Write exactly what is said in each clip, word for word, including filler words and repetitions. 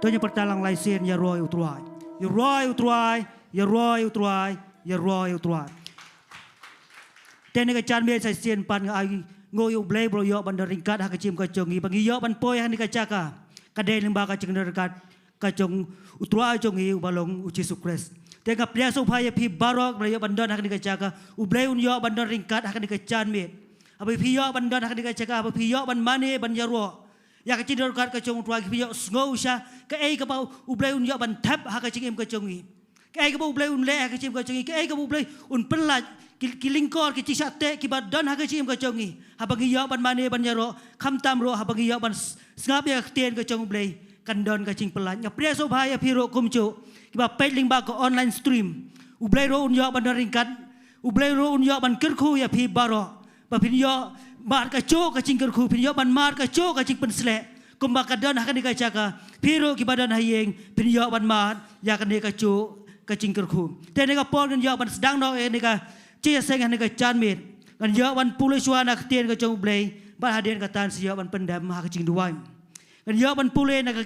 To ngin pyrta lang lai sien, ïaroh ïa u Trai. Ïaroh ïa u Trai, ïaroh ïa u Trai, ïaroh ïa u Trai. Te kane ka janmiet sa shisien pat nga ai nguh ïa u Blei ba u la ïoh ban don ryngkat ha ka jingim ka jong ngi, ba ngi ïoh ban poi ha kane ka jaka. Ka dei lyngba ka jingdon ryngkat ka jong u Trai jong ngi uba long u Jisu Khrist. Te nga pdiang sngewbha ïa phi baroh ba la ïoh ban don ha kane ka jaka. U Blei un ïoh ban don ryngkat ha kane ka janmiet. Haba phi ïoh ban don ha kane ka jaka, haba phi ïoh ban mane ban ïaroh ïa ka jingdon ryngkat ka jong u Trai, phi ïoh sngew sha kaei kaba u Blei un ïoh ban thep ha ka jingim ka jong ngi. Kaei kaba u Blei un leh ha ka jingim ka jong ngi, kaei kaba u Blei un pyllait, ki, ki lyngkor, ki jingshah teh kiba don ha ka jingim ka jong ngi. Haba ngi ïoh ban mane ban ïaroh, khamtam ruh haba ngi ïoh ban s-, sngap ïa ka ktien ka jong u Blei, kan don ka jingpyllait. Nga pdiang sngewbha ïa phi ruh kumjuh kiba peit lyngba ka online stream. U Blei ruh un ïoh ban don ryngkat, u Blei ruh un ïoh ban kyrkhu ïa phi baroh. Ba phin ïoh mad kajuh ka jingkyrkhu, phin ïoh ban mad kajuh ka jingpynsleh. Kumba ka don ha kane ka jaka, phi ruh kiba don ha ïing, phin ïoh ban mad ïa kane kajuh ka jingkyrkhu. Te kane ka por ngan ïoh ban sdang noh ïa kane ka jingïaseng ha kane ka janmiet. Ngan ïoh ban pule shuwa na ka ktien ka jong u Blei, bad hadien kata ngin sa ïoh ban pyndem ha ka jingduwai. Ngan ïoh ban pule na ka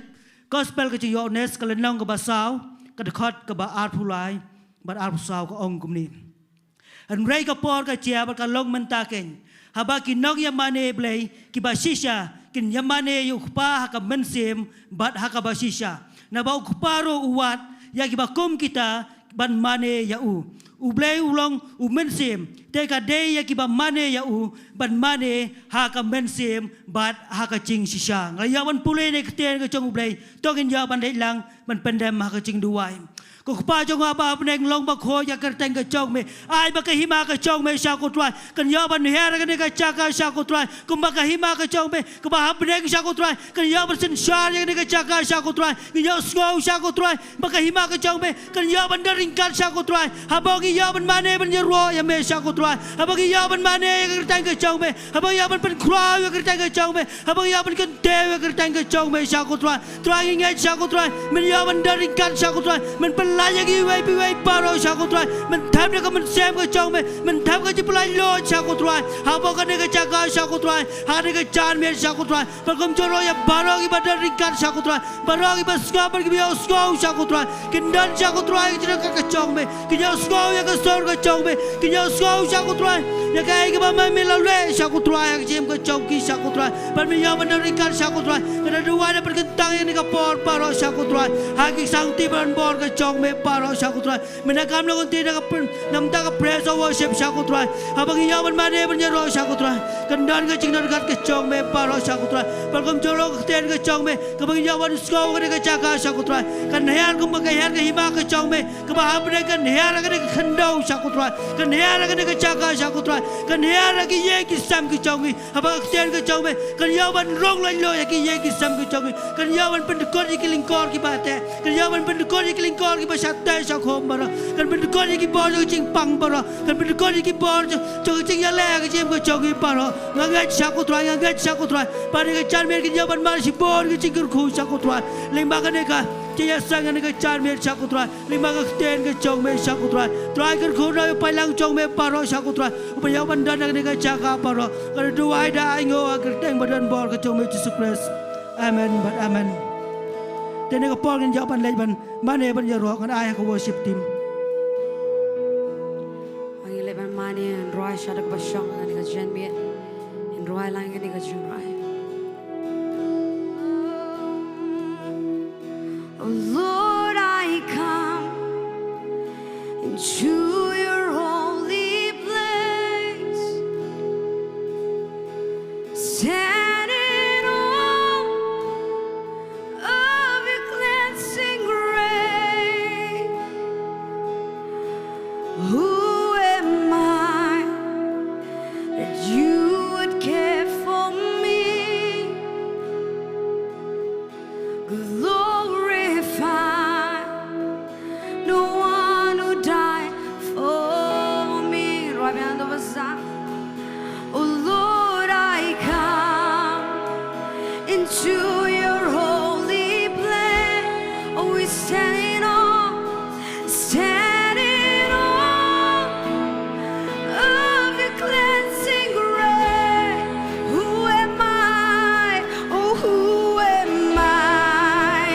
Gospel ka jong u Ïoannis, ka lynnong kaba saw, ka dkhot kaba arphew lai bad arphew saw, ka ong kumne. Hynrei ka por ka jia bad ka long mynta keiñ, haba ki nongïamane Blei kiba shisha kin ïamane ïa u Kpa ha ka mynsiem bad ha kaba shisha. Naba u Kpa ruh u wad ïa kiba kum kita ban mane ïa u. U Blei u long u mynsiem, te ka dei ïa kiba mane ïa u ban mane ha ka mynsiem bad ha ka jingshisha. Nga ïoh ban pule na ka ktien ka jong u Blei, to ngin ïoh ban leit lang ban pyndem ha ka jingduwai. Ko Kpa jong nga ba ha bneng, long bakhuid ïa ka kyrteng ka jong me. Ai ba ka hima ka jong me sha ko Trai kan ïoh ban hiar ïa kane ka jaka sha ko Trai, kumba ka hima ka jong me kaba ha bneng sha ko Trai kan ïoh ban synshar ïa kane ka jaka sha ko Trai. Ngi ïohsngew sha ko Trai ba ka hima ka jong me kan ïoh ban don ryngkat sha ko Trai. Haba ngi ïoh ban mane ban ïaroh ïa me sha ko Trai, haba ngi ïoh ban mane ïa ka kyrteng ka jong me, haba ngi ïoh ban pynkhraw ïa ka kyrteng ka jong me, haba ngi ïoh ban kyntiew ïa ka kyrteng ka jong me sha ko Trai. Trai, ngi ngeit sha ko Trai, men ïoh ban don ryngkat sha ko Trai, men pyllait ïa kiwei pa kiwei baroh sha ko Trai, men thep ïa ka mynsiem ka jong me, men thep ka jingpyllait luid sha ko Trai. Haba kane ka jaka sha ko Trai, ha kane ka janmiet sha ko Trai, bad kumjuh ruh ïa baroh kiba don ryngkat sha ko Trai, baroh kiba sngap bad kiba ïohsngew sha ko Trai, kin don sha ko Trai ka jingryngkat ka jong me, kin ïohsngew ïa ka sur ka jong me, kin ïohsngew sha ko Trai ïa kaei kaba me me la leh sha ko Trai ha ka jingim ka jong ki sha ko Trai. Bad men ïoh ban don ryngkat sha ko Trai. Nga da duwai da pynkyntang ïa kane ka por baroh sha ko Trai, ha ki sangti ba don bor ka jong me baroh sha ko Trai. Men da kam la ngan ti da ka pyn, namar ka praise and worship sha ko Trai. Haba ngi ïoh ban mane ban ïaroh sha ko Trai, kan don ka jingdon ryngkat ka jong me baroh sha ko Trai. Bad kumjuh ruh ka ktien ka jong me kaba ngi ïoh ban sngew ha kane ka jaka sha ko Trai, kan hiar kumba ka hiar ka hima ka jong me kaba ha bneng, kan hiar ha kane ka khyndew sha ko Trai, kan hiar ha kane ka jaka sha ko Trai, kan hiar ha ki ïing ki sem ki jong ngi. Haba ka ktien ka jong me kan ïoh ban rung laitluid ïa ki ïing ki sem ki jong ngi, kan ïoh ban pyndkut ïa ki lyngkor kiba teh, kan ïoh ban pyndkut ïa ki lyngkor kiba shah teh shah khum baroh, kan pyndkut ïa ki bor jong ka jingpang baroh, kan pyndkut ïa ki bor jong, jong ka jingïaleh ha ka jingim ka jong ngi baroh. Nga ngeit sha ko Trai, nga ngeit sha ko Trai ba ha kane ka janmiet kin ïoh ban mad shibun ki jingkyrkhu sha ko Trai lyngba kane ka jingïaseng ha kane ka janmiet sha ko Trai, lyngba ka ktien ka jong me sha ko Trai. Trai, kyrkhu na u paidlang jong me baroh sha ko Trai, uba ïoh ban don ha kane ka jaka baroh. Nga da duwai da ainguh ha ka kyrteng ba don bor ka jong me Jisu Khrist. Amen bad amen. Te kane ka por ngin ïoh ban leit ban mane ban ïaroh, ngan ai ha ka worship team. Ngi leit ban mane, ngan rwai sha da kaba shong ha kane ka janmiet. Ngan rwai lang ha kane ka jingrwai. Oh Lord, I come into your holy place, stand in awe of your cleansing grace. Who am I that you would care for me? Glorify the one who died for me. Rwai biang da ba shong. Oh Lord, I come into your holy place. Oh, we stand in awe, stand in awe of your cleansing grace. Who am I? Oh, who am I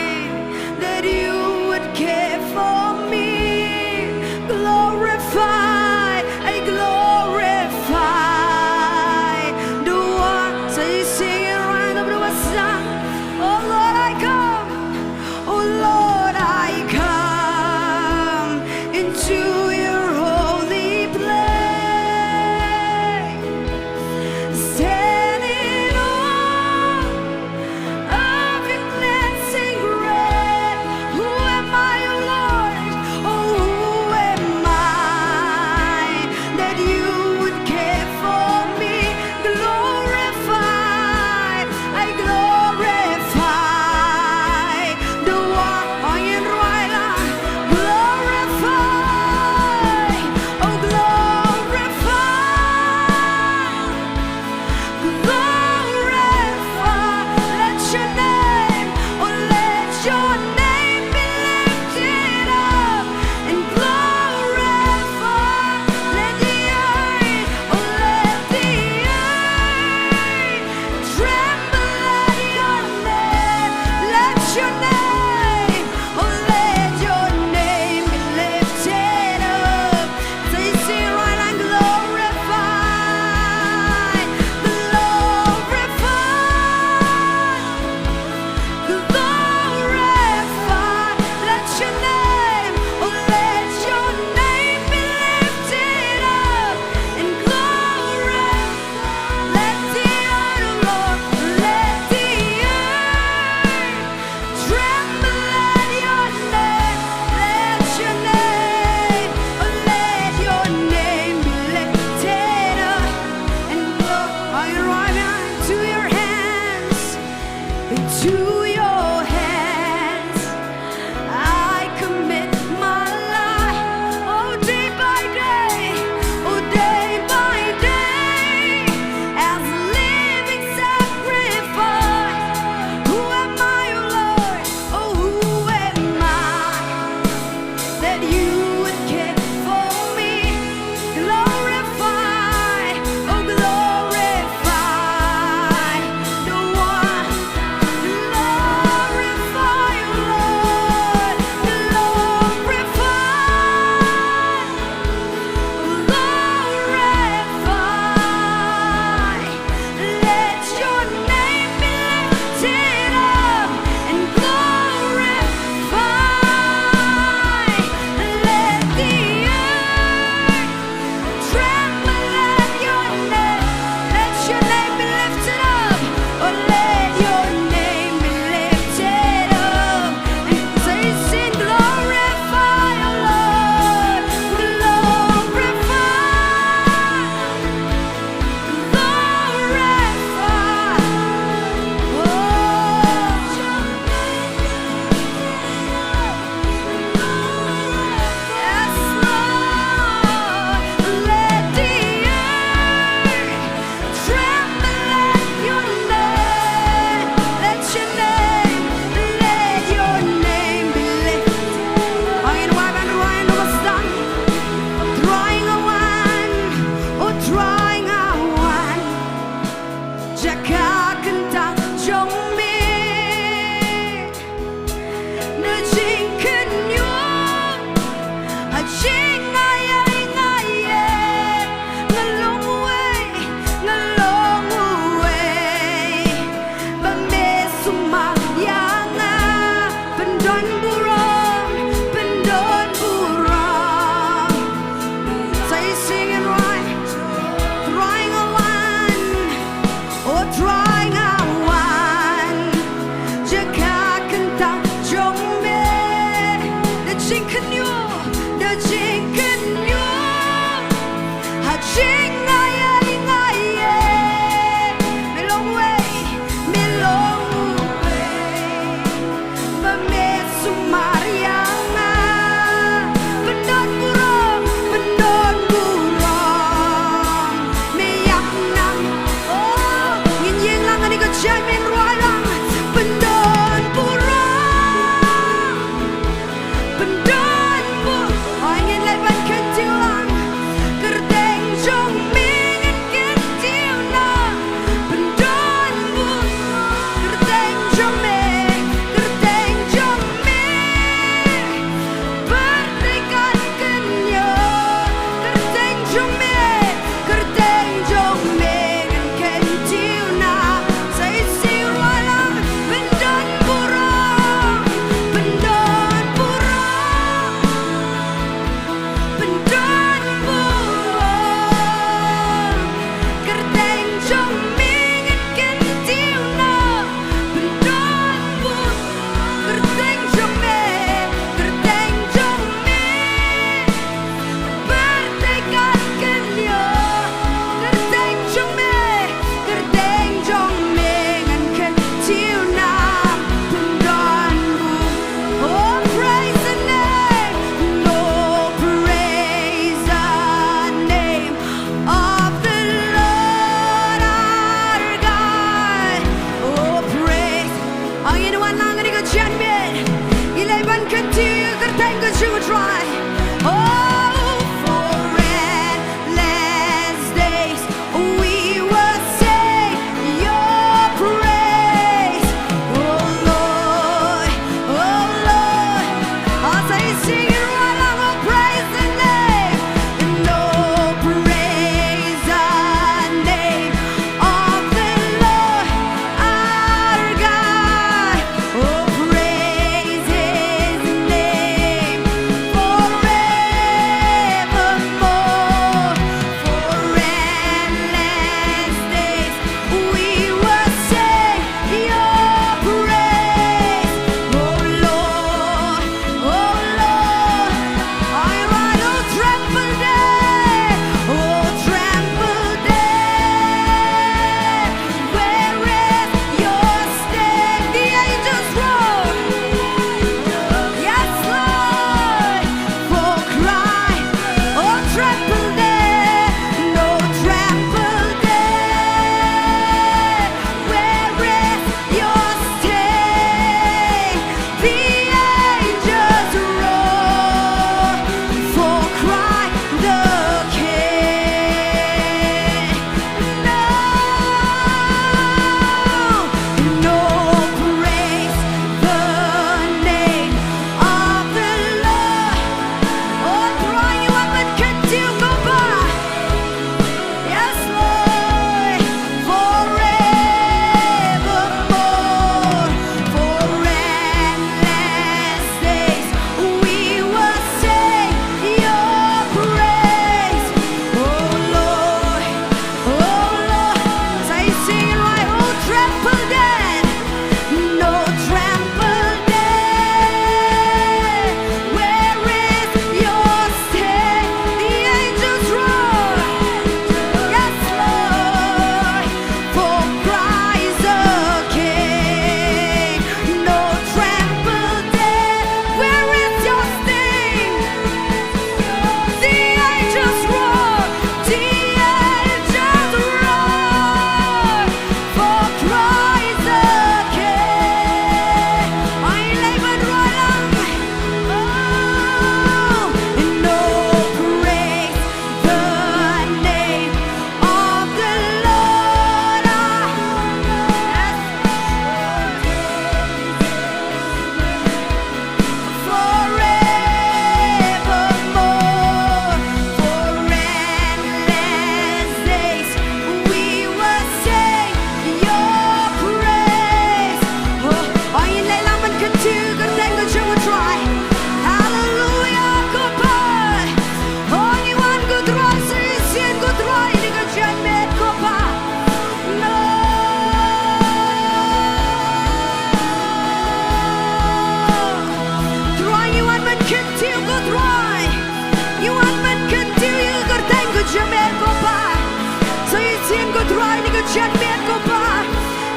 Jan miet ko Pa,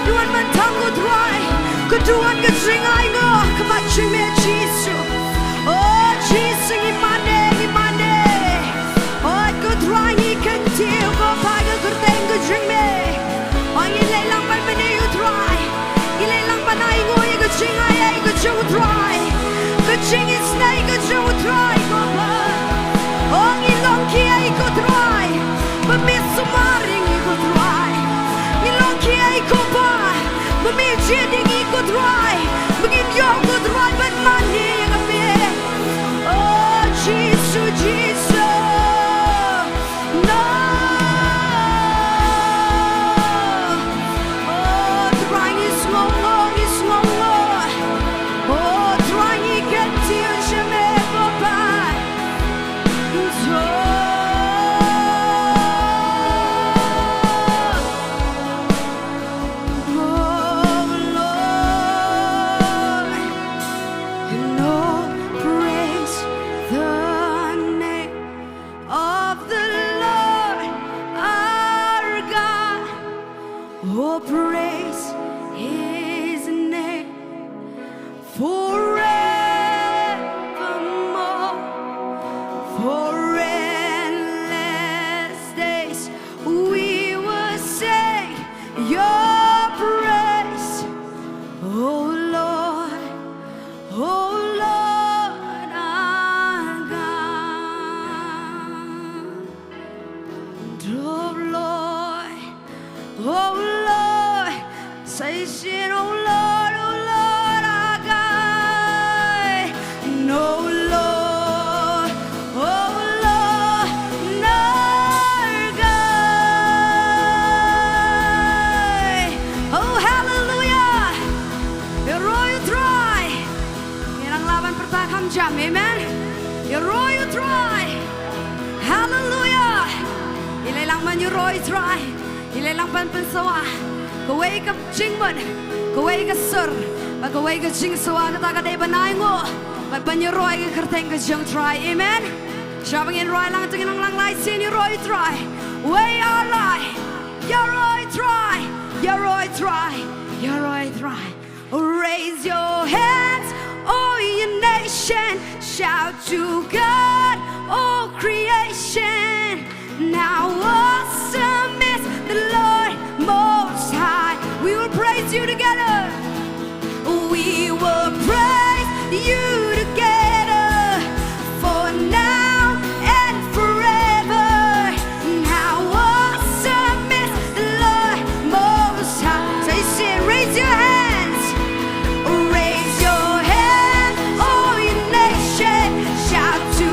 ngi wan ban tang ko Trai, ka duwan ka jingainguh, ka mat jong me Jisu. O Jisu ngi mane, ngi mane. O ko Trai ngi kyntiew ko Pa ïa ka kyrteng ka jong me. O ngi leit lang ban mane ko Trai. Ngi leit lang ban ainguh ïa ka jingai ka jong u Trai. Ka jingisynei ka jong u Trai ko Pa. O ngi long kiei ko Trai. Ba me sumar ïa ngi ko Trai. Ngi long kiei ko Pa. Ba me jied ïa ngi ko Trai. Ba ngin ïoh ko Trai ban mane ïa me. O Jisu, Jisu. No. O Trai ngi sngewnguh, ngi sngewnguh. O Trai ngi kyntiew sha me ko Pa. Oh Lord, and oh praise the name of the Lord our God. Oh, praise his name forevermore. For endless days we will sing your praise, oh Lord. Oh Lord our God. Oh Lord, oh Lord, sa shisien, oh Lord, oh Lord our God. No Lord, oh Lord, no God. Oh hallelujah. Ïaroh ïa u Trai. Ngi nang lah ban pyrta kham jam, amen. Ïaroh ïa u Trai. Haleluya. Ngi leit lang ban ïaroh ïa u Trai. Ngi leit lang ban pynsawa. Kawei ka jingmut, kawei ka sur, bad kawei ka jingsawa kata ka dei ban ainguh bad ban ïaroh ïa ka kyrteng ka jong u Trai. Amen. Sha ba ngin rwai lang, to ngin nang lang lai sien ïaroh ïa u Trai. Wei ar lai. Ïaroh ïa u Trai. Ïaroh ïa u Trai. Ïaroh ïa u Trai. Raise your hands, all you nation, shout to God, all creation. How awesome is the Lord Most High. We will praise you together. We will praise you together. For now and forever, how awesome is the Lord Most High. So you say, raise your hands, raise your hands, all you nations, shout to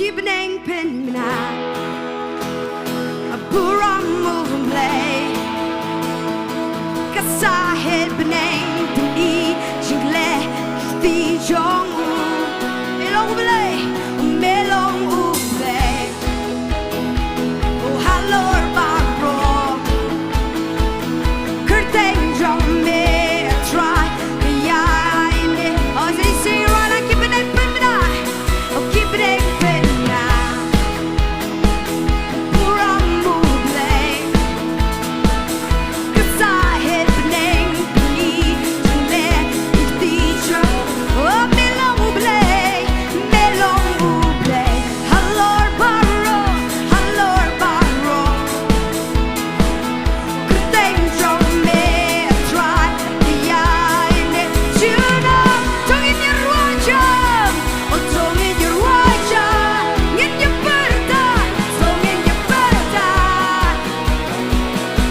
Bneng pynmynna, burom U Blei. Ka sahit bneng pyni jingleh kti jong u. Me long U Blei, me long U Blei. O halor baroh, kyrteng jong me Trai ka ïaineh. O, sa shisien ruh, ki bneng pynmynna. O, ki bneng pynmynna, burom U Blei. Ka sahit bneng pyni jingleh kti jong u. O, me long U Blei, me long U Blei. Halor baroh, halor baroh, kyrteng jong me Trai ka ïaineh. Junom, to ngin ïa ruh jam. O, to ngin ïa ruh jam. Ngin ïa pyrta, to ngin ïa pyrta.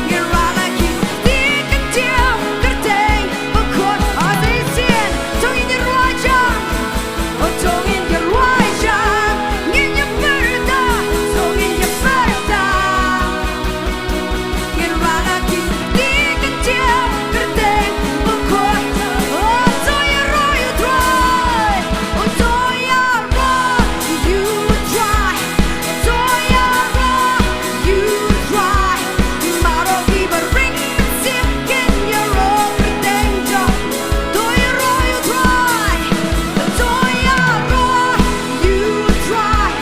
Ngin ruh la ki kti kyntiew, kyrteng bakhuid. O, sa shisien, to ngin ïa ruh jam. O, to ngin ïa ruh jam. Ngin ïa pyrta, to ngin ïa pyrta. Ngin ruh la ki kti kyntiew, kyrteng bakhuid. O, to ïaroh ïa U Trai. O, to ïaroh ïa U Trai. To ïaroh ïa U Trai. Baroh kiba ring mynsiem kin ïaroh kyrteng jong. To ïaroh ïa U Trai. To ïaroh ïa U Trai.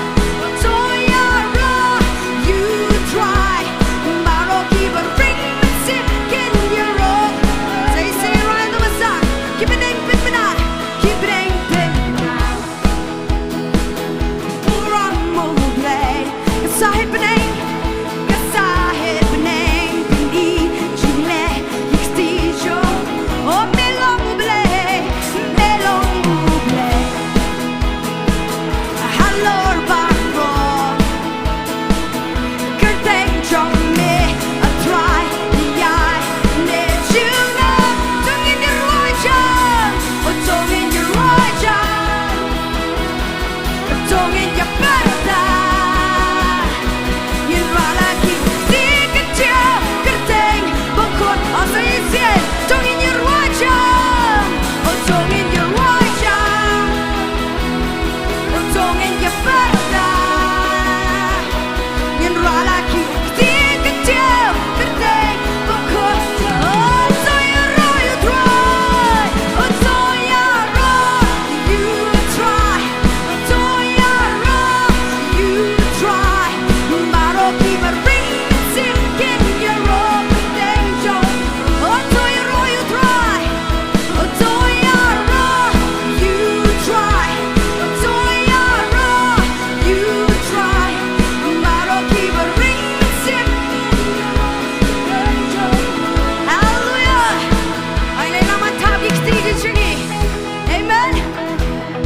To ïaroh ïa U Trai. Baroh kiba ring mynsiem kin ïaroh. Sa shisien ruh, to ngin sa, ki bneng pynmynna, ki bneng pynmynna. Burom U Blei. Ka sahit bneng, ka sahit bneng pyni jingleh kti jong. O, me long U Blei, me long U Blei. Halor baroh, kyrteng jong me Trai ka ïaineh. Junom, to ngin ïa ruh jam. O, to ngin ïa ruh jam. To ngin ïa pyrta. Ngin ruh la ki kti kyntiew, kyrteng bakhuid. O, sa shisien, to ngin ïa ruh jam. O, to ngin ïa ruh jam. O, to ngin ïa pyrta. Ngin ruh la ki kti kyntiew, kyrteng bakhuid. O, to ïaroh ïa U Trai. O, to ïaroh ïa U Trai. To ïaroh ïa U Trai. Baroh kiba ring mynsiem kin ïaroh kyrteng jong. O, to ïaroh ïa U Trai. To ïaroh ïa U Trai. To ïaroh ïa U Trai. Baroh kiba ring mynsiem. Haleluia. Ai, lei lama thap ïa ki kti ki jong ngi. Amen.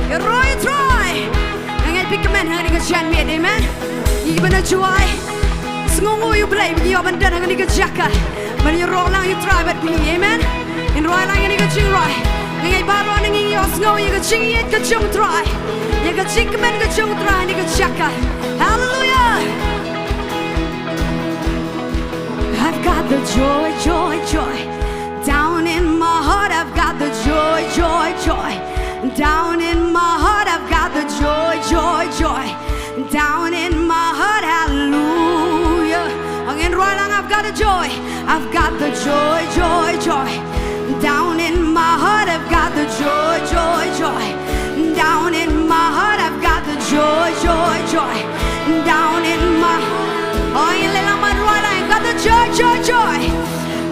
Ïaroh ïa U Trai. Nga ngeit phi kmen ha kane ka janmiet, amen. Ngi kiba na Jowai, sngewnguh ïa U Blei ba ngi ïoh ban don ha kane ka jaka ban ïaroh lang ïa U Trai bad phi, amen. Ngin rwai lang ïa kane ka jingrwai. Nga ngeit baroh na ngi ngi ïohsngew ïa ka jingïeit ka jong U Trai, ïa ka jingkmen ka jong U Trai ha kane ka jaka. Haleluia. I've got the joy, joy, joy. Down in my heart, I've got the joy, joy, joy. Down in my heart, I've got the joy, joy, joy. Down in my heart, hallelujah. Ngin rwai lang, I've got the joy. I've got the joy, joy, joy. Down in my heart, I've got the joy, joy, joy. Down in my heart, I've got the joy, joy, joy. Down in my heart. Oh, ngin leh lang ban rwai lang, I've got the joy, joy, joy.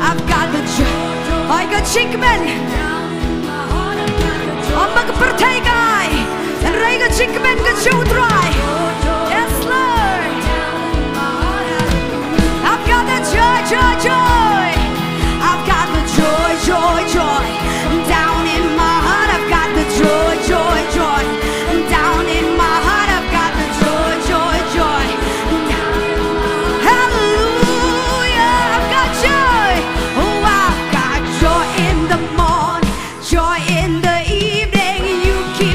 I've got the joy. Oh, ka jingkmen. Oh, ma ka pyrthei kai. Hynrei ka jingkmen ka jong U Trai. Yes, Lord. I've got the joy, joy, joy. I've got the joy, joy, joy. Down in my heart, I've got the joy, joy, joy. Down in my heart, I've got the joy, joy, joy. Hallelujah, I've got joy. Oh, I've got joy in the morning, joy in the evening. You keep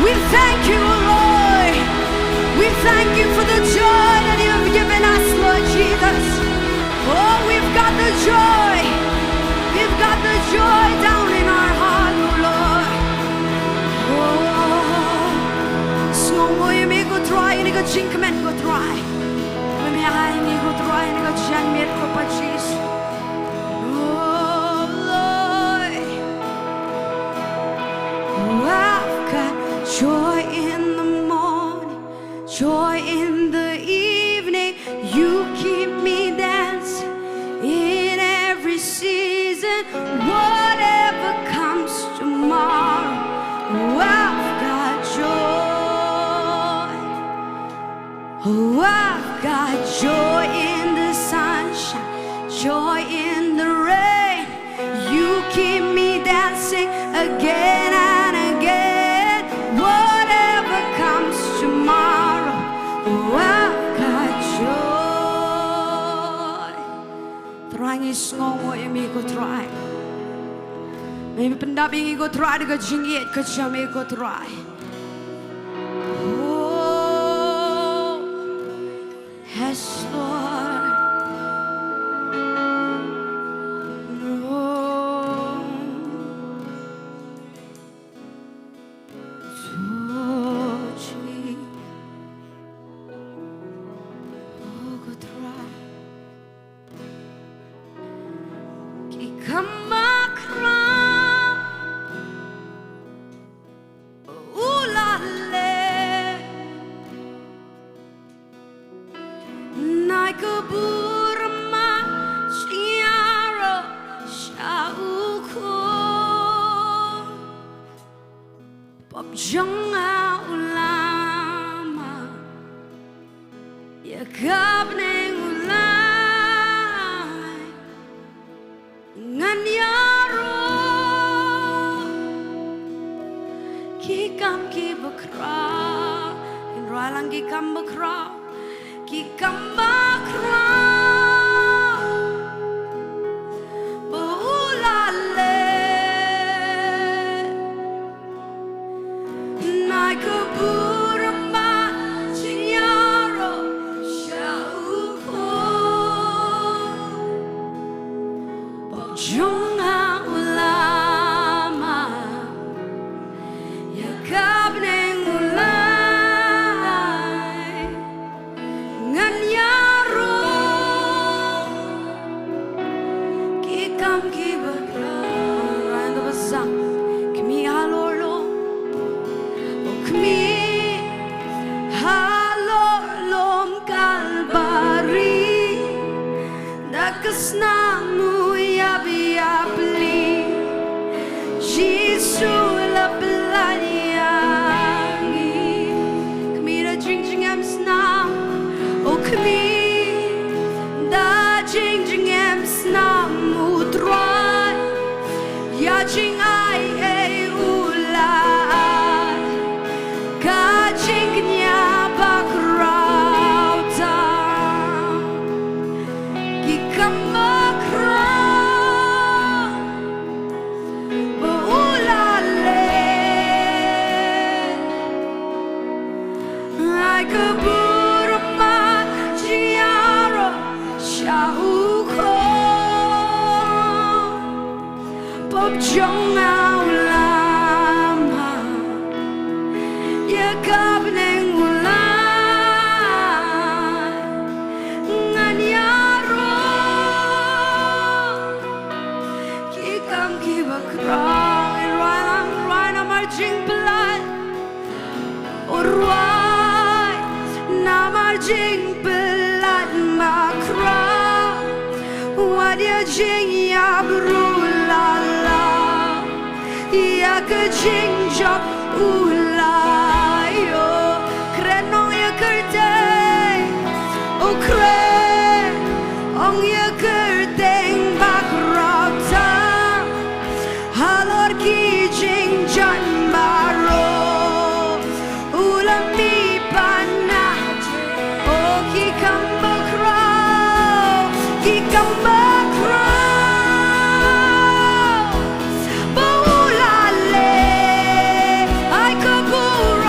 We thank you, O Lord. We thank you for the joy that you have given us, Lord Jesus. Oh, we've got the joy. We've got the joy down in our heart, O Lord. Oh, sngewnguh ïa me ko Trai, ïa kane ka jingkmen ko Trai. Me ai ïa me ko Trai, ïa kane ka jingmut ko Pa Jisu. Oh Lord, I've got joy in the morning, joy in the evening. You keep me dancing in every season. Whatever comes tomorrow, I've got joy. Oh, I've got joy in the sunshine, joy in the rain. You keep me dancing again and again. Whatever comes tomorrow, oh, I've got joy. Trai, ngi sngewnguh ïa me ko Trai. Me pyndap ïa ngi ko Trai da ka jingïeit ka jong me ko Trai. Oh, yes, Lord. Oh, touch me. Oh, ko Trai. Ki kam bakhraw u la leh. Nai ka bur ma sha ïaroh sha u khun. Pop jong nga u la mad ïa ka bneng u Blei. Ngan ïaroh ki kam ki bakhraw. Ngin rwai lang ki kam bakhraw. Ki kam bakhraw ba u la leh. Nai ka bur ma sha ïaroh sha u khun. Pop jong nga u la mad ïa ka bneng u Blei. Ngan ïaroh ki kam ki bakhraw. Rwai da ba sah. Khmih halor lum. Oh, khmih halor lum Kalbari. Da ka snam u ïap ïapli, Jisu la pyllait ïa ngi. Khmih da jingjngem snam, oh khmih da jingjngem snam u Trai. Ïa jingai ei u la ai, ka jingkñia bakhraw tam. Ki kam bakhraw ba u la leh. Ai ka bur ma sha ïaroh sha u khun. Pop jong nga u la mad ïa ka bneng u Blei. Ngan ïaroh ki kam ki bakhraw. Rwai lang, rwai namar jingpyllait. Oh rwai namar jingpyllait bakhraw. Wat ïa jingïap ruh la lah ïa ka jingjop u la ïoh. Kren ong ïa kyrteng, oh kren ong ïa kyrteng bakhraw tam. Halor ki jingjan baroh u la mih pat na. Oh ki kam bakhraw, ki kam bakhraw ba u la leh. Ai ka bur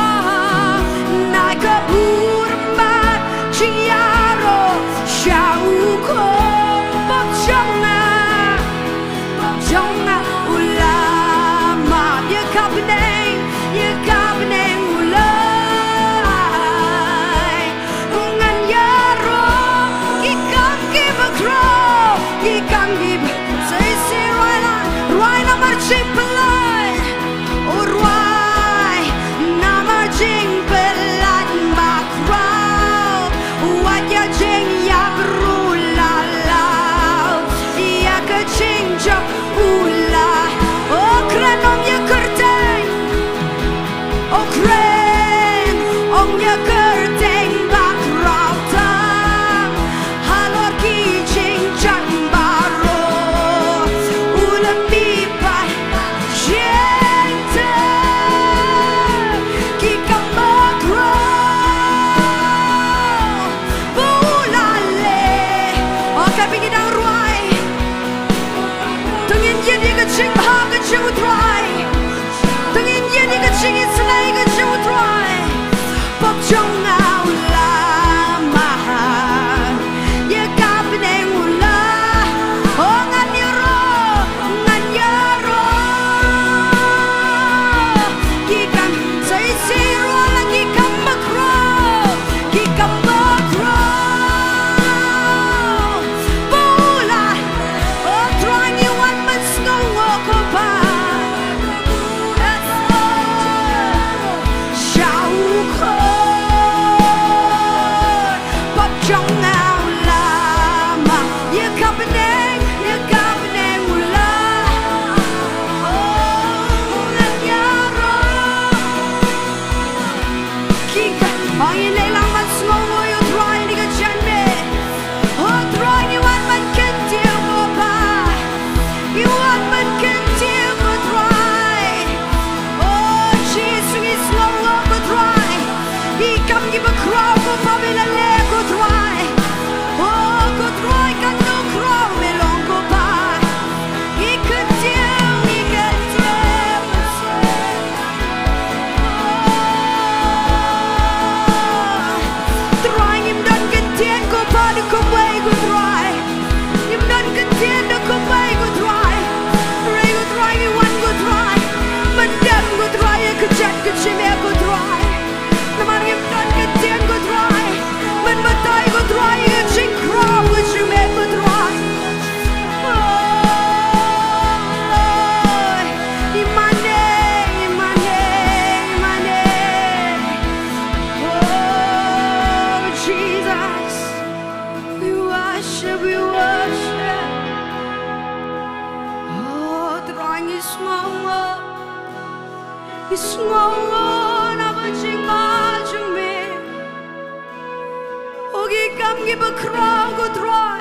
Bakhraw ko Trai.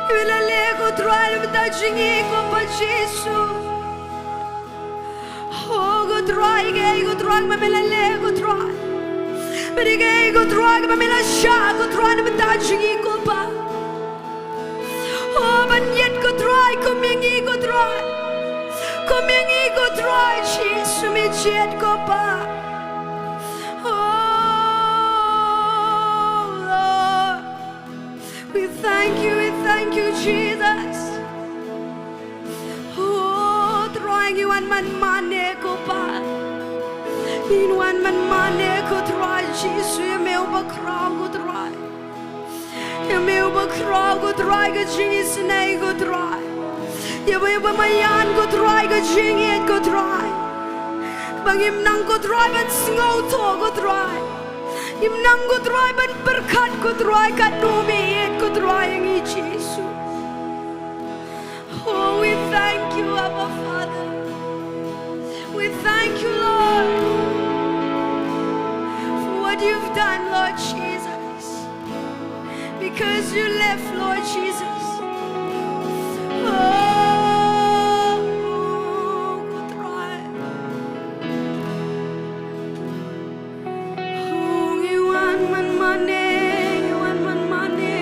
Ïa me la leh ko Trai na ka bynta jong ngi ko Pa Jisu. Oh ko Trai, ïa kiei ko Trai ba me la leh ko Trai. Bad ïa kiei ko Trai ba me la shah ko Trai na ka bynta jong ngi ko Pa. Oh ban ïeit ko Trai, kum ïa ngi ko Trai. Kum ïa ngi ko Trai Jisu me jied ko Pa. Oh Lord, we thank you, we thank you Jesus. Oh Trai ngi wan ban mane ko Pa. Ngi wan ban mane ko Trai Jisu, ïa me uba khraw ko Trai. Ïa me uba khraw ko Trai ka jingisynei ko Trai. Ïa me uba maïan ko Trai ka jingïeit ko Trai. Ba ngim nang ko Trai ban sngewthuh ko Trai. Ngim nang ko Trai ban pyrkhat ko Trai katno me ïeit ko Trai ïa ngi Jisu. Oh, we thank you, Abba Father. We thank you, Lord, for what you've done, Lord Jesus. Because you left, Lord Jesus. Oh, ko Trai. Oh, ngi wan ban mane, ngi wan ban mane.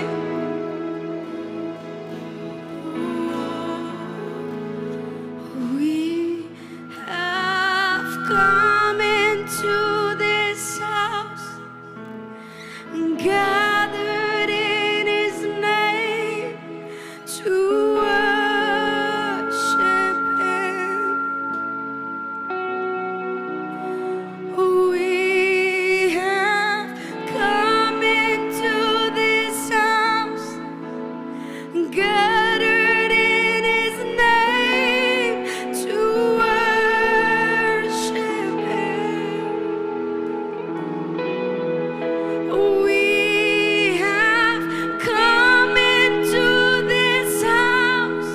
We have come into this house, gathered in his name to worship him. We have come into this house, gathered in his name to worship him. We have come into this house,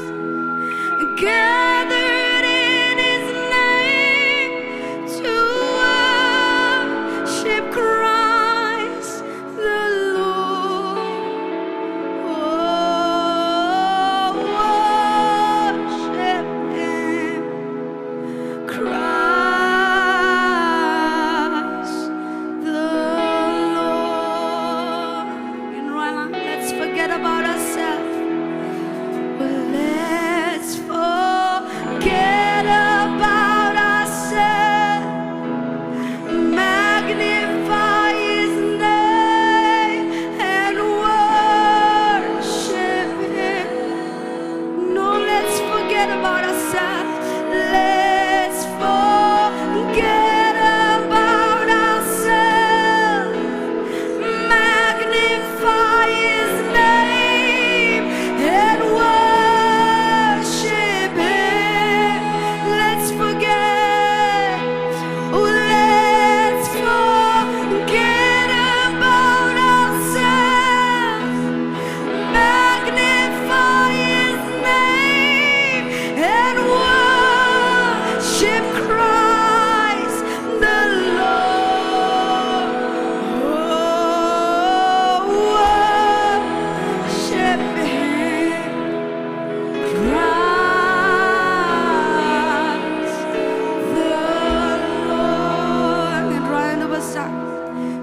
gathered in his name to worship Christ the Lord. Oh, worship him, Christ the Lord. Let's forget about ourselves. Well, let's forget about ourselves. Magnify his name and worship him. No, let's forget about ourselves. Let's forget about ourselves. Magnify his name and worship him. Let's forget. Oh, let's forget about ourselves. Magnify his name and worship Christ the Lord. Oh, worship him, Christ the Lord. And right on the side.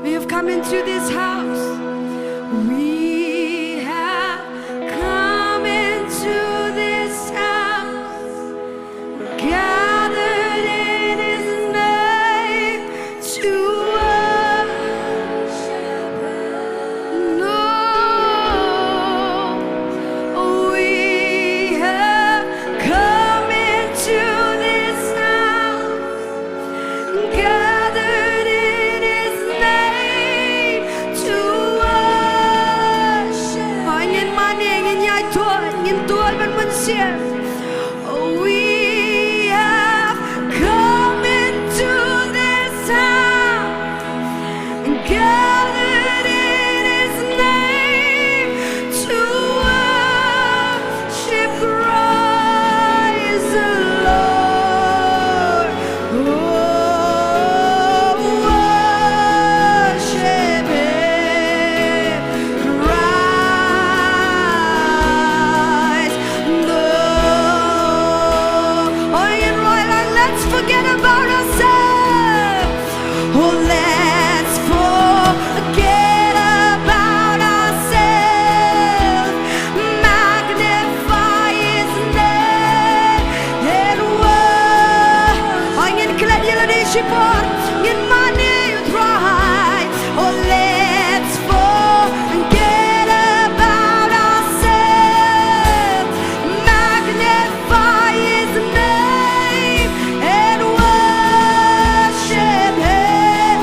We have come into this house. We have come into this house, gathered in his name to worship him. No, we have come into this house, gathered in his name to Oh, let's forget about ourselves, magnify his name, and worship. Ngin klet ïa lade shipor, ngin mane ïa u Trai. Oh, let's forget about ourselves, magnify his name, and worship him.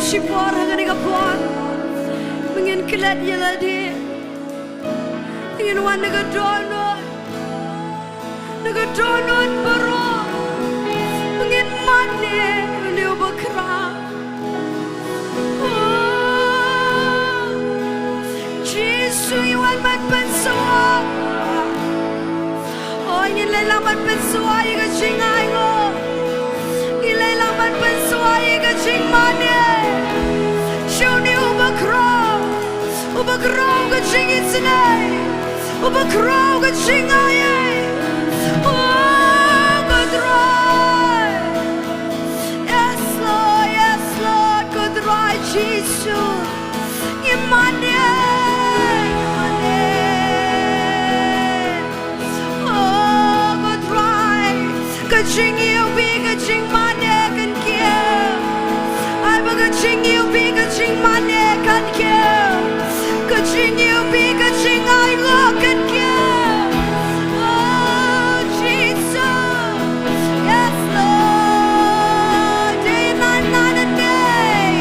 Shipor ha kane ka por ba ngin klet ïa lade. Ngin wan na ka dohnud, na ka dohnud baroh ba ngin mane ïa une u bakhraw. Oh, Jisu, ngi wan ban pynsawar. Oh, ngi leit lang ban pynsawar ïa ka jingainguh. Ngi leit lang ban pynsawar ïa ka jingmane. Sha une u bakhraw, u bakhraw ka jingisynei, u bakhraw ka jingai. Oh, ko Trai. Yes, Lord, yes, Lord, ko Trai Jisu. Ngi mane, mane. Oh, ko Trai, ka jingïewbih, ka jingmane kan kiew. Ai ba ka jingïewbih, ka jingmane kan kiew. Ka jingïewbih, ka jingainguh kan kiew. Oh, Jesus. Yes, Lord. Day and night, night and day.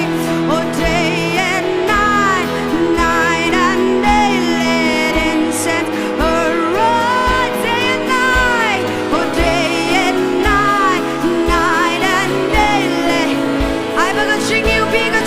Oh, day and night, night and day. Let incense arise. Day and night. Oh, day and night, night and day. Let Ai ba ka jingïewbih, ka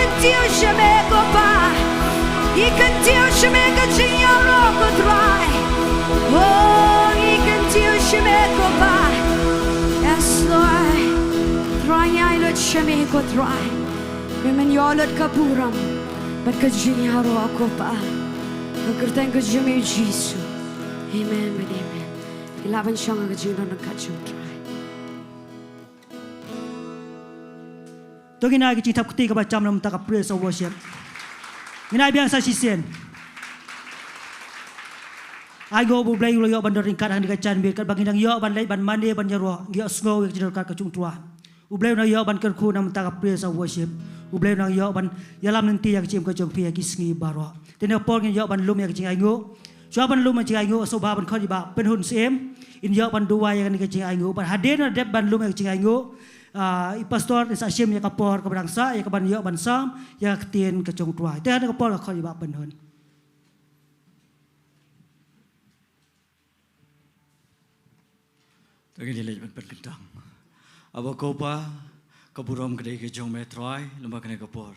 Kyntiew sha me ko Pa. Ngi kyntiew sha me ka jingïaroh ko Trai. Oh, ngi kyntiew sha me ko Pa. Yes, Lord. Trai ngi ai lut sha me ko Trai. Me men ïoh lut ka burom bad ka jingïaroh ko Pa. Ka kyrteng ka jong me Jisu. Amen bad amen. Ngi lah ban shong ha ka jingdon ryngkat jong Trai. To ngin ai ka jingthap kti kaba jam na bynta ka praise and worship. Ngin ai biang sa shisien. Ai nguh ba U Blei u la ïoh ban don ryngkat ha kane ka janmiet katba ngi dang ïoh ban leit ban mane ban ïaroh, ngi ïohsngew ïa ka jingdon ryngkat ka jong U Trai. U Blei u nang ïoh ban kyrkhu na bynta ka praise and worship. U Blei u nang ïoh ban ïalam lynti ïa ka jingim ka jong phi ïa ki sngi baroh. Te na ka por ngin ïoh ban lum ïa ka jingainguh. Shuwa ban lum ïa ka jingainguh, sngewbha ban khot ïa i Bah Pynhun Syiem in ïoh ban duwai ïa kane ka jingainguh. Bad hadien ba la dep ban lum ïa ka jingainguh, ah, i pastor in sa shim ïa ka por kaba dang sah ïa ka ban ïoh ban sam ïa ka ktien ka jong U Trai. Te ha kane ka por nga khot ïa i Bah Pynhun. To ngin ïa leit ban pynkyntang. Aba ko Pa, ka burom ka dei ka jong me Trai, lyngba kane ka por.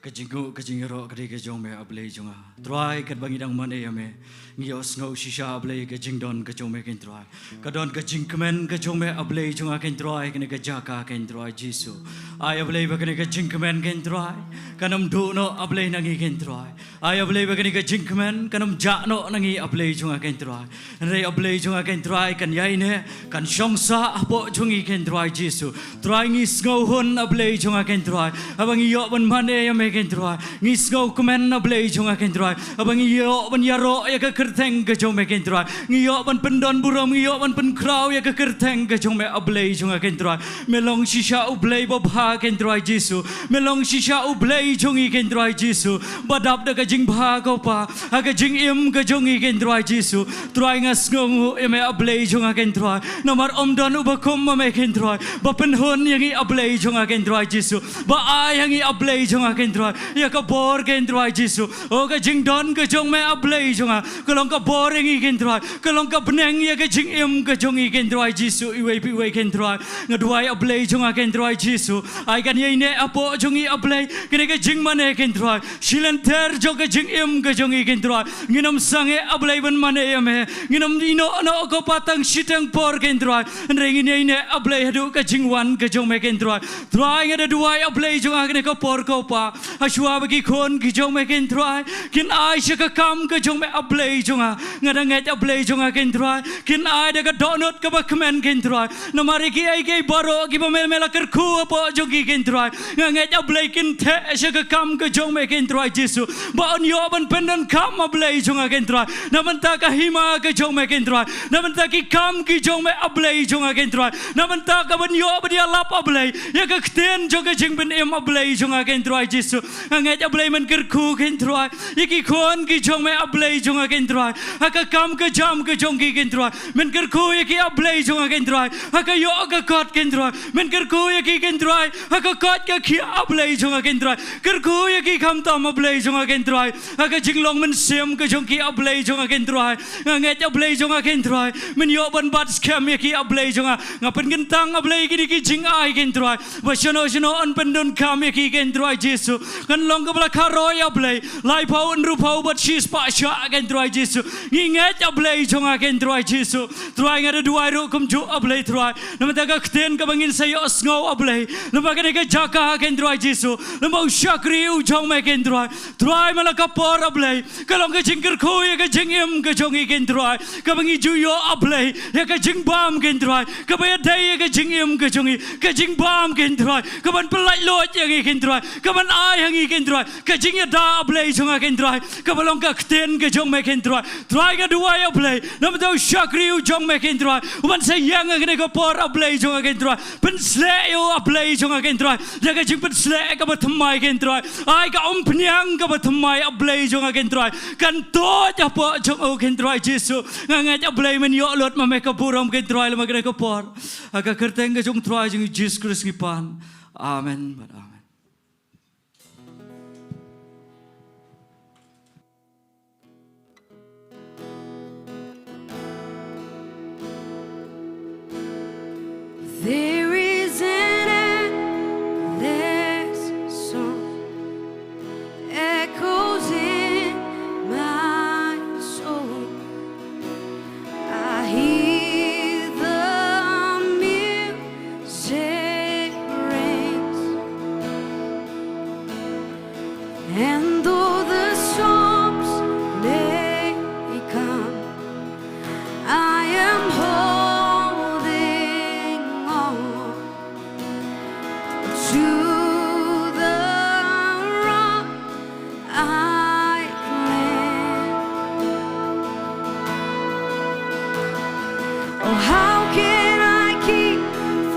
Ka jingnguh ka jingïaroh ka dei ka jong me A Blei jong nga. Trai, katba ngi dang mane ïa me, ngi ïohsngew shisha A Blei ka jingdon ka jong me kein Trai. Ka don ka jingkmen ka jong me A Blei jong nga kein Trai, kane ka jaka kein Trai Jisu. Ai A Blei ba kane ka jingkmen kein Trai kan ym duh noh A Blei na ngi kein Trai. Ai A Blei ba kane ka jingkmen kan ym jah noh na ngi A Blei jong nga kein Trai. Hynrei A Blei jong nga kein Trai kan ïaineh, kan shong sah hapoh jong ngi kein Trai Jisu. Trai ngi sngewhun A Blei jong nga kein Trai. Haba ngi ïoh ban mane ïa me kein Trai. Ngi sngewkmen A Blei jong nga kein Trai. Haba ngi ïoh ban ïaroh ïa ka kyrteng ka jong me kein Trai. Ngi ïoh ban pyndon burom, ngi ïoh ban pynkhraw ïa ka kyrteng ka jong me A Blei jong nga kein Trai. Me long shisha U Blei babha kein Trai Jisu. Me long shisha U Blei jong ngi kein Trai Jisu. Ba dap da ka jingbha ko Pa ha ka jingim ka jong ngi kein Trai Jisu. Trai nga sngewnguh ïa me A Blei jong nga kein Trai. Namar ym don uba kum ma me kein Trai. Ba pynhun ïa ngi A Blei jong nga kein Trai Jisu. Ba ai ha ngi A Blei jong nga kein Trai ïa ka bor kein Trai Jisu. O ka jingdon ka jong me A Blei jong nga ka long ka bor ïa ngi kein Trai. Ka long ka bneng ïa ka jingim ka jong ngi kein Trai Jisu iwei pa iwei kein Trai. Nga duwai A Blei jong nga kein Trai Jisu. Ai kan ïaineh hapoh jong ngi A Blei. Kane ka jingmane kein Trai. Shi lynter jong ka jingim ka jong ngi kein Trai. Ngin ym sangeh A Blei ban mane ïa me. Ngin ym ïehnoh noh ko Pa tang shiteng por kein Trai. Hynrei ngin ïaineh A Blei haduh ka jingwan ka jong me kein Trai. Trai nga da duwai A Blei jong nga kane ka por ko Pa. Hashwa ba ki khun ki jong me kein Trai kin ai sha ka kam ka jong me A Blei jong nga. Nga da ngeit A Blei jong nga kein Trai kin ai da ka dohnud kaba kmen kein Trai. Namar ïa kiei kiei baroh kiba me me la kyrkhu hapoh jong ki kein Trai. Nga ngeit A Blei kin theh sha ka kam ka jong me kein Trai Jisu. Ba un ïoh ban pyndonkam A Blei jong nga kein Trai. Na bynta ka hima ka jong me kein Trai. Na bynta ki kam ki jong me A Blei jong nga kein Trai. Na bynta kaban ïoh ban ïalap A Blei ïa ka ktien jong ka jingbym im A Blei jong nga kein Trai Jisu. Nga ngeit A Blei men kyrkhu kein Trai ïa ki khun ki jong me A Blei jong nga kein Trai. Ha ka kam ka jam ka jong ki kein Trai. Men kyrkhu ïa ki A Blei jong nga kein Trai. Ha ka ïoh ka kot kein Trai. Men kyrkhu ïa ki kein Trai. Ha ka kot ka khiah A Blei jong nga kein Trai. Kyrkhu ïa ki khamtam A Blei jong nga kein Trai. Ha ka jinglong mynsiem ka jong ki A Blei jong nga kein Trai. Nga ngeit A Blei jong nga kein Trai. Men ïoh ban bat skhem ïa ki A Blei jong nga. Nga pynkyntang A Blei kine ki jingai kein Trai. Ba shano shano yn pyndonkam ïa ki kein Trai Jisu. Kan long kaba la kharoi A Blei. Laiphew hynriewphew bad shispah shah kein Trai Jisu. Ngi ngeit A Blei jong nga kein Trai Jisu. Trai nga da duwai ruh kumjuh A Blei Trai. Na bynta ka ktien kaba ngin sa ïohsngew A Blei. Lyngba kane ka jaka kein Trai Jisu. Lyngba u shakri u jong me kein Trai. Trai man la ka por A Blei. Ka long ka jingkyrkhu ïa ka jingim ka jong ngi kein Trai. Kaba ngi ju ïoh A Blei ïa ka jingbam kein Trai. Kaba ïadei ïa ka jingim ka jong ngi. Ka jingbam kein Trai. Kaban pyllait luid ïa ngi kein Trai. Kaban ai ha ngi kein Trai. Ka jingïada A Blei jong nga kein Trai. Kaba long ka ktien ka jong me kein Trai. Trai nga duwai A Blei. Na bynta u shakri u jong me kein Trai. Uban sa ïeng ha kane ka por A Blei jong nga kein Trai. Pynshlur ïa u A Blei jong nga kein Trai. Ïa ka jingpynshlur kaba thymmai kein Trai. Ai ka umphniang kaba thymmai A Blei jong nga kein Trai. Kan tuid hapoh jong u kein Trai Jisu. Nga ngeit A Blei men ïoh lut ma me ka burom kein Trai lyngba kane ka por. Ha ka kyrteng ka jong u Trai jong ngi Jisu Khrist ngi pan. Amen bad amen. There is an endless song And though the storms may come, I am holding on to the rock I cling. Oh, how can I keep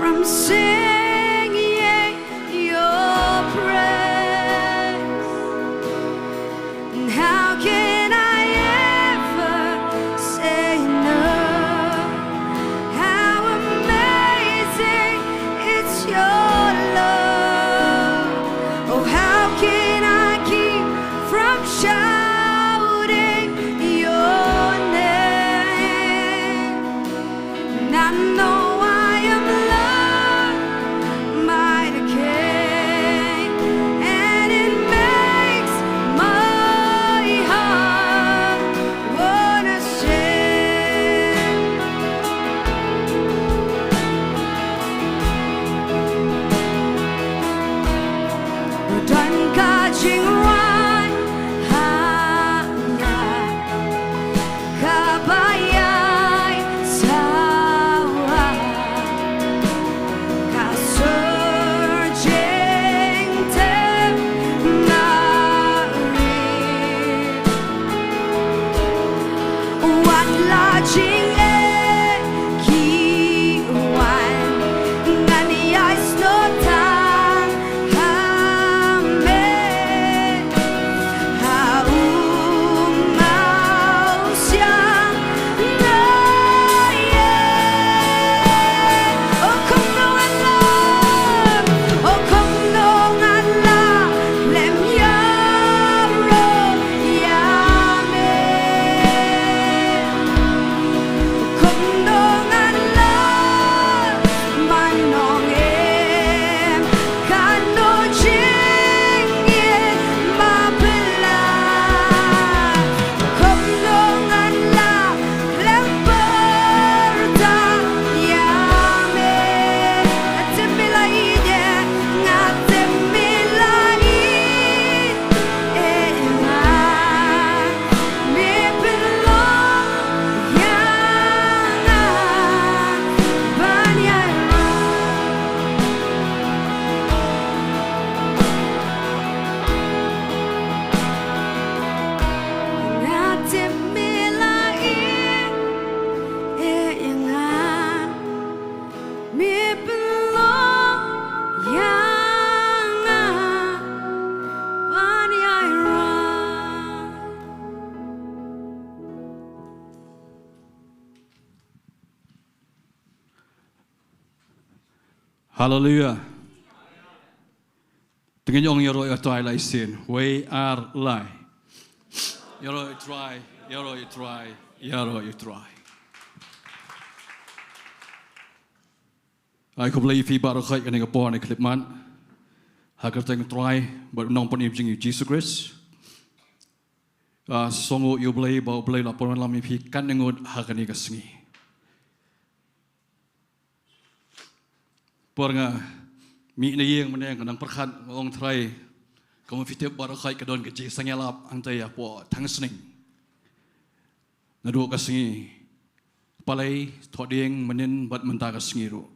from singing your praise? And how can I ever say no? How amazing is your love. Oh, how can I keep from shouting your name? And I know I am loved by the King, and it makes my heart wanna sing. Don ka jingrwai ha nga, kaba ïai sawa, ka sur jingtip na ri. Wat la jingeh ki wan, ngan ïai snoh tang ha me. Ha u mawsiang na ïa. O kumno ngan lah, o kumno ngan lah lem ïaroh ïa me. Kumno ngan lah man ong em, kano jingim ba pynlah. Kumno ngan lah khlem pyrta ïa me. Nga tip me la ïeit, nga tip me la ïeit ïa nga. Me pynlong ïa nga ban ïaroh. Nga tip me la ïeit ïa nga. Me pynlong ïa nga ban ïaroh. Haleluia. Te ngin ong ïaroh ïa u Trai lai sien. Wei ar lai. Ïaroh ïa u Trai, ïaroh ïa u Trai, ïaroh ïa u Trai. Ai khublei ïa phi baroh khoit kane ka por ne khyllipmat. Ha ka kyrteng u Trai bad u Nongpynim jong ngi Jisu Khrist. Ah, sngewnguh ïa u Blei ba u Blei la pynwanlam ïa phi katne ngut ha kane ka sngi. Por nga mih na ïing mynne nga nang pyrkhat nga ong Trai, kumba phi tip baroh khoit ka don ka jingsngewlap hangta ïa pdeng thangsneng. Naduh ka sngi Palei, Thohdieng, mynnin bad mynta ka sngi ruh.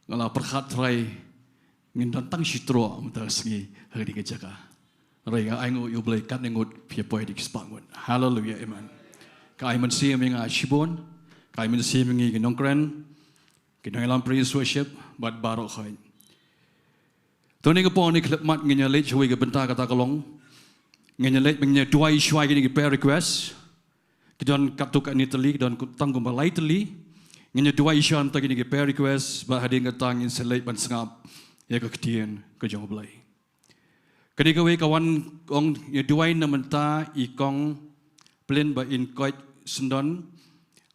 Nga la pyrkhat Trai, ngin don tang shi troh mynta ka sngi ha kane ka jaka. Hynrei nga ainguh ïa u Blei katne ngut phi ïa poi da ki spah ngut. Haleluia, amen. Ka ai mynsiem ïa nga shibun, ka ai mynsiem ïa ngi ki nongkren, ki nongïalam praise worship bad baroh khoit. Te ha kane ka por ne khyllipmat ngin ïa leit shuwa ka bynta kata ka long. Ngin ïa leit, ngin ïa duwai shuwa kine ki prayer request. Ki don katto katne tylli, ki don tang kumba lai tylli. Ngin ïa duwai shuwa ïa kine ki prayer request bad hadien kata ngin sa leit ban sngap ïa ka ktien ka jong u Blei. Kane kawei ka wan ong ïa duwai na bynta i kong Plin bad in koit Syndon.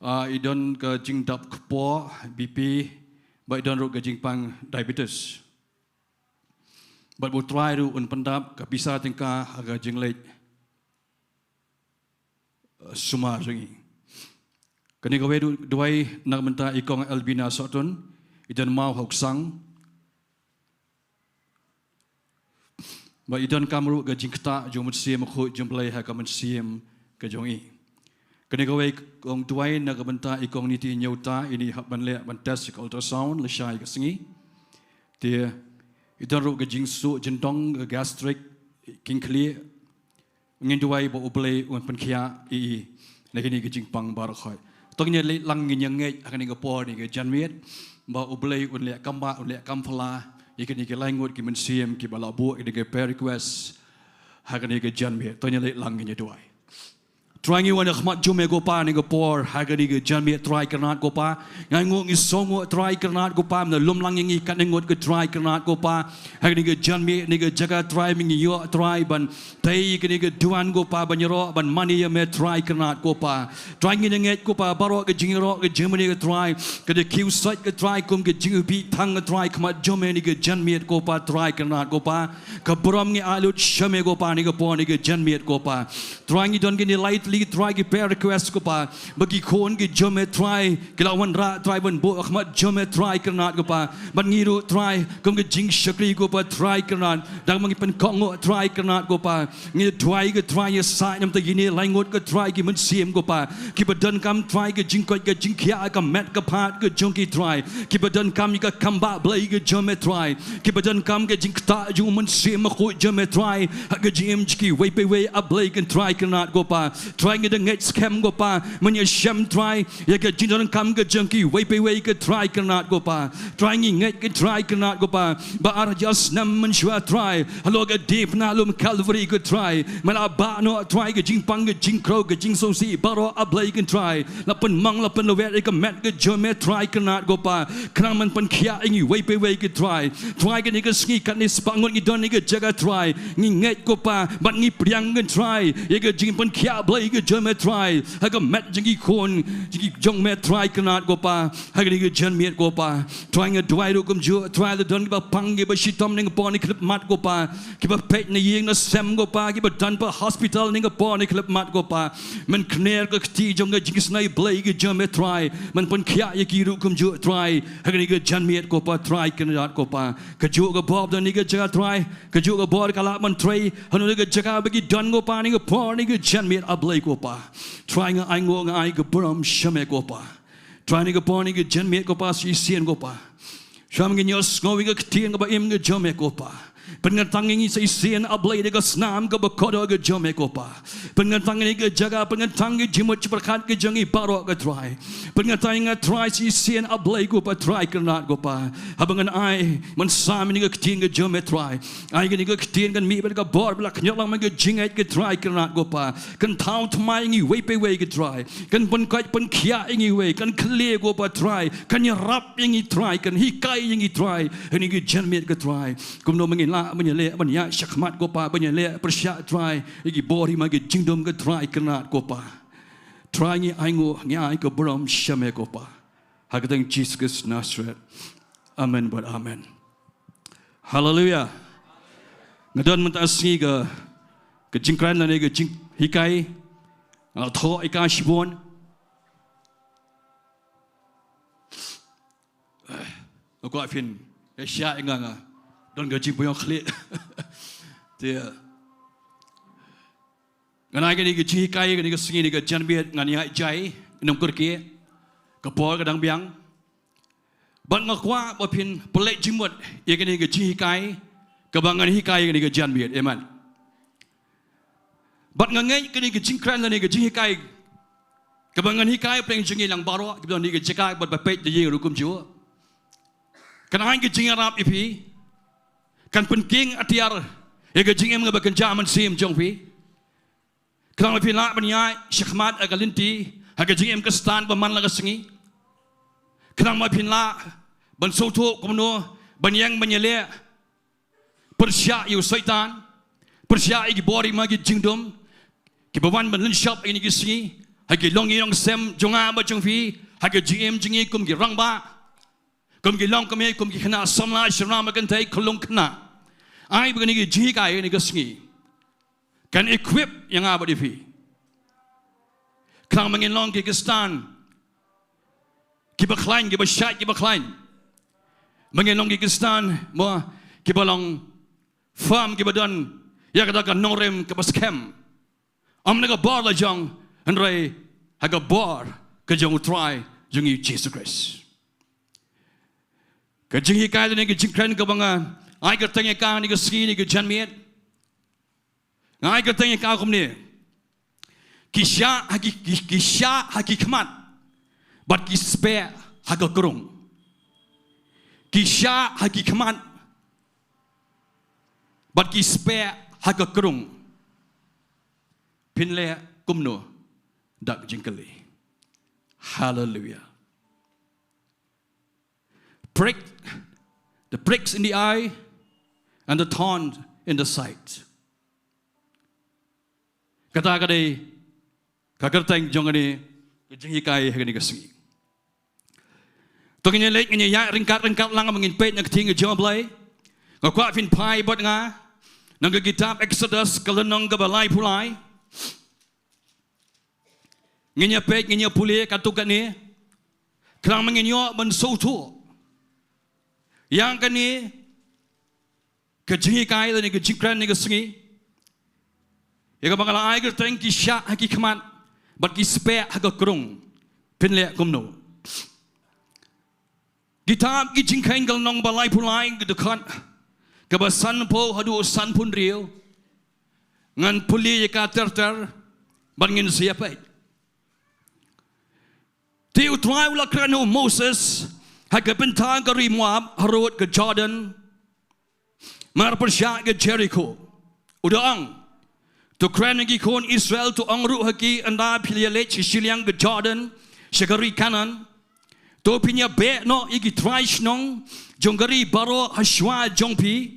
Ah, i don ka jingdap kpoh, B P, bad i don ruh ka jingpang diabetes. Bad ba u Trai ruh un pyndap ka pisa tyngka ha ka jingleit, eh, sumar jong ngi. Kane kawei ruh duwai na bynta i kong Albina Sohtun, i don maw ha u ksang. Ba i donkam ruh ka jingktah jong u Mynsiem Bakhuid jong u Blei ha ka mynsiem ka jong i. Kane kawei kong duwai na ka bynta i kong Niti Nyota, ini hap ban leh ban test ïa ka ultrasound lashai ka sngi. Te i don ruh ka jingsuk jyndong, ka gastric, king khlieh. Ngin duwai ba u Blei un pynkhiah ïa i na kine ki jingpang baroh khoit. To ngin ïa leit lang, ngin ïa ngeit ha kane ka por ne ka janmiet ba u Blei un leh kam bah, un leh kam phylla ïa kine ki lai ngut ki mynsiem kiba la buh ïa kine ki prayer request ha kane ka janmiet. To ngin ïa leit lang, ngin ïa duwai. Trai, ngi wan ha khmat jong me ko Pa ha kane ka por, ha kane ka janmiet Trai Kynrad ko Pa. Nga ainguh, ngi sngewnguh Trai Kynrad ko Pa, me la lum lang ïa ngi katne ngut ko Trai Kynrad ko Pa. Ha kane ka janmiet, kane ka jaka Trai, me ngi ïoh Trai ban tei ïa kane ka duwan ko Pa, ban ïaroh ban mane ïa me Trai Kynrad ko Pa. Trai, ngi ngeit ko Pa, baroh ka jingïaroh ka jingmane ko Trai, ka da kiew sait ko Trai kum ka jingïabih thang ko Trai ha khmat jong me ha kane ka janmiet ko Pa, Trai Kynrad ko Pa. Ka burom ngi ai lut sha me ko Pa ha kane ka por, ha kane ka janmiet ko Pa. Trai, ngi don kine lai tylli Trai ki prayer request ko Pa, ba ki khun ki jong me Trai ki la wanrah Trai ban buh ha khmat jong me Trai Kynrad ko Pa. Bad ngi ruh Trai kum ka jingshakri ko Pa Trai Kynrad, dang ma ngi pynkohnguh Trai Kynrad ko Pa, ngi duwai ko Trai, ïa sah ïa me te kine lai ngut ko Trai ki mynsiem ko Pa, kiba donkam Trai ka jingkoit ka jingkhiah ha ka met ka phad ka jong ki Trai, kiba donkam ïa ka kam bah Blei ka jong me Trai, kiba donkam ka jingktah jong u Mynsiem Bakhuid jong me Trai ha ka jingim jong kiwei pa iwei, A Blei ko Trai Kynrad ko Pa. Trai, ngi da ngeit skhem ko Pa, men ïashem Trai ïa ka jingdonkam ka jong kiwei pa iwei ko Trai Kynrad ko Pa. Trai, ngi ngeit ko Trai Kynrad ko Pa, ba ar hajar snem mynshuwa Trai, halor ka diengphna lum Calvary ko Trai, me la bah noh Trai ka jingpang ka jingkhrew ka jingsngewsih baroh, A Blei ko Trai, la pynmong la pynlwet ïa ka met ka jong me Trai Kynrad ko Pa. Khnang men pynkhiah ïa ngi iwei pa iwei ko Trai. Trai, kane ka sngi katne spah ngut ngi don ha kane ka jaka Trai, ngi ngeit ko Pa, bad ngi pdiang ko Trai ïa ka jingpynkhiah Blei ka jong me Trai ha ka met jong ki khun jong ki jong me Trai Kynrad ko Pa, ha kane ka janmiet ko Pa. Trai, nga duwai ruh kumjuh Trai, la don kiba pang kiba shitom ha kane ka por ha kane ka khyllipmat ko Pa, kiba peit na ïing na sem ko Pa, kiba don pat hospital ha kane ka por ha kane ka khyllipmat ko Pa. Men kner ka kti jong ka jingisynei Blei ka jong me Trai, men pynkhiah ïa ki ruh kumjuh Trai ha kane ka janmiet ko Pa, Trai Kynrad ko Pa. Kajuh ka bor ba don ha kane ka jaka Trai, kajuh ka bor ka lah ban trei ha kano kano ka jaka ba ki don ko Pa ha kane ka por ha kane ka janmiet, A Blei ko Pa. Trai, nga ainguh, nga ai ka burom sha me ko Pa. Trai, ha kane ka por ha kane ka janmiet ko Pa, shisien ko Pa, shuwa ba ngin ïohsngew ïa ka ktien kaba im ka jong me ko Pa, pynkyntang ïa ngi shisien, A Blei, da ka snam kaba kordor ka jong me ko Pa. Pynkyntang ïa kane ka jaka, pynkyntang ïa ka jingmut jingpyrkhat ka jong ngi baroh ko Trai. Pynkyntang ïa nga Trai shisien, A Blei ko Pa, Trai Kynrad ko Pa. Haba ngan ai, ngan sam ïa kane ka ktien ka jong me Trai, ai kane ka ktien kan mih bad ka bor ba la khñiot lang ma ka jingngeit ko Trai Kynrad ko Pa. Kan thaw thymmai ïa ngi iwei pa iwei ko Trai, kan pynkoit pynkhiah ïa ngi iwei, kan khlieh ko Pa Trai, kan ïarap ïa ngi Trai, kan hikai ïa ngi Trai ha kane ka janmiet ko Trai. Kumno ba ngin lah ban ïaleh ban ïaid shakhmat ko Pa, ban ïaleh pyrshah Trai ïa ki bor hima ki jingdum ko Trai Kynrad ko Pa. Trai, ngi ainguh, ngi ai ka burom sha me ko Pa, ha ka kyrteng Jisu Khrist Nasaret. Amen bad amen. Haleluia. Nga don mynta ka sngi ka, ka jingkren lane ka jinghikai, nga la thoh ïa ka shibun. Nga kwah phin ïa shah ïa nga, nga don ka jingpynïoh khlieh. Te ngan ai kane ka jinghikai kane ka sngi, kane ka janmiet, ngan ïaid jai, ngan ym kyrkieh, ka por ka dang biang. Bad nga kwah ba phin pynleit jingmut ïa kane ka jinghikai kaba ngan hikai kane ka janmiet, amen. Bad nga ngeit kane ka jingkren lane ka jinghikai kaba ngan hikai, pdeng jong ngi lang baroh kiba don ha kane ka jaka bad ba peit da ïing ruh kumjuh, kan ai ka jingïarap ïa phi, kan pynking atiar ïa ka jingim kaba kynja mynsiem jong phi. Khnang ba phin lah ban ïaid shakhmat ha ka lynti, ha ka jingim Khristan ba man la ka sngi. Khnang ba phin lah ban sngewthuh kumno ban ïeng ban ïaleh pyrshah ïa u Soitan, pyrshah ïa ki bor hima ki jingdum kiba wan ban lynshop ha kine ki sngi ha ki longïing longsem jong nga bad jong phi, ha ka jingim jong ngi kum ki rangbah, kum ki longkmie, kum ki khynnah samla, sharam bad kynthei, khyllung khynnah. Ai ba kane ka jinghikai kane ka sngi kan equip ïa nga bad ïa phi, khnang ba ngin long ki Khristan kiba khlaiñ, kiba shait, kiba khlaiñ. Ba ngin long ki Khristan mo kiba long platform kiba don ïa kata ka nongrim kaba skhem. Ym na ka bor la jong, hynrei ha ka bor ka jong U Trai jong ngi Jisu Khrist. Ka jinghikai lane ka jingkren kaba nga ai kyrteng ïa ka ha kane ka sngi, ha kane ka janmiet, nga ai kyrteng ïa ka kumne: Ki shah ha ki, ki, ki shah ha ki khmat bad ki speh ha ka krung. Ki shah ha ki khmat bad ki speh ha ka krung. Phin leh kumno da ka jingkylli? Hallelujah. Prick, the pricks in the eye and the thorn in the side. Kata ka dei ka kyrteng jong kane ka jinghikai ha kane ka sngi. To ngin ïa leit, ngin ïa ïaid ryngkat ryngkat lang, ngin peit na ka ktien ka jong U Blei. Nga kwah phin phai bad nga na ka kitab Exodus, ka lynnong kaba laiphew lai. Ngin ïa peit, ngin ïa pule katto katne, khnang ba ngin ïoh ban sngewthuh ïa kane ka jinghikai lane ka jingkren ha kane ka sngi, ïa kaba nga la ai kyrteng: Ki shah ha ki khmat bad ki speh ha ka krung. Phin leh kumno? Kitab Ki Jingkheiñ, ka lynnong ba laiphew lai, ka dkhot kaba sanphew haduh sanphew hynriew. Ngan pule ïa ka ter ter bad ngin sa ïa peit. Te U Trai u la kren ha u Moses ha ka bynta ka ri Moab, harud ka Jordan, marpyrshah ka Jerikho. U da ong: To kren ha ki khun Israel, to ong ruh ha ki: Ynda phi la ïa leit sha shiliang ka Jordan, sha ka ri Kanaan, to phin ïa beh noh ïa ki trai shnong jong ka ri baroh ha shuwa jong phi.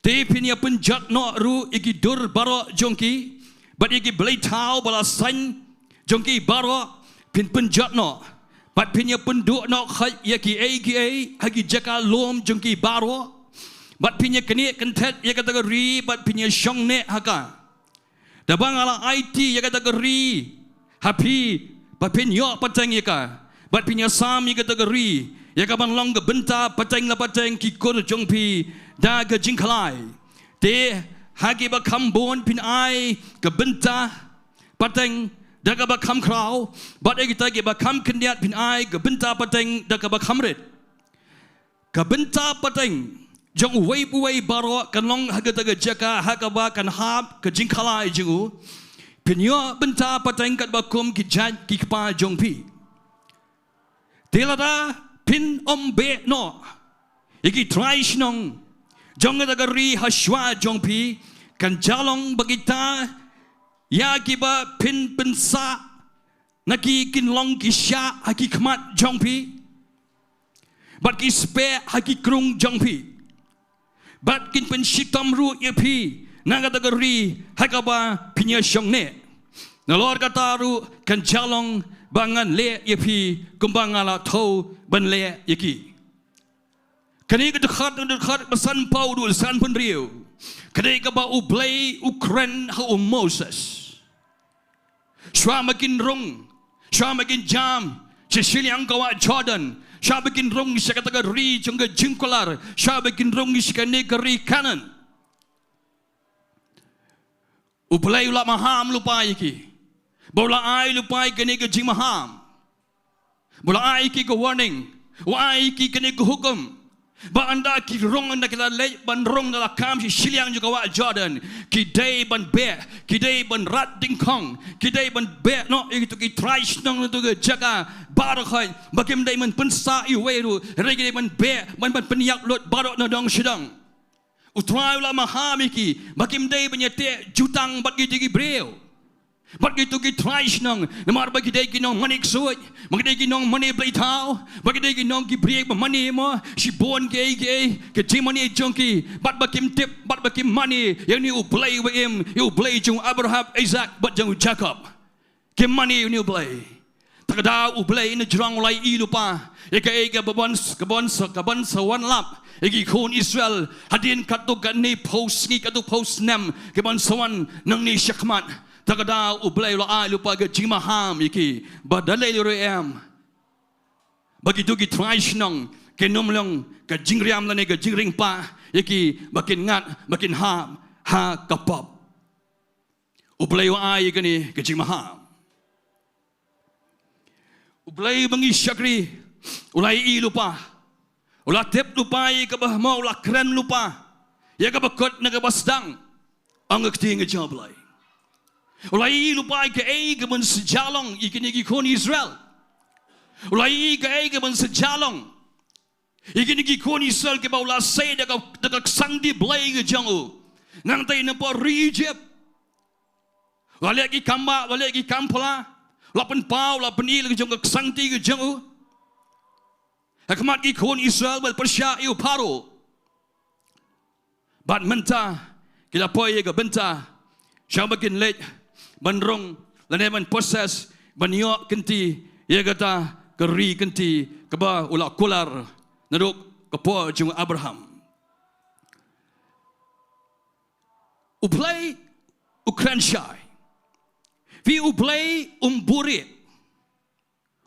Te phin ïa pynjot noh ruh ïa ki dur baroh jong ki, bad ïa ki blei thaw ba la saiñ jong ki baroh phin pynjot noh, bad phin ïa pynduh noh khoit ïa kiei kiei ha ki jaka lum jong ki baroh, bad phin ïa knieh kynthet ïa kata ka ri, bad phin ïa shong neh ha ka. Da ba nga la aiti ïa kata ka ri ha phi ba phin ïoh pateng ïa ka, bad phin ïa sam ïa kata ka ri ïa ka ban long ka bynta pateng la pateng ki kur jong phi da ka jingkhlaiñ. Te ha kiba kham bun phin ai ka bynta pateng da kaba kham khraw, bad ïa kita kiba kham khyndiat phin ai ka bynta pateng da kaba kham rit. Ka bynta pateng jong uwei pa uwei baroh kan long ha kata ka jaka ha kaba kan hap ka jingkhlaiñ jong u. Phin ïoh bynta pateng katba kum ki jait ki kpa jong phi. Te lada phin ym beh noh ïa ki trai shnong jong kata ka ri ha shuwa jong phi, kan jia long ba kita ïa kiba phin pynsah na ki kin long ki shah ha ki khmat jong phi, bad ki speh ha ki krung jong phi, bad kin pynshitom ruh ïa phi na kata ka ri ha kaba phin ïa shong neh. Nalor kata ruh kan jia long ba ngan leh ïa phi kumba nga la thew ban leh ïa ki. Kane ka dkhot, dkhot ba sanphew haduh sanphew hynriew, ka dei kaba U Blei u kren ha u Moses. Shuwa ba kin rung, shuwa ba kin jam sha shiliang ka wah Jordan, shuwa ba kin rung sha kata ka ri jong ka jingkular, shuwa ba kin rung sha kane ka ri Kanaan, U Blei u la maham lypa ïa ki. Ba u la ai lypa ïa kane ka jingmaham. Ba u la ai ïa ki ka warning. U ai ïa ki kane ka hukum. Ba ynda ki rung, ynda ki la leit ban rung, da la kam sha shiliang jong ka wah Jordan, ki dei ban beh, ki dei ban rat dyngkhong, ki dei ban beh noh ïa kito ki trai shnong na kito ki jaka baroh khoit, ba kim dei ban pynsah iwei ruh, hynrei ki dei ban beh, ban, ban pynïap lut baroh na dong sha dong. U Trai u la maham ïa ki ba kim dei ban ïateh jutang bad kito ki briew, bad kito ki trai shnong, namar ba ki dei ki nongmane ksuid, ba ki dei ki nongmane blei thaw, ba ki dei ki nong, ki briew ba mane mo shibun kiei kiei, ka jingmane jong ki, bad ba kim tip, bad ba kim mane ïa une U Blei ba im, ïa U Blei jong u Abraham, Isaac bad jong u Jakob. Kim mane ïa une U Blei. Te ka daw U Blei u nongïalam u la ïohi lypa ïa kaei kaba bun, kaba bun sa, kaba bun sa wan lap ïa ki khun Israel hadien katto katne phew sngi, katto phew snem, kaba bun sa wan nangne shakhmat. Te ka daw U Blei u la ai lypa ka jingmaham ïa ki, ba da lei ruh em, ba kito ki trai shnong kin ym long ka jingriam lane ka jingringpah ïa ki ba kin ngat, ba kin hap ha ka pop. U Blei u ai ïa kane ka jingmaham. U Blei ba ngi shakri u la ïohi lypa, u la tip lypa ïa kaba mo, u la kren lypa ïa kaba kut na kaba sdang. Ong ka ktien ka jong U Blei, u la ïohi lypa ïa kaei kaban sa jah long ïa kine ki khun Israel. U la ïohi kaei kaban sa jah long ïa kine ki khun Israel kiba u la sei da ka, da ka ksangti blei ka jong u. Nangta na por ri Egypt, u la leh ki kam bah, u la leh ki kam phylla, u la pynpaw, u la pyni la ka jong ka ksangti ka jong u ha khmat ki khun Israel, bad pyrshah ïa u Pharaoh. Bad mynta ki la poi ïa ka bynta sha ba kin leit ban rung lane ban possess, ban ïoh kynti ïa kata ka ri kynti kaba u la kular naduh ka por jong u Abraham. U Blei u kren shai. Phi, U Blei um buhrieh.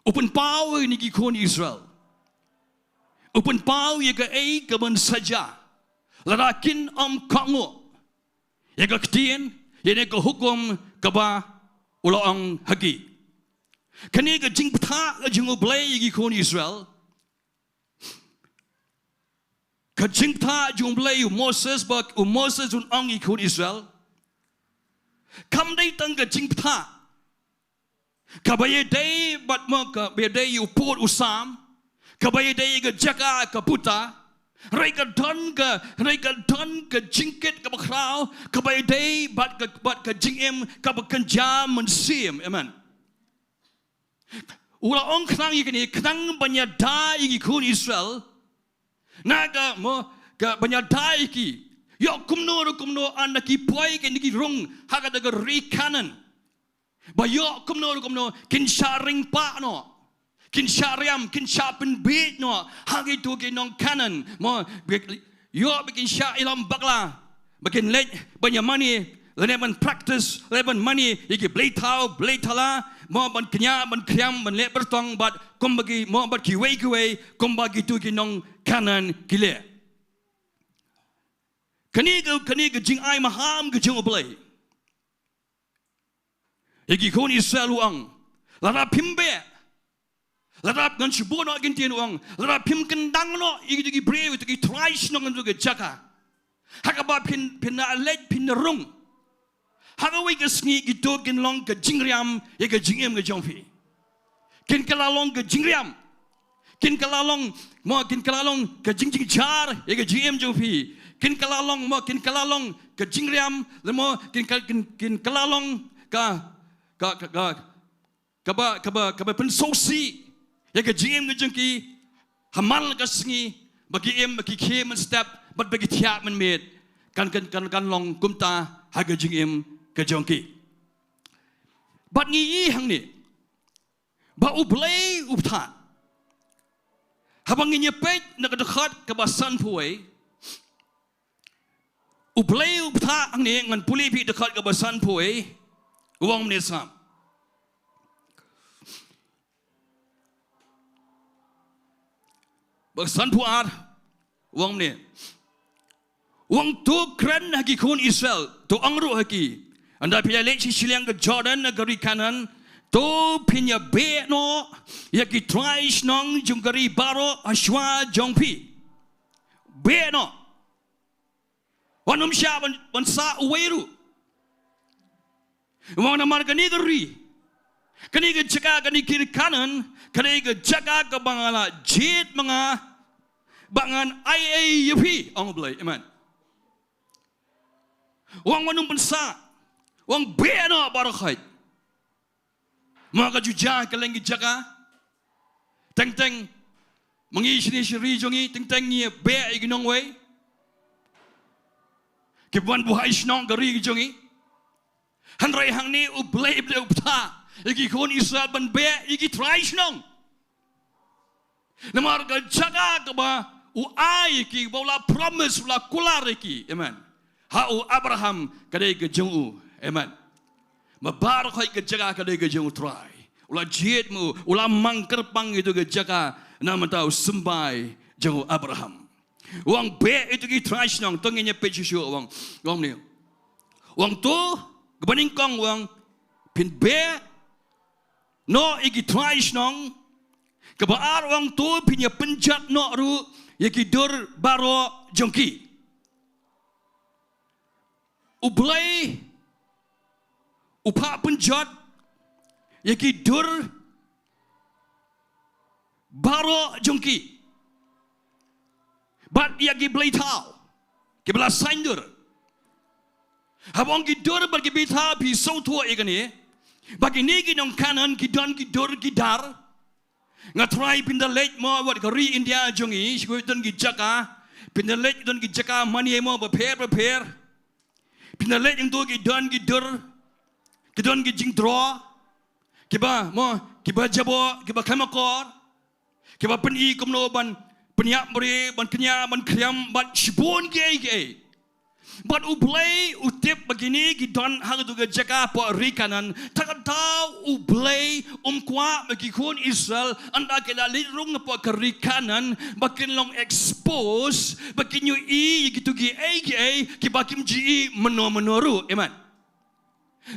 U pynpaw ïa kine ki khun Israel, u pynpaw ïa kaei kaban sa jah lada kin ym kohnguh ïa ka ktien, ïa kane ka hukum kaba u la ong ha ki. Kane ka jingbthah ka jong U Blei ïa ki khun Israel, ka jingbthah jong U Blei ïa u Moses, ba u Moses un ong ïa ki khun Israel, kam dei tang ka jingbthah kaba ïadei bad mo, kaba ïadei ïa u pud u sam, kaba ïadei ïa ka jaka ka puta, hynrei ka don ka, hynrei ka don ka jingkit kaba khraw kaba ïadei bad ka, bad ka jingim kaba kynja mynsiem. Amen. U la ong khnang ïa kane, khnang ban ïada ïa ki khun Israel na ka mo, ka ban ïada ïa ki, ïoh kumno ruh kumno ynda ki poi, ynda ki rung ha kata ka ri Kanaan, ba ïoh kumno ruh kumno kin shah ring pah noh, kin shah riam, kin shah pynbiej noh ha kito ki nong Kanaan mo. Ïoh ba kin shah ïalam bakla, ba kin leit ban ïa mane lane ban practice lane ban mane ïa ki blei thaw blei thala mo, ban kñia ban khriam ban leh byrtong bad kumba ki mo, bad kiwei kiwei kumba kito ki nong Kanaan ki leh. Kane ka, kane ka jingai maham ka jong U Blei ïa ki khun Israel u ong, lada phim beh, lada, ngan shu buh noh ki ktien, u ong, lada phim kyndang noh ïa kito ki briew, kito ki trai shnong, kito ki jaka, ha kaba phin, phin nang leit phin nang rung, ha kawei ka sngi kito kin long ka jingriam ïa ka jingim ka jong phi. Kin kylla long ka jingriam, kin kylla long mo, kin kylla long ka jingjynjar ïa ka jingim jong phi. Kin kylla long mo, kin kylla long ka jingriam, lane mo, kin kyl-, kin, kin kylla long ka, ka, ka, ka, kaba, kaba, kaba pynsngewsih ïa ka jingim ka jong ki. Ha man la ka sngi ba ki im, ba ki khie mynstep bad ba ki thiah mynmiet, kan, kan, kan, kan long kumta ha ka jingim ka jong ki. Bad ngi ïohi hangne ba U Blei u bthah. Haba ngin ïa peit na ka dkhot kaba sanphew wei, U Blei u bthah hangne, ngan pule ïa phi dkhot kaba sanphew wei, u ong kumne, Salm ba sanphew ar, u ong kumne. U ong, to kren ha ki khun Israel, to ong ruh ha ki, ynda phi la leit sha shiliang ka Jordan na ka ri Kanaan, to phin ïa beh noh ïa ki trai shnong jong ka ri baroh ha shuwa jong phi. Beh noh. Wat nym shah ban, ban sah uwei ruh. U ong namar kane ka ri, kane ka jaka, kane ka ri Kanaan, kane ka jaka kaba nga la jied ma nga ba ngan ai ei ïa phi, ong U Blei. Amen. U ong wat nym pynsah, u ong beh noh baroh khoit. Ma ka ju jia kylleng ki jaka, teng teng ma ngi shane sha ri jong ngi, teng teng ngi beh ïa ki nongwei, ki ban buhai shnong ka ri ki jong ngi. Hynrei hangne U Blei, U Blei u bthah ïa ki khun Israel ban beh ïa ki trai shnong. Namar ka jaka kaba u ai ïa ki, ba u la promise, u la kular ïa ki. Amen. Ha u Abraham ka dei ka jong u. Amen. Ma baroh khoit ka jaka ka dei ka jong U Trai. U la jied ma u, u la mang kyrpang ïa katu ka jaka na ka bynta u symbai jong u Abraham. U ong beh ïa kito ki trai shnong, to ngin ïa peit shuh shuh u ong. U ong ne. U ong to, kaba nyngkong u ong, phin beh noh ïa ki trai shnong, kaba ar u ong to phin ïa pynjot noh ruh ïa ki dur baroh jong ki. U Blei u phah pynjot ïa ki dur baroh jong ki. Bad ïa ki blei thaw kiba la saiñdur. Haba ong ki dur bad ki blei thaw phi sngewthuh ïa kane. Ba kine ki nong Kanaan ki don ki dur ki dar. Nga trai phin da leit mo wat ka ri India jong ngi, shi don ki jaka. Phin da leit don ki jaka mane mo bapher bapher. Phin da leit hangto ki don ki dur, ki don ki jingdro, kiba mo, kiba jaboh, kiba khlem akor, kiba pyni kumno ban pynïap bre, ban kñia, ban khriam, bad shibun kiei kiei. Bad U Blei u tip ba kine ki don ha kato ka jaka hapoh ri Kanaan. Te kata U Blei um kwah ba ki khun Israel ynda ki la leit rung hapoh ka ri Kanaan ba kin long expose, ba kin ïohi ïa kito kiei kiei kiba kim ju i mynno mynno ruh. Amen.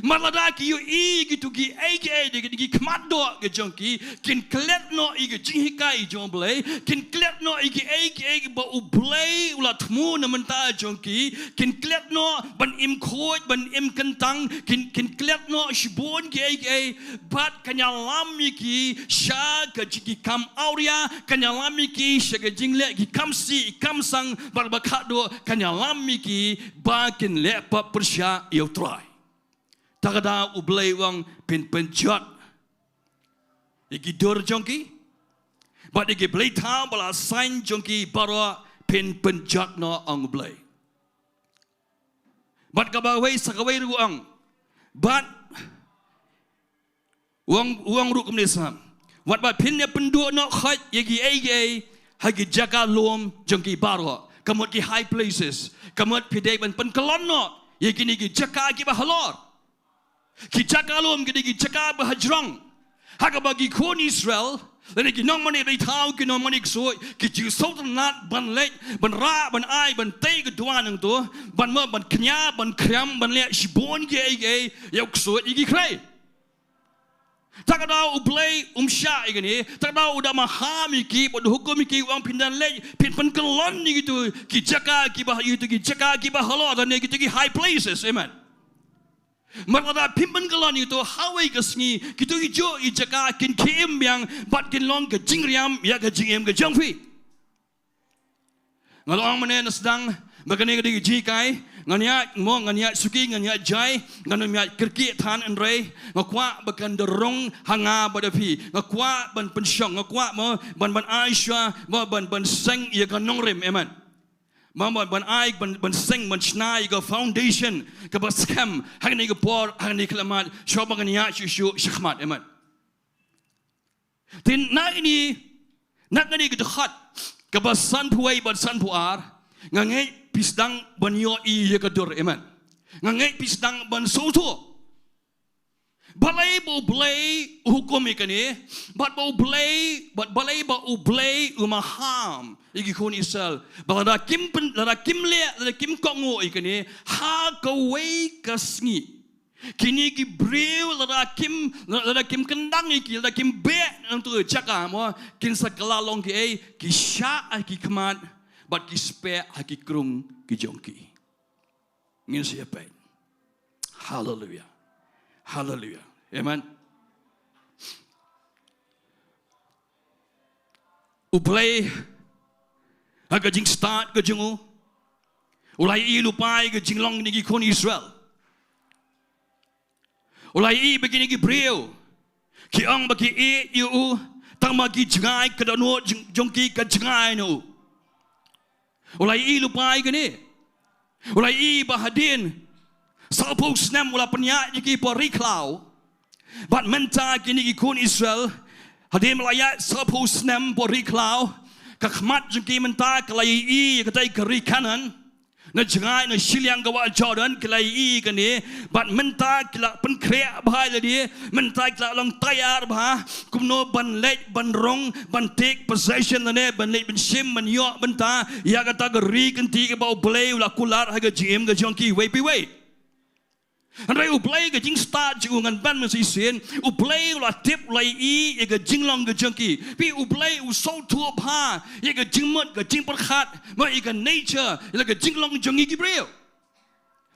Mar lada ki ïohi ïa kito kiei kiei da ki khmat doh ka jong ki, kin klet noh ïa ka jinghikai jong U Blei, kin klet noh ïa kiei kiei ba U Blei u la thmu na bynta jong ki, kin klet noh ban im khuid, ban im kyntang, kin, kin klet noh shibun kiei kiei, bad kan ïalam ïa ki sha ka jingkam awria, kan ïalam ïa ki sha ka jingleh ki kam sih kam sang, bad ba khadduh kan ïalam ïa ki ba kin leh pop pyrshah ïa U Trai. Te kata U Blei u ong phin pynjot ïa ki dur jong ki, bad ïa ki blei thaw ba la saiñ jong ki baroh phin pynjot noh, ong U Blei. Bad kaba wei sa kawei ruh u ong. Bad u ong, u ong ruh kumne sam. Wat ba phin ïa pynduh noh khoit ïa kiei kiei ha ki jaka lum jong ki baroh. Ka mut ki high places. Ka mut phi dei ban pynkyllon noh ïa kine ki jaka kiba halor. Ki jaka lum ki dei ki jaka ba hajrong. Ha kaba ki khun Israel lane ki nongmane blei thaw, ki nongmane ksuid, ki ju sngewtynnat ban leit, ban rah, ban ai, ban tei ka duwan hangto, ban mo, ban kñia, ban khriam, ban leh shibun kiei kiei ïa u ksuid, ïa ki khlei. Te kata U Blei um shah ïa kane, te kata u da maham ïa ki, bad u hukum ïa ki, u ong phin da leit, phin pynkyllon ïa kito ki jaka kiba, ïa kito ki jaka kiba halor, lane kito ki high places. Amen. Mar lada phim pynkyllon ïa kito, ha kawei ka sngi kito kijuh ki jaka kin khie im biang bad kin long ka jingriam ïa ka jingim ka jong phi. Nga la ong mynne na sdang ba kane ka dei ka jinghikai. Ngan ïaid mo, ngan ïaid suki, ngan ïaid jai, ngan ym ïaid kyrkieh than, hynrei nga kwah ba kan da rung ha nga bad ha phi. Nga kwah ban pynshong, nga kwah mo ban, ban ai shuwa mo, ban, ban seng ïa ka nongrim. Amen. Mo ban, ban ai, ban, ban seng, ban shna ïa ka foundation kaba skhem ha kane ka por, ha kane ka khyllipmat, shuwa ba ngan ïaid shuh shuh shakhmat. Amen. Te na kine, na kine ki dkhot kaba sanphew wei bad sanphew ar, nga ngeit phi sdang ban ïohi ïa ka dur. Amen. Nga ngeit phi sdang ban sngewthuh balei ba U Blei u hukum ïa kane, bad ba U Blei, bad balei ba U Blei u maham ïa ki khun Israel ba lada kim pyn, lada kim leh, lada kim kohnguh ïa kane, ha kawei ka sngi kine ki briew lada kim, lada kim kyndang ïa ki, lada kim beh na kato ka jaka mo, kin sa kylla long kiei, ki shah ha ki khmat bad ki speh ha ki krung ki jong ki. Ngin sa ïa peit. Haleluia. Haleluia. Amen. U Blei ha ka jingstad ka jong u, u la ïohi lypa ïa ka jinglong kine ki khun Israel. U la ïohi ba kine ki briew ki ong ba ki ïeit ïa u, tangba ki jngai, ka dohnud jong, jong ki ka jngai na u. U la ïohi lypa ïa kane. U la ïohi ba hadien sawphew snem u la pynïaid ïa ki hapoh ri khlaw. Bad mynta kine ki khun Israel, hadien ba la ïaid sawphew snem hapoh ri khlaw, ka khmat jong ki mynta ka la ïohi ïa katei ka ri Kanaan. Na jngai na shiliang ka wah Jordan ki la ïohi ïa kane, bad mynta ki la pynkhreh bha ïa lade, mynta ki la long tayar bha kumno ban leit ban rong ban take possession lane ban leit ban shim ban ïoh bynta ïa kata ka ri kynti kaba U Blei u la kular ha ka jingim ka jong ki. Wei pa wei. Hynrei U Blei ka jingstad jong u ngan ban mynshisien, U Blei u la tip, u la ïohi ïa ka jinglong ka jong ki. Phi, U Blei u sngewthuh bha ïa ka jingmut, ka jingpyrkhat, mo, ïa ka nature, ïa ka jinglong jong ngi ki briew.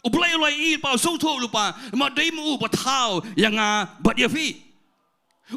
U Blei u la ïohi, pa, u sngewthuh lypa, mo, dei ma u ba thaw ïa nga bad ïa phi.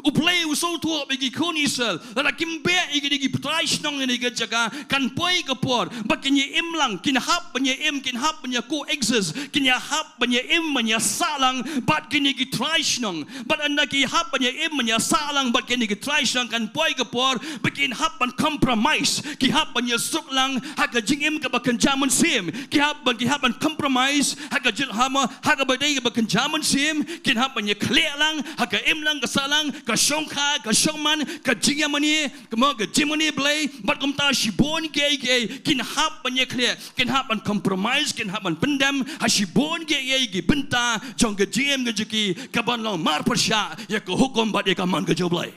U Blei u sngewthuh ba ki khun Israel, lada kim beh ïa kine ki trai shnong na kane ka jaka, kan poi ka por ba kin ïa im lang, kin hap ban ïa im, kin hap ban ïa coexist, kin ïa hap ban ïa im ban ïa sah lang bad kine ki trai shnong. Bad ynda ki hap ban ïa im ban ïa sah lang bad kine ki trai shnong, kan poi ka por ba kin hap ban compromise, ki hap ban ïa suk lang ha ka jingim kaba kynja mynsiem, ki hap ban, ki hap ban compromise ha ka jingim, ha kaba dei kaba kynja mynsiem, kin hap ban ïa khleh lang ha ka im lang ka sah lang, ka shongkha, ka shongman, ka jingïamane, ka, mo, ka jingmane Blei. Bad kumta shibun kiei kiei kin hap ban ïa khleh, kin hap ban compromise, kin hap ban pyndem ha shibun kiei kiei ki bynta jong ka jingim ka jong ki, kaban long marpyrshah ïa ka hukum bad ïa ka mon ka jong U Blei.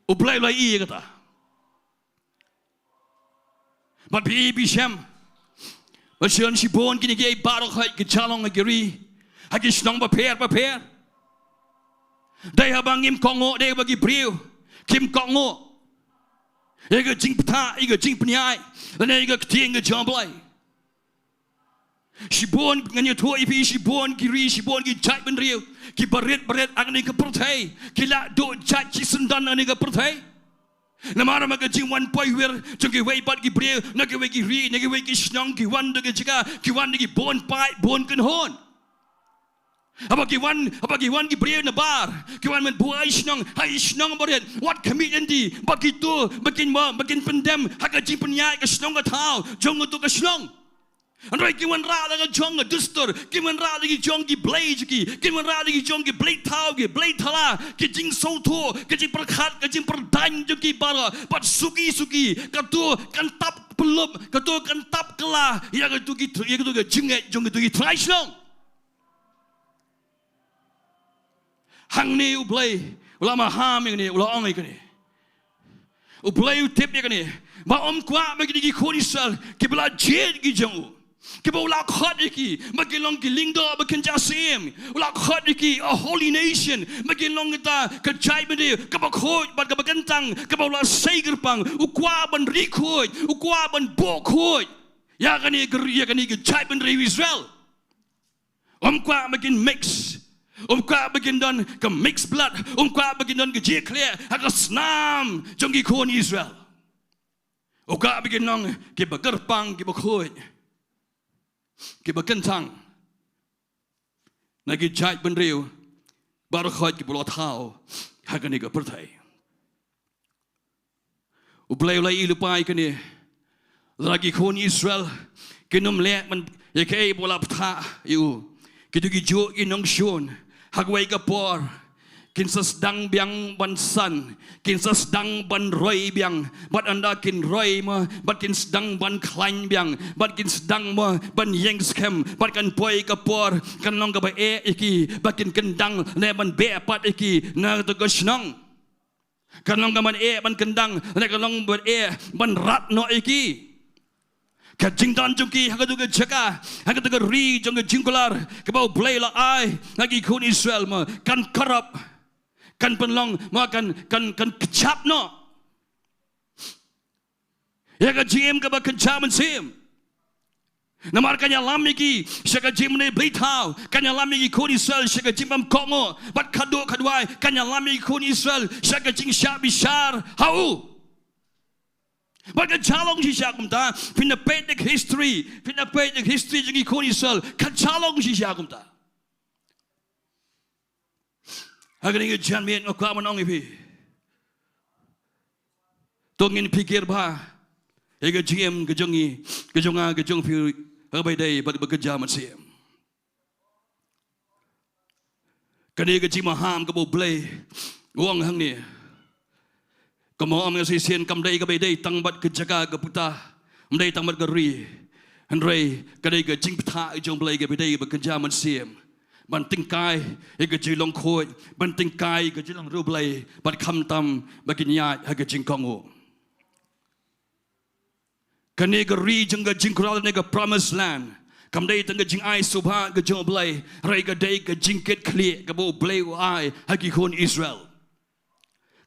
U Blei u la ïohi ïa kata. Bad phi, phi shem ba shibun, shibun kine kiei baroh ki jia long ha ki ri, ha ki shnong bapher bapher. Dei haba ngim kohnguh, dei haba ki briew kim kohnguh ïa ka jingbthah, ïa ka jingpynïaid lane ïa ka ktien ka jong U Blei. Shibun, ngan ïathuh ïa phi, shibun ki ri, shibun ki jaitbynriew kiba rit ba rit ha kane ka pyrthei, ki la duh jait shisyndon ha kane ka pyrthei. Namar ma ka jingwan poi wir jong kiwei pat ki briew na kiwei ki ri, na kiwei ki shnong, ki wan da ki jaka, ki wan da ki bun paid, bun kynhun. Haba ki wan, haba ki wan ki briew nabar, ki wan ban buh ïa i shnong ha i shnong barit, wat khmih lynti ba kito, ba kin, ba kin pyndem ha ka jingpynïaid ka shnong ka thaw jong uto ka shnong. Hynrei ki wanrah da ka jong ka dustur, ki wanrah da ki jong ki blei jong ki, ki wanrah da ki jong ki blei thaw, ki blei thala, ki jingsngewthuh, ki jingpyrkhat, ki jingpyrdaiñ jong ki baroh, bad suki suki kato kan tap pynlup, kato kan tap kylla ïa kato ki, ïa kato ka jingngeit jong kato ki trai shnong. Hangne U Blei u la maham ïa kane, u la ong ïa kane. U Blei u tip ïa kane, ba um kwah ba kine ki khun Israel kiba la jied ki jong u, kiba u la khot ïa ki ba kin long ki lyngdoh ba kynja syiem, u la khot ïa ki a holy nation, ba kin long kata ka jaitbynriew kaba khuid bad kaba kyntang, kaba u la sei kyrpang. U kwah ban ri khuid, u kwah ban buh khuid ïa kane ka ri, ïa kane ka jaitbynriew Israel. Um kwah ba kin mix. Um kwah ba kin don ka mix blood. Um kwah ba kin don ka jingkhleh ha ka snam jong ki khun Israel. U kwah ba kin long kiba kyrpang, kiba khuid, kiba kyntang na ki jaitbynriew baroh kiba la thaw ha kane ka pyrthei. U Blei u la ïohi lypa ïa kane. Lada ki khun Israel kin ym leh ban ïa kaei ba u la bthah ïa u, kito kijuh ki nongshun ha kawei ka por kin sa sdang biang ban san, kin sa sdang ban roi biang, bad ynda kin roi mo, bad kin sdang ban khlaiñ biang, bad kin sdang mo ban ïeng skhem, bad kan poi ka por kan long kaba eh ïa ki, bad kin kyndang ne ban beh pat ïa ki na kato ka shnong. Kan long ka ban eh ban kyndang, ne kan long ban eh ban rat noh ïa ki. Ka jingdon jong ki ha kato ka jaka, ha kato ka ri jong ka jingkular kaba U Blei u la ai ha ki khun Israel mo, kan corrupt, kan pynlong mo, kan, kan, kan kjap noh ïa ka jingim kaba kynja mynsiem. Namar kan ïalam ïa ki sha ka jingmane blei thaw, kan ïalam ïa ki khun Israel sha ka jingbymkohnguh, bad khatduh khatwai kan ïalam ïa ki khun Israel sha ka jingshah bishar ha u. Bad ka jia long shisha kumta, phin da peit da ka history, phin da peit da ka history jong ki khun Israel, ka jia long shisha kumta. Ha kane ka janmiet nga kwah ban ong ïa phi, to ngin pyrkhat bha ïa ka jingim ka jong ngi, ka jong nga, ka jong phi, ha kaba ïadei bad kaba kynja mynsiem. Kane ka jingmaham kaba U Blei u ong hangne, kumba ong nga shisien, kam dei kaba ïadei tang bad ka jaka ka puta, Ym dei tang bad ka ri, hynrei ka dei ka jingbthah jong U Blei kaba dei ba kynja mynsiem, ban tyngkai ïa ka jinglong khuid, ban tyngkai ïa ka jinglong riewblei, bad khamtam ba kin ïaid ha ka jingkohnguh. Kane ka ri jong ka jingkyrkhu ne ka promised land kam dei tang ka jingai sngewbha ka jong U Blei, hynrei ka dei ka jingkit khlieh kaba U Blei u ai ha ki khun Israel.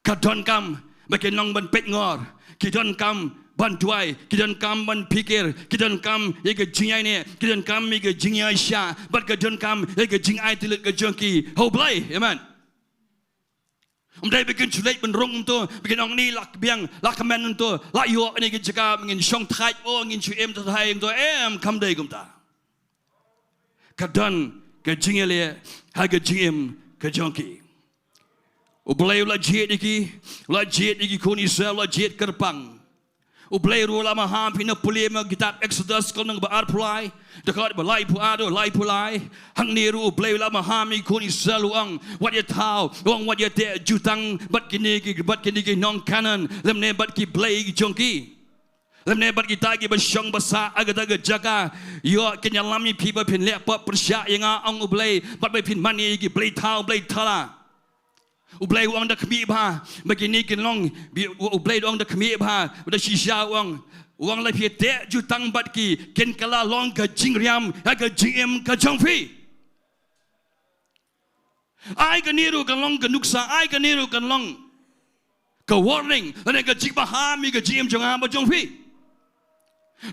Ka donkam ba kin long ban peit ngor, ki donkam ban duwai, ki donkam ban phikir, ki donkam ïa ka jingïaineh, ki donkam ïa ka jingïaishah, bad ka donkam ïa ka jingai tylli ka jong ki ha U Blei. Amen. Ym dei ba kin shu leit ban rung kumto, ba kin ong ni lah biang, lah kmen kumto, lah ïoh ne ka jaka ba ngin shong thait, oh ngin shu im thait kumto, em, kam dei kumta. Ka don ka jingïaleh ha ka jingim ka jong ki. U Blei u la jied ïa ki, u la jied ïa ki khun Israel, u la jied kyrpang. U Blei ruh u la maham, phin ïa pule ha kitab Exodus ka lynnong ba arphew lai, dkhot ba laiphew ar, laiphew lai. Hangne ruh U Blei u la maham ïa ki khun Israel, u ong wat ïa thaw, u ong wat ïa teh jutang bad kine ki, bad kine ki nong Kanaan, lymne bad ki blei ki jong ki, lymne bad kita kiba shong basa ha kata ka jaka. Ïoh kin ïalam ïa phi ba phin leh pop pyrshah ïa nga, ong U Blei, bad ba phin mane ïa ki blei thaw blei thala. U Blei u ong da khmih bha ba kine kin long, bi-, U Blei u ong da khmih bha, da shisha u ong, u ong lada phi teh jutang bad ki, kin kylla long ka jingriam ha ka jingim ka jong phi. Ai kane ruh kan long ka nuksa, ai kane ruh kan long ka warning lane ka jingmaham ïa ka jingim jong nga bad jong phi.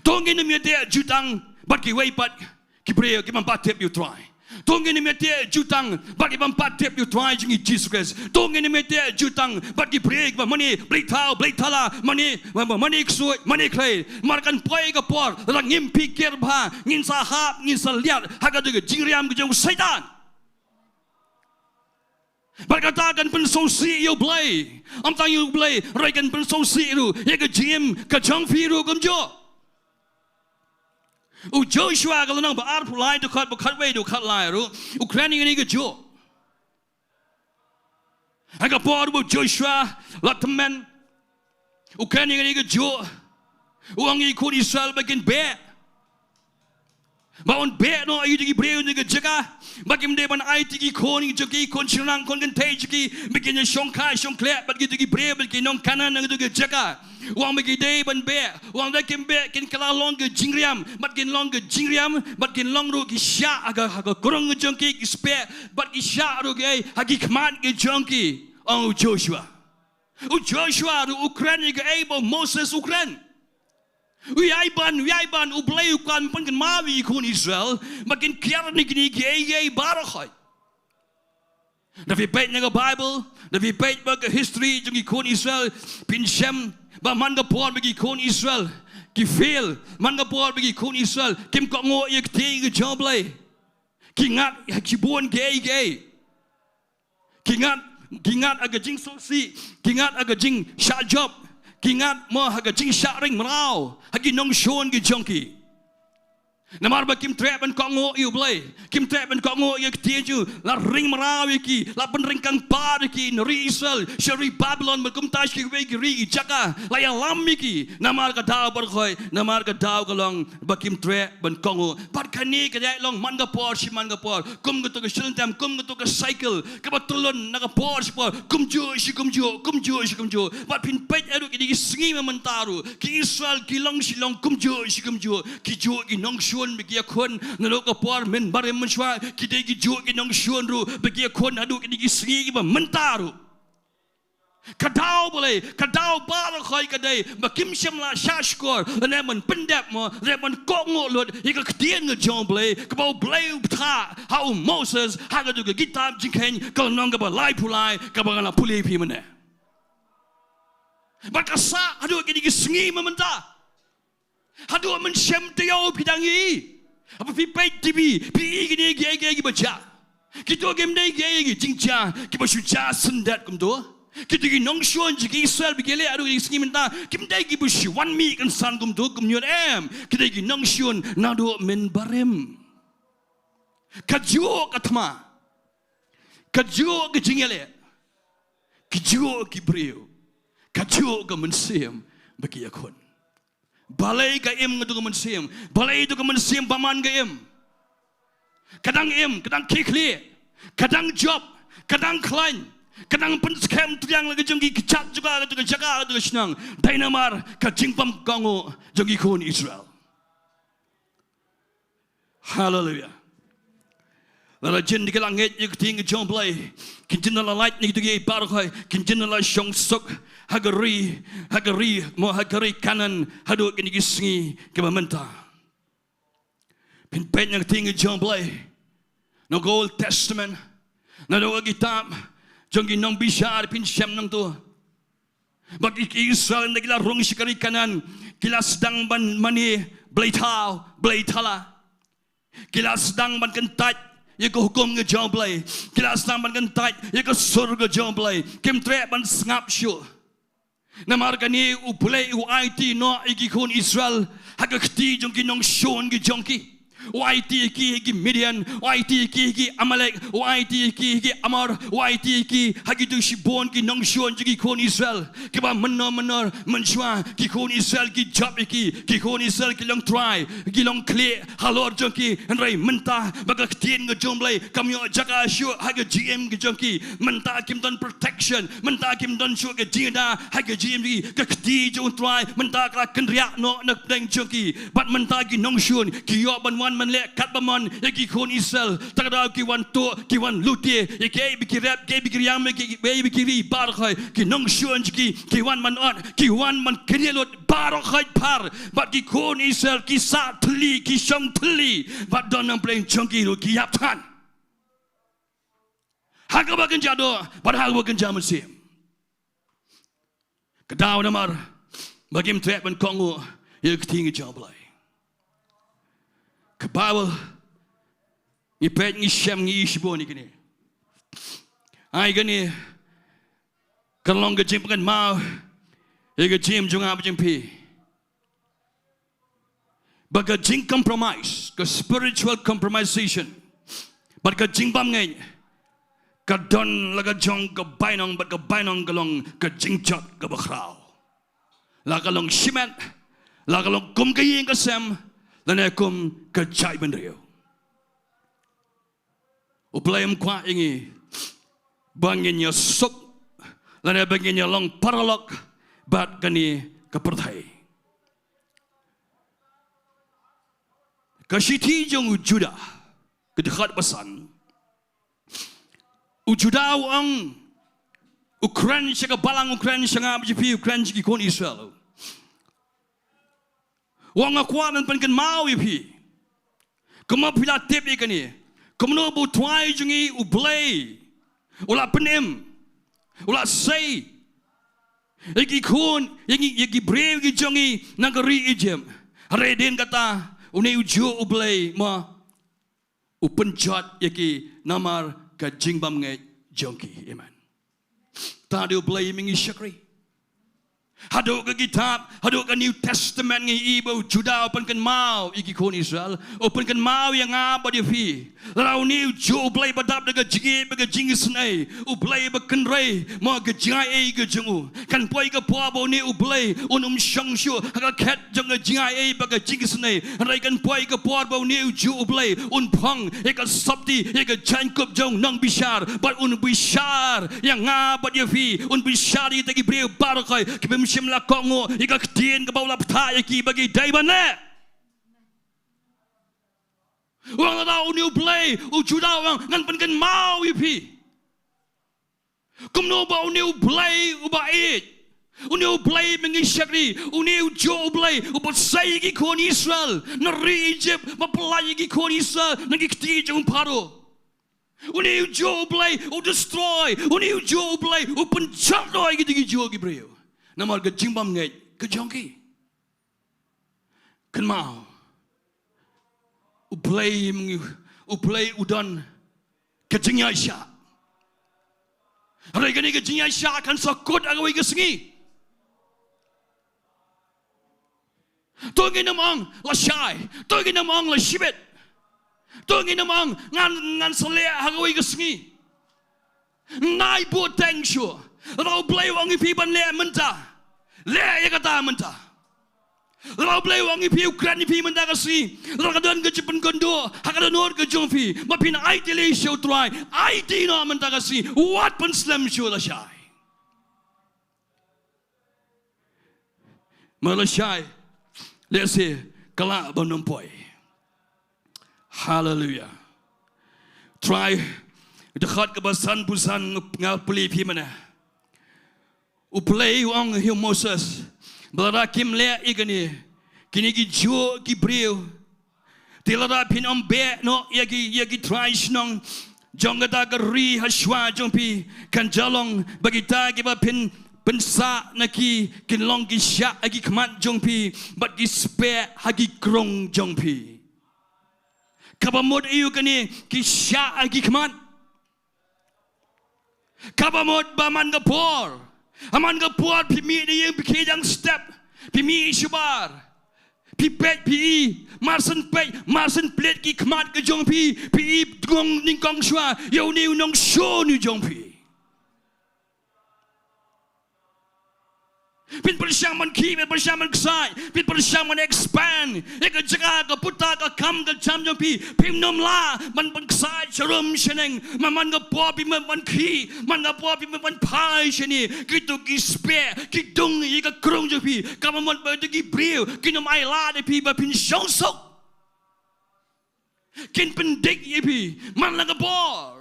To ngin ym ïa teh jutang bad kiwei pat ki briew kiba ym pat tip ïa U Trai. To ngin ym ïa teh jutang bad kiba ym pat tip ïa U Trai jong ngi Jisu Khrist. To ngin ym ïa teh jutang bad ki briew kiba mane blei thaw blei thala, mane, mane ksuid, mane khlei. Namar kan poi ka por lada ngim phikir bha, ngin sa hap, ngin sa liat ha kata ka jingriam ka jong u Soitan. Bad kata kan pynsngewsih ïa U Blei. Ym tang ïa U Blei, hynrei kan pynsngewsih ruh ïa ka jingim ka jong phi ruh kumjuh. U Joshua ka lynnong ba arphew lai, dkhot ba khatwei haduh khatlai ruh u kren ïa kane kajuh. Ha ka por ba u Joshua la tymmen, u kren ïa kane kajuh. U ong ïa ki khun Israel ba kin beh, ba un beh noh ïa ki briew na ka jaka, ba kim dei ban ai ïa ki khun jong ki, khun shynrang, khun kynthei jong ki ba kin ïa shongkha shongkhleh bad ki briew, bad ki nong Kanaan na ka jaka. U ong ba ki dei ban beh. U ong lada kim beh kin kylla long ka jingriam, bad kin long ka jingriam, bad kin long ruh ki shah ha ka, ha ka kurung jong ki, ki speh, bad ki shah ruh ki ei ha ki khmat ki jong ki, ong u Joshua. U Joshua ruh u kren ïa kaei ba u Moses u kren. U ïai ban, u ïai ban, U Blei u kwah ban pynkynmaw ïa ki khun Israel ba kin kiar na kine kiei kiei baroh. Lada phi peit na ka Baibl, lada phi peit bad ka history jong ki khun Israel, phin shem ba man ka por ba ki khun Israel ki fail, man ka por ba ki khun Israel kim kohnguh ïa ka ktien ka jong U Blei, ki ngat ha shibun kiei kiei. Ki ngat, ki ngat ha ka jingsngewsih, ki ngat ha ka jingshah jop, ki ngat mo ha ka jingshah ring mraw ha ki nongshun ki jong ki. Namar ba kim treh ban kohnguh ïa U Blei, kim treh ban kohnguh ïa ka ktien jong u, la ring mraw ïa ki, la pynryngkang pat ïa ki na ri Israel sha ri Babilon, bad kumta sha kiwei ki ri ki jaka, la ïalam ïa ki. Namar ka daw baroh, namar ka daw ka long ba kim treh ban kohnguh. Bad kane ka dei long man ka por shi man ka por, kum kato ka shilynter, kum kato ka cycle kaba tyllun na ka por shi por, kumjuh shi kumjuh, kumjuh shi kumjuh. Bad phin peit haduh kine ki sngi mynta ruh, ki Israel ki long shi long kumjuh shi kumjuh. Kijuh ki nongshun ba ki ïakhun naduh ka por mynbarim mynshuwa, ki dei kijuh ki nongshun ruh ba ki ïakhun haduh kine ki sngi kiba mynta ruh. Ka daw Blei, ka daw baroh ka dei ba kim shym la shahshkor lane ban pyndep mo, lane ban kohnguh lut ïa ka ktien ka jong U Blei kaba U Blei u bthah ha u Moses ha kato ka kitab Jingkheiñ ka lynnong kaba laiphew lai kaba nga la pule ïa phi mynne. Bad ka sah haduh kine ki sngi mynta. Haduh mynshem taïew phi dang ïohi. Haba phi peit TV phi ïohi kine kiei kiei kiba jia. Kito kim dei kiei kiei ki jingjia kiba shu jia syndet kumto. Kito ki nongshun jong ki Israel ba ki leh haduh kine ki sngi mynta kim dei kiba shu wan mih kynsan kumto, kumjuh, em. Ki dei ki nongshun naduh mynbarim. Kajuh ka thma, kajuh ka jingïaleh, kajuh ki briew, kajuh ka mynsiem ba ki ïakhun. Balei ka im nga tu ka mynsiem? Balei tu ka mynsiem bymman ka im? Ka dang im, ka dang khie khlieh, ka dang jop, ka dang khlaiñ, ka dang pynskhem triang la ka jong ki kjat jaka, ka tu ka jaka, ka tu ka shnong. Dei namar ka jingbym kohnguh jong ki khun Israel. Haleluia. Lada jin ki la ngeit ïa ka ktien ka jong U Blei, kin jin la lait na ki tu ki baroh, kin jin la shong suk ha ka ri, ha ka ri, mo ha ka ri Kanaan, haduh kine ki sngi kiba mynta. Phin peit na ka ktien ka jong U Blei, na ka Old Testament, na ka kitab jong ki nongbishar, phin shem nangta. Ba ki, ki Israel ynda ki la rung sha ka ri Kanaan, ki la sdang ban mane blei thaw, blei thala. Ki la sdang ban kyntait ïa ka hukum ka jong U Blei. Ki la sdang ban kyntait ïa ka sur ka jong U Blei. Kim treh ban sngap shuh. Namar kane U Blei u aiti noh ïa ki khun Israel ha ka kti jong ki nongshun ki jong ki. U aiti ïa ki ha ki Midian, u aiti ïa ki ha ki Amalek, u aiti ïa ki ha ki Amor, u aiti ïa ki ha ki tu shibun ki nongshun jong ki khun Israel. Kiba mynno mynno mynshuwa ki khun Israel ki jop ïa ki, ki khun Israel ki long trai, ki long khlieh halor jong ki. Hynrei mynta ba ka ktien ka jong U Blei kam ïoh jaka shuh ha ka jingim ka jong ki. Mynta kim don protection, mynta kim don shuh ka jingïada ha ka jingim ki. Ka kti jong U Trai mynta ka la kynriah noh na pdeng jong ki. Bad mynta ki nongshun ki ïoh ban wan ban leh katba mon ïa ki khun Israel. Ta ka daw ki wan tuh, ki wan lute ïa kiei ba ki rep, kiei ba ki riam, ïa kiei ba ki ri baroh. Ki nongshun jong ki ki wan ban ot, ki wan ban kynriah lut baroh, khait phar. Bad ki khun Israel ki sah thylli, ki shong thylli. Bad don na pdeng jong ki ruh ki ïap than. Ha kaba kynja doh bad ha kaba kynja mynsiem. Ka daw namar ba kim treh ban kohnguh ïa ka ktien ka jong U Blei. Ka Baibl, ngi peit, ngi shem, ngi ïohi shibun ïa kane. Ai kane ka long ka jingpynkynmaw ïa ka jingim jong nga bad jong phi. Ba ka jingcompromise, ka spiritual compromisation, bad ka jingbymngeit ka don la ka jong ka bainong, bad ka bainong ka long ka jingjot kaba khraw. La ka long shimet, la ka long kum ka ïing ka sem, lane kum ka jaitbynriew. U Blei um kwah ïa ngi ba ngin ïa suk lane ba ngin ïa long paralok bad kane ka pyrthei. Ka shithi jong u Judah, ka dkhot ba san. U Judah u ong, u kren sha ka balang, u kren sha nga bad sha phi, u kren sha ki khun Israel. U ong, nga kwah ban pynkynmaw ïa phi. Kumno phi la tip ïa kane? Kumno ba U Trai jong ngi U Blei u la pynim, u la sei ïa ki khun, ïa ngi, ïa ki briew ki jong ngi na ka ri Egypt. Hynrei dien kata, une ujuh U Blei ma u pynjot ïa ki namar ka jingbymngeit jong ki. Amen. Te haduh U Blei ma ngi shakri. Haduh ka kitab, haduh ka New Testament ngi i ba u Judah u pynkynmaw ïa ki khun Israel, u pynkynmaw ïa nga bad ïa phi. Lada une ujuh U Blei ba dap da ka jingïeit bad ka jingisynei, U Blei ba kynrei mo ka jingai ei ka jong u, kan poi ka por ba une U Blei un ym shong shuh ha ka khet jong ka jingai ei bad ka jingisynei. Hynrei kan poi ka por ba une ujuh U Blei un phong ïa ka sopti, ïa ka jaiñkup jong u nongbishar, bad un bishar ïa nga bad ïa phi, un bishar ïa kita ki briew baroh kiba ym shym la kohnguh ïa ka ktien kaba u la bthah ïa ki ba ki dei ban leh. U ong, lada une U Blei, u Judah u ong, ngan pynkynmaw ïa phi. Kumno ba une U Blei uba ïeit, une U Blei ma ngi shakri, une ujuh U Blei uba sei ïa ki khun Israel na ri Egypt, ba pyllait ïa ki khun Israel na ki kti jong u Pharaoh. Une ujuh U Blei u destroy, une ujuh U Blei u pynjot noh ïa kito kijuh ki briew namar ka jingbymngeit ka jong ki. Kynmaw, U Blei, U Blei u don ka jingïaishah. Hynrei kane ka jingïaishah kan sa kut ha kawei ka sngi. To ngin ym ong lashai, to ngin ym ong lashibit, to ngin ym ong ngan, ngan sa leh ha kawei ka sngi. Nai buh teng shuh. Lada U Blei u ong ïa phi ban leh mynta, leh ïa kata mynta. Lada U Blei u ong ïa phi, u kren ïa phi mynta ka sngi, lada ka don ka jingpynkhuid ha ka dohnud ka jong phi ba phin aiti lei sha U Trai, aiti noh mynta ka sngi, wat pynslem shuh lashai. Mo lashai, lehse ka lah ban ym poi. Haleluya. Trai, dkhot kaba sanphew san, nga pule ïa phi mynne. U Blei u ong ïa u Moses ba lada kim leh ïa kane, kine ki juh ki briew, te lada phin ym beh noh ïa ki, ïa ki trai shnong jong kata ka ri ha shuwa jong phi, kan jia long ba kita kiba phin pynsah na ki kin long ki shah ha ki khmat jong phi bad ki speh ha ki krung jong phi. Kaba mut aïu kane ki shah ha ki khmat? Kaba mut ba man ka por, ha man ka por phi mih na ïing phi khie jingstep, phi mih shabar, phi peit phi i, mar shen peit mar shen plied ki khmat ka jong phi, phi i dngong nyngkong shuwa ïa une u nongshun u jong phi. Phin pyrshang ban khih, phin pyrshang ban ksaid, phin pyrshang ban expand ïa ka jaka, ka puta, ka kam ka jam jong phi. Phim nym lah ban, ban ksaid sharum shaneng. Man, man ka por phi mut ban khih, man ka por phi mut ban phai shane, kito ki speh ki dung ïa ka krung jong phi. Kaba mut ba kito ki briew kin ym ailad ïa phi ba phin shong suk. Kin pyndik ïa phi man la ka por.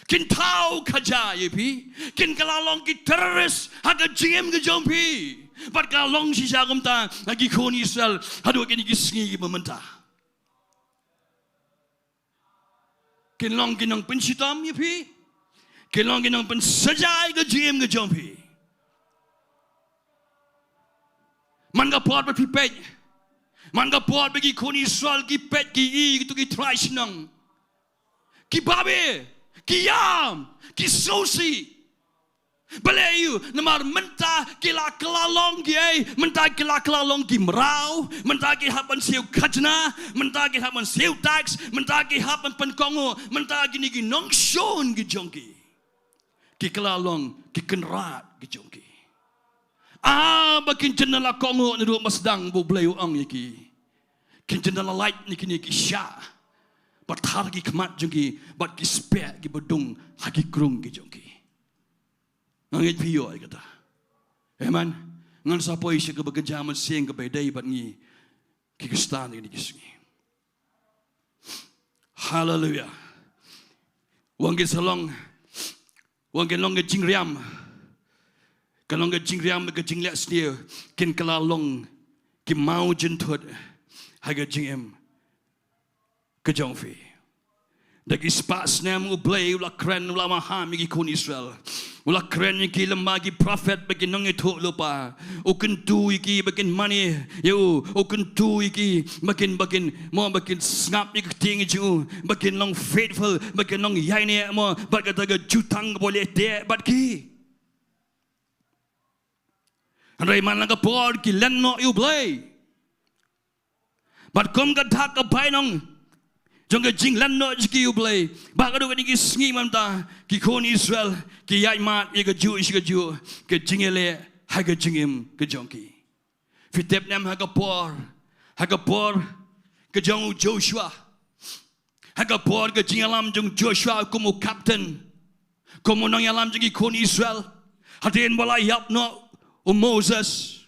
Kin thaw khaja ïa phi. Kin kylla long ki terrorist ha ka jingim ka jong phi. Bad ka long shisha kumta ha ki khun Israel haduh kine ki sngi kiba mynta. Kin long ki nongpynshitom ïa phi. Kin long ki nongpynshitom ïa ka jingim ka jong phi. Man ka por ba phi peit, man ka por ba ki khun Israel ki peit ki i kito ki trai shnong, ki babe, ki ïam, ki sngewsih. Balei? Namar mynta ki la kylla long ki ei, mynta ki la kylla long ki mraw, mynta ki hap ban siew khajna, mynta ki hap ban siew tax, mynta ki hap ban pynkohnguh, mynta kine ki nongshun ki jong ki, ki kylla long ki kynrad ki jong ki. Ah, ba kin jin da la kohnguh naduh ba sdang ba U Blei u ong ïa ki. Kin jin da la lait na kine ki shah ba thar ki khmat jong ki bad ki speh kiba dung ha ki krung ki jong ki. Nga ngeit phi ïoh ïa kata. Amen. Ngan sa poi sha kaba kynja mynsiem kaba ïadei bad ngi ki Khristan ïa kine ki sngi. Haleluya. Wan kin sa long, wan kin long ka jingriam, ka long ka jingriam, ka jingleh sniew, kin kylla long ki maw jynthut ha ka jingim ka jong phi. Da ki spah snem U Blei u la kren, u la maham ïa ki khun Israel. U la kren ïa ki lyngba ki prophet bad ki nongïathuhlypa. U kyntu ïa ki ba kin mane ïa u. U kyntu ïa ki ba kin, ba kin, mo, ba kin sngap ïa ka ktien jong u, ba kin long faithful, ba kin long ïaineh, mo, bad kata ka jutang kaba u la leh bad ki. Hynrei man la ka por ki len noh ïa U Blei. Bad kum ka dak ka bainong jong ka jinglen noh jong ki ïa U Blei, bad haduh kine ki sngi mynta ki khun Israel ki ïaid mad ïa kajuh shi kajuh ka jingïaleh ha ka jingim ka jong ki. Phi tip ne em, ha ka por, ha ka por ka jong u Joshua, ha ka por ka jingïalam jong u Joshua kum u captain, kum u nongïalam jong ki khun Israel, hadien ba la ïap noh u Moses,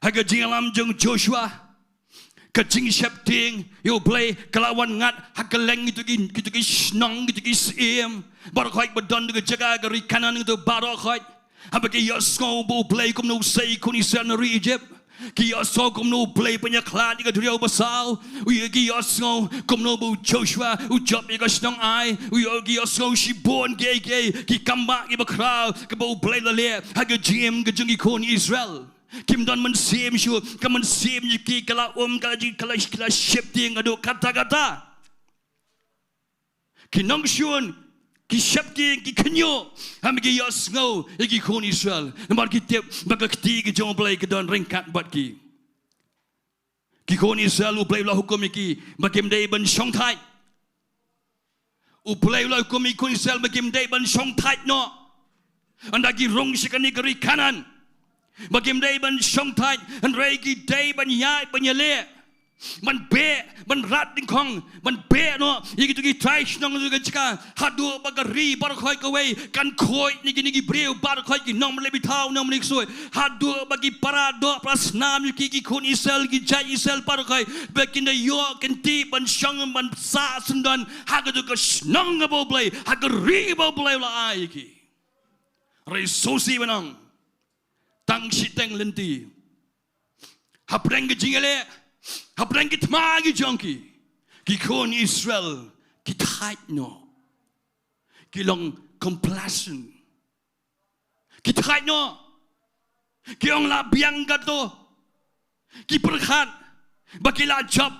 ha ka jingïalam jong u Joshua, ka jingsheptieng ïa U Blei ka la wan ngat ha kylleng kito ki, kito ki shnong, kito ki syiem baroh khoit ba don ha ka jaka ka ri Kanaan, kito baroh khoit. Haba ki ïohsngew ba U Blei kumno u sei ïa ki khun Israel na ri Ijipt, ki ïohsngew kumno U Blei u pynïakhlad ïa ka duriaw basaw, u ïoh, ki ïohsngew kumno ba u Joshua u jop ïa ka shnong Ai, u ïoh, ki ïohsngew shibun kiei kiei ki kam ba, kiba khraw kaba U Blei u la leh ha ka jingim ka jong ki khun Israel. Kim don mynsiem shuh, ka mynsiem jong ki ka la um, ka la ji, ka la, ka la sheptieng haduh katta katta. Ki nongshun ki sheptieng, ki khynñiuh haba ki ïohsngew ïa ki khun Israel, namar ki tip ba ka kti ka jong U Blei ka don ryngkat bad ki. Ki khun Israel, U Blei u la hukum ïa ki ba kim dei ban shongthait. U Blei u la hukum ïa ki khun Israel ba kim dei ban shongthait noh. Ynda ki rung sha kane ka ri Kanaan, Ba kim dei ban shongthait, hynrei ki dei ban ïaid ban ïaleh. Ban beh, ban rat dyngkhong, ban beh noh ïa kito ki trai shnong, kito ki jaka, haduh ba ka ri baroh khoit kawei kan khuid na kine ki briew baroh khoit, ki nongmlei bithaw, nongmlei ksuid. Haduh ba ki para doh para snam ïa ki, ki khun Israel, ki jait Israel baroh khoit, ba kin da ïoh kin tip ban shong ban sah syndon ha kato ka shnong kaba U Blei, ha ka ri kaba U Blei u la ai ïa ki. Hynrei sngewsih ban ong, tang shiteng lynti, hapdeng ka jingïaleh, hapdeng ki thma ki jong ki, ki khun Israel ki thait noh. Ki long complacent. Ki thait noh. Ki ong la biang kato. Ki pyrkhat ba ki la jop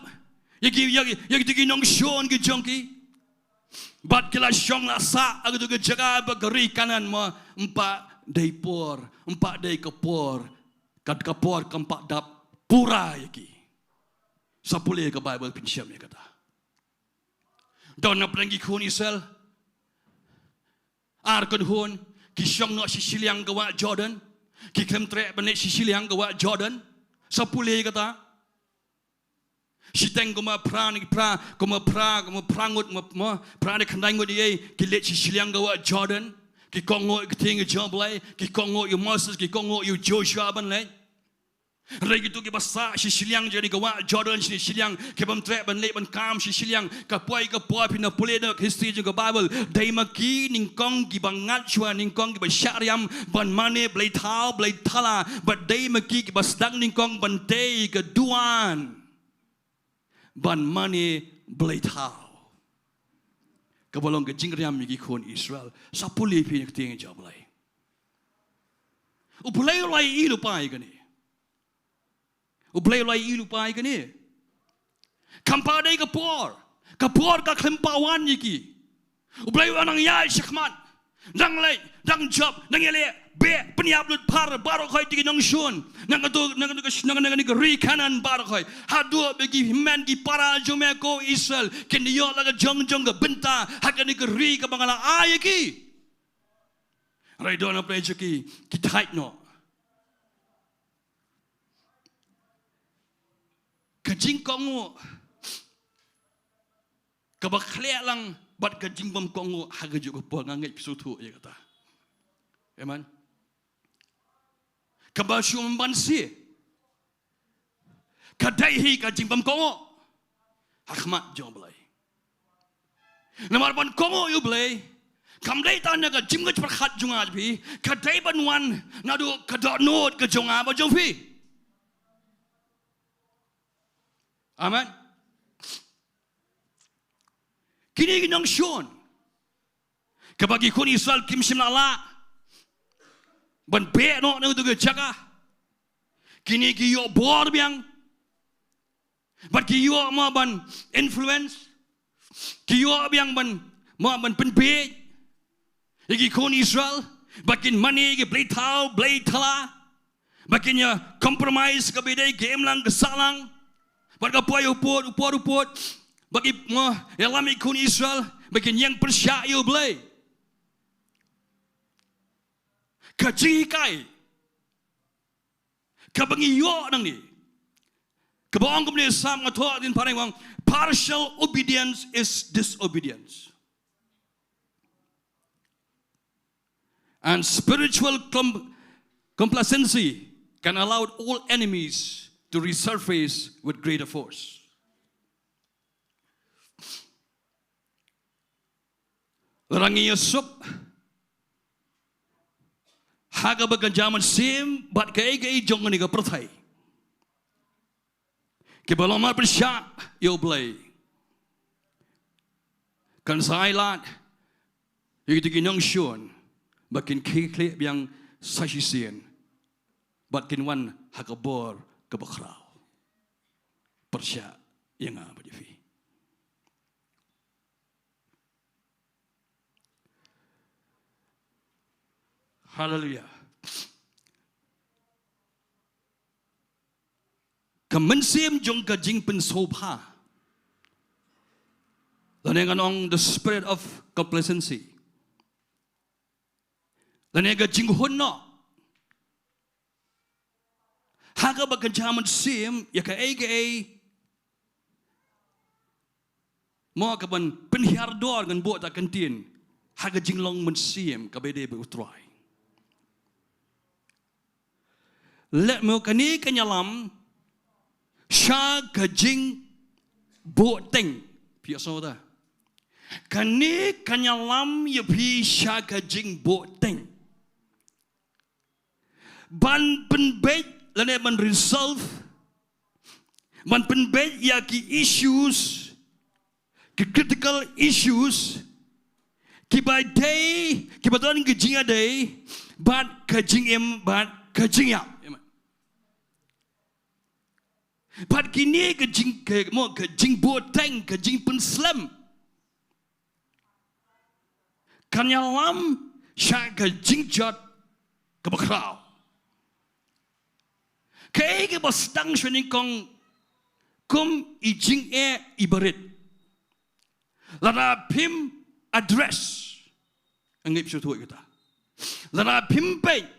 ïa ki, ïa ki, ïa kito ki nongshun ki jong ki. Bad ki la shong la sah ha kato ka jaka ba ka ri Kanaan, mo, ym pat dei por, ym pat dei ka por, ka, ka por kam pat dap pura ïa ki. Sa pule ka Baibl phin shem ïa kata. Don hapdeng ki khun Israel ar kynhun, ki shong noh shi shiliang ka wah Jordan. Ki khlem treh ban leit shi shiliang ka wah Jordan. Sa pule kata. Shiteng kumba phra ne phra, kumba phra, kumba phra ngut, mo, mo, phra ne khyndai ngut ïa, ki leit shi shiliang ka wah Jordan. Ki kohnguh ïa ka ktien ka jong U Blei, ki kohnguh ïa u Moses, ki kohnguh ïa u Joshua ban leit. Hynrei kito kiba sah shi shiliang jong kane ka wah Jordan, shi shiliang, ki bym treh ban leit ban kam shi shiliang. Ka poi ka poi, phin ïa pule noh ka history jong ka Baibl. Dei ma ki nyngkong kiba ngat shuwa, nyngkong kiba shah riam ban mane blei thaw, blei thala. Bad dei ma ki kiba sdang nyngkong ban tei ka duwan ban mane blei thaw. Kaba long ka jingriam ïa ki khun Israel. Sa pule phi ïa ka ktien jong U Blei. U Blei u la ïohi lypa ïa kane. U Blei u la ïohi lypa ïa kane. Kam pat dei ka por. Ka por ka khlem pat wan ïa ki. U Blei u nang ïaid shakhmat. Nang leit, nang jop, nang ïaleh, beh, pynïap lut phar baroh khoit ïa ki nongshun. Na kato, na kato ka, na, na, na ka ri Kanaan baroh khoit. Haduh ba ki hynmen ki para jong me ko Israel kin ïoh la ka jong jong ka bynta ha kane ka ri kaba nga la ai ïa ki. Hynrei don hapdeng jong ki, ki thait noh. Ka jingkohnguh kaba khleh lang bad ka jingbymkohnguh ha kajuh ka por, nga ngeit phi sngewthuh ïa kata. Amen. Kaba shu mynban shi ka dei hi ka jingbymkohnguh ha khmat jong U Blei. Namar ban kohnguh ïa U Blei kam dei tang na ka jingmut pyrkhat jong nga jong phi, ka dei ban wan naduh ka dohnud ka jong nga bad jong phi. Amen. Kine ki nongshun kaba ki khun Israel kim shym la lah ban beh noh na kato ka jaka. Kine ki ïoh bor biang. Bad ki ïoh mo ban influence. Ki ïoh biang ban mo ban pynbeit ïa ki khun Israel ba kin mane ïa ki blei thaw, blei thala. Ba kin ïa compromise kaba ïadei ka imlang ka sahlang. Bad ka poi u pud, u pud, u pud. Ba ki mo ïalam ïa ki khun Israel ba kin ïeng pyrshah ïa U Blei. Ka jinghikai kaba ngi ïoh nangne, kaba ong kumne, Salm, nga thoh hadien phareng, ong, partial obedience is disobedience. And spiritual com-, complacency can allow old enemies to resurface with greater force. Lada ngi ïasuk ha kaba kynja mynsiem bad kaei kaei jong kane ka pyrthei, kiba long mar pyrshah ïa U Blei, kan sa ai lad ïa kito ki nongshun ba kin khie khlieh biang sa shisien bad kin wan ha ka bor kaba khraw. Pyrshah ïa nga bad ïa phi. Haleluia. Ka mynsiem jong ka jingpynsngewbha, lane ngan ong the spirit of complacency, lane ka jinghun noh, Ha kaba kynja mynsiem, ïa kaei kaei, mo, kaban pynhiar dor ngan buh ta ka ktien, ha ka jinglong mynsiem kaba dei bad U Trai. Leh mo kane kan ïalam sha ka jingbuhteng. Phi ïohsngew ta? Kane kan ïalam ïa phi sha ka jingbuhteng. Ban pynbeit lane ban resolve, ban pynbeit ïa ki issues, ki critical issues, kiba dei, kiba don ka jingïadei bad ka jingim bad ka jingïap. Bad kine ka jing, ka, mo, ka jingbuhteng, ka jingpynslem, kan ïalam sha ka jingjot kaba khraw. Kaei kaba sdang shwa nyngkong kum i jingeh iba rit, lada phim address, nga ngeit shuh ïa kata, lada phim peit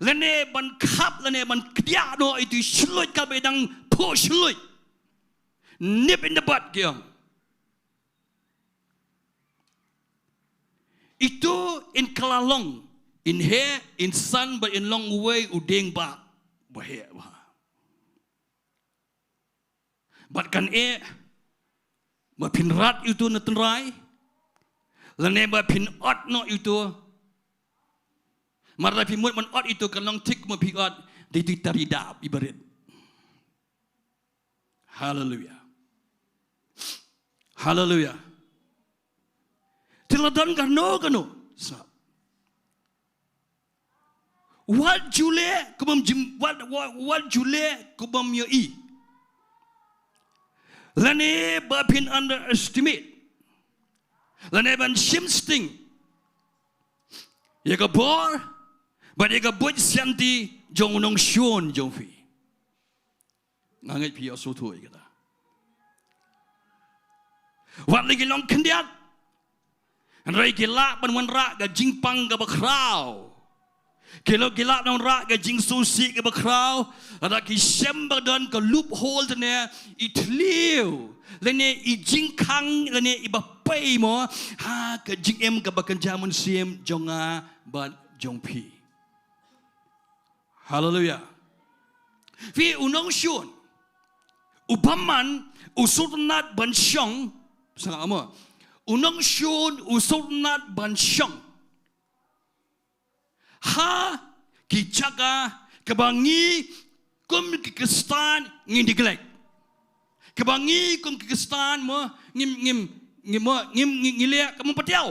lane ban khap lane ban kdiah noh ïa itu i shluit kaba dang phuh shluit, nip in the bud ki ong. Itu in kylla long, in heh, in san bad in long uwei u dieng bah ba heh bha. Bad kan eh ba phin rat ïa utu na tynrai, lane ba phin ot noh ïa utu. Mar da phi mut ban ot ïa utu kan long thik mo phi ot da itu i tari dap iba rit. Haleluia. Haleluia. Te la don kano kano, sngap. Wat ju leh kumba jim, wat, wat, wat ju leh kumba ïohi, lane ba phin underestimate, lane ban shim sting ïa ka bor bad ïa ka buit sianti jong u nongshun jong phi. Nga ngeit phi ïohsngew ïa kata. Wat la ki long khyndiat, hynrei ki lah ban wanrah ka jingpang kaba khraw. Ki lah, ki lah ban wanrah ka jingsngewsih kaba khraw lada ki shem ba don ka loophole, te ne i thliew, lane i jingkhang, lane iba pei mo ha ka jingim kaba kynja mynsiem jong nga bad jong phi. Haleluia. Phi, u nongshun, u bymman, u sngewtynnat ban shong, sngap mo, u nongshun u sngewtynnat ban shong ha ki jaka kaba ngi kum ki Khristan ngi neglect, kaba ngi kum ki Khristan mo ngim, ngim, ngim, mo, ngim, ngi, ngi leh kaba ym patiaw.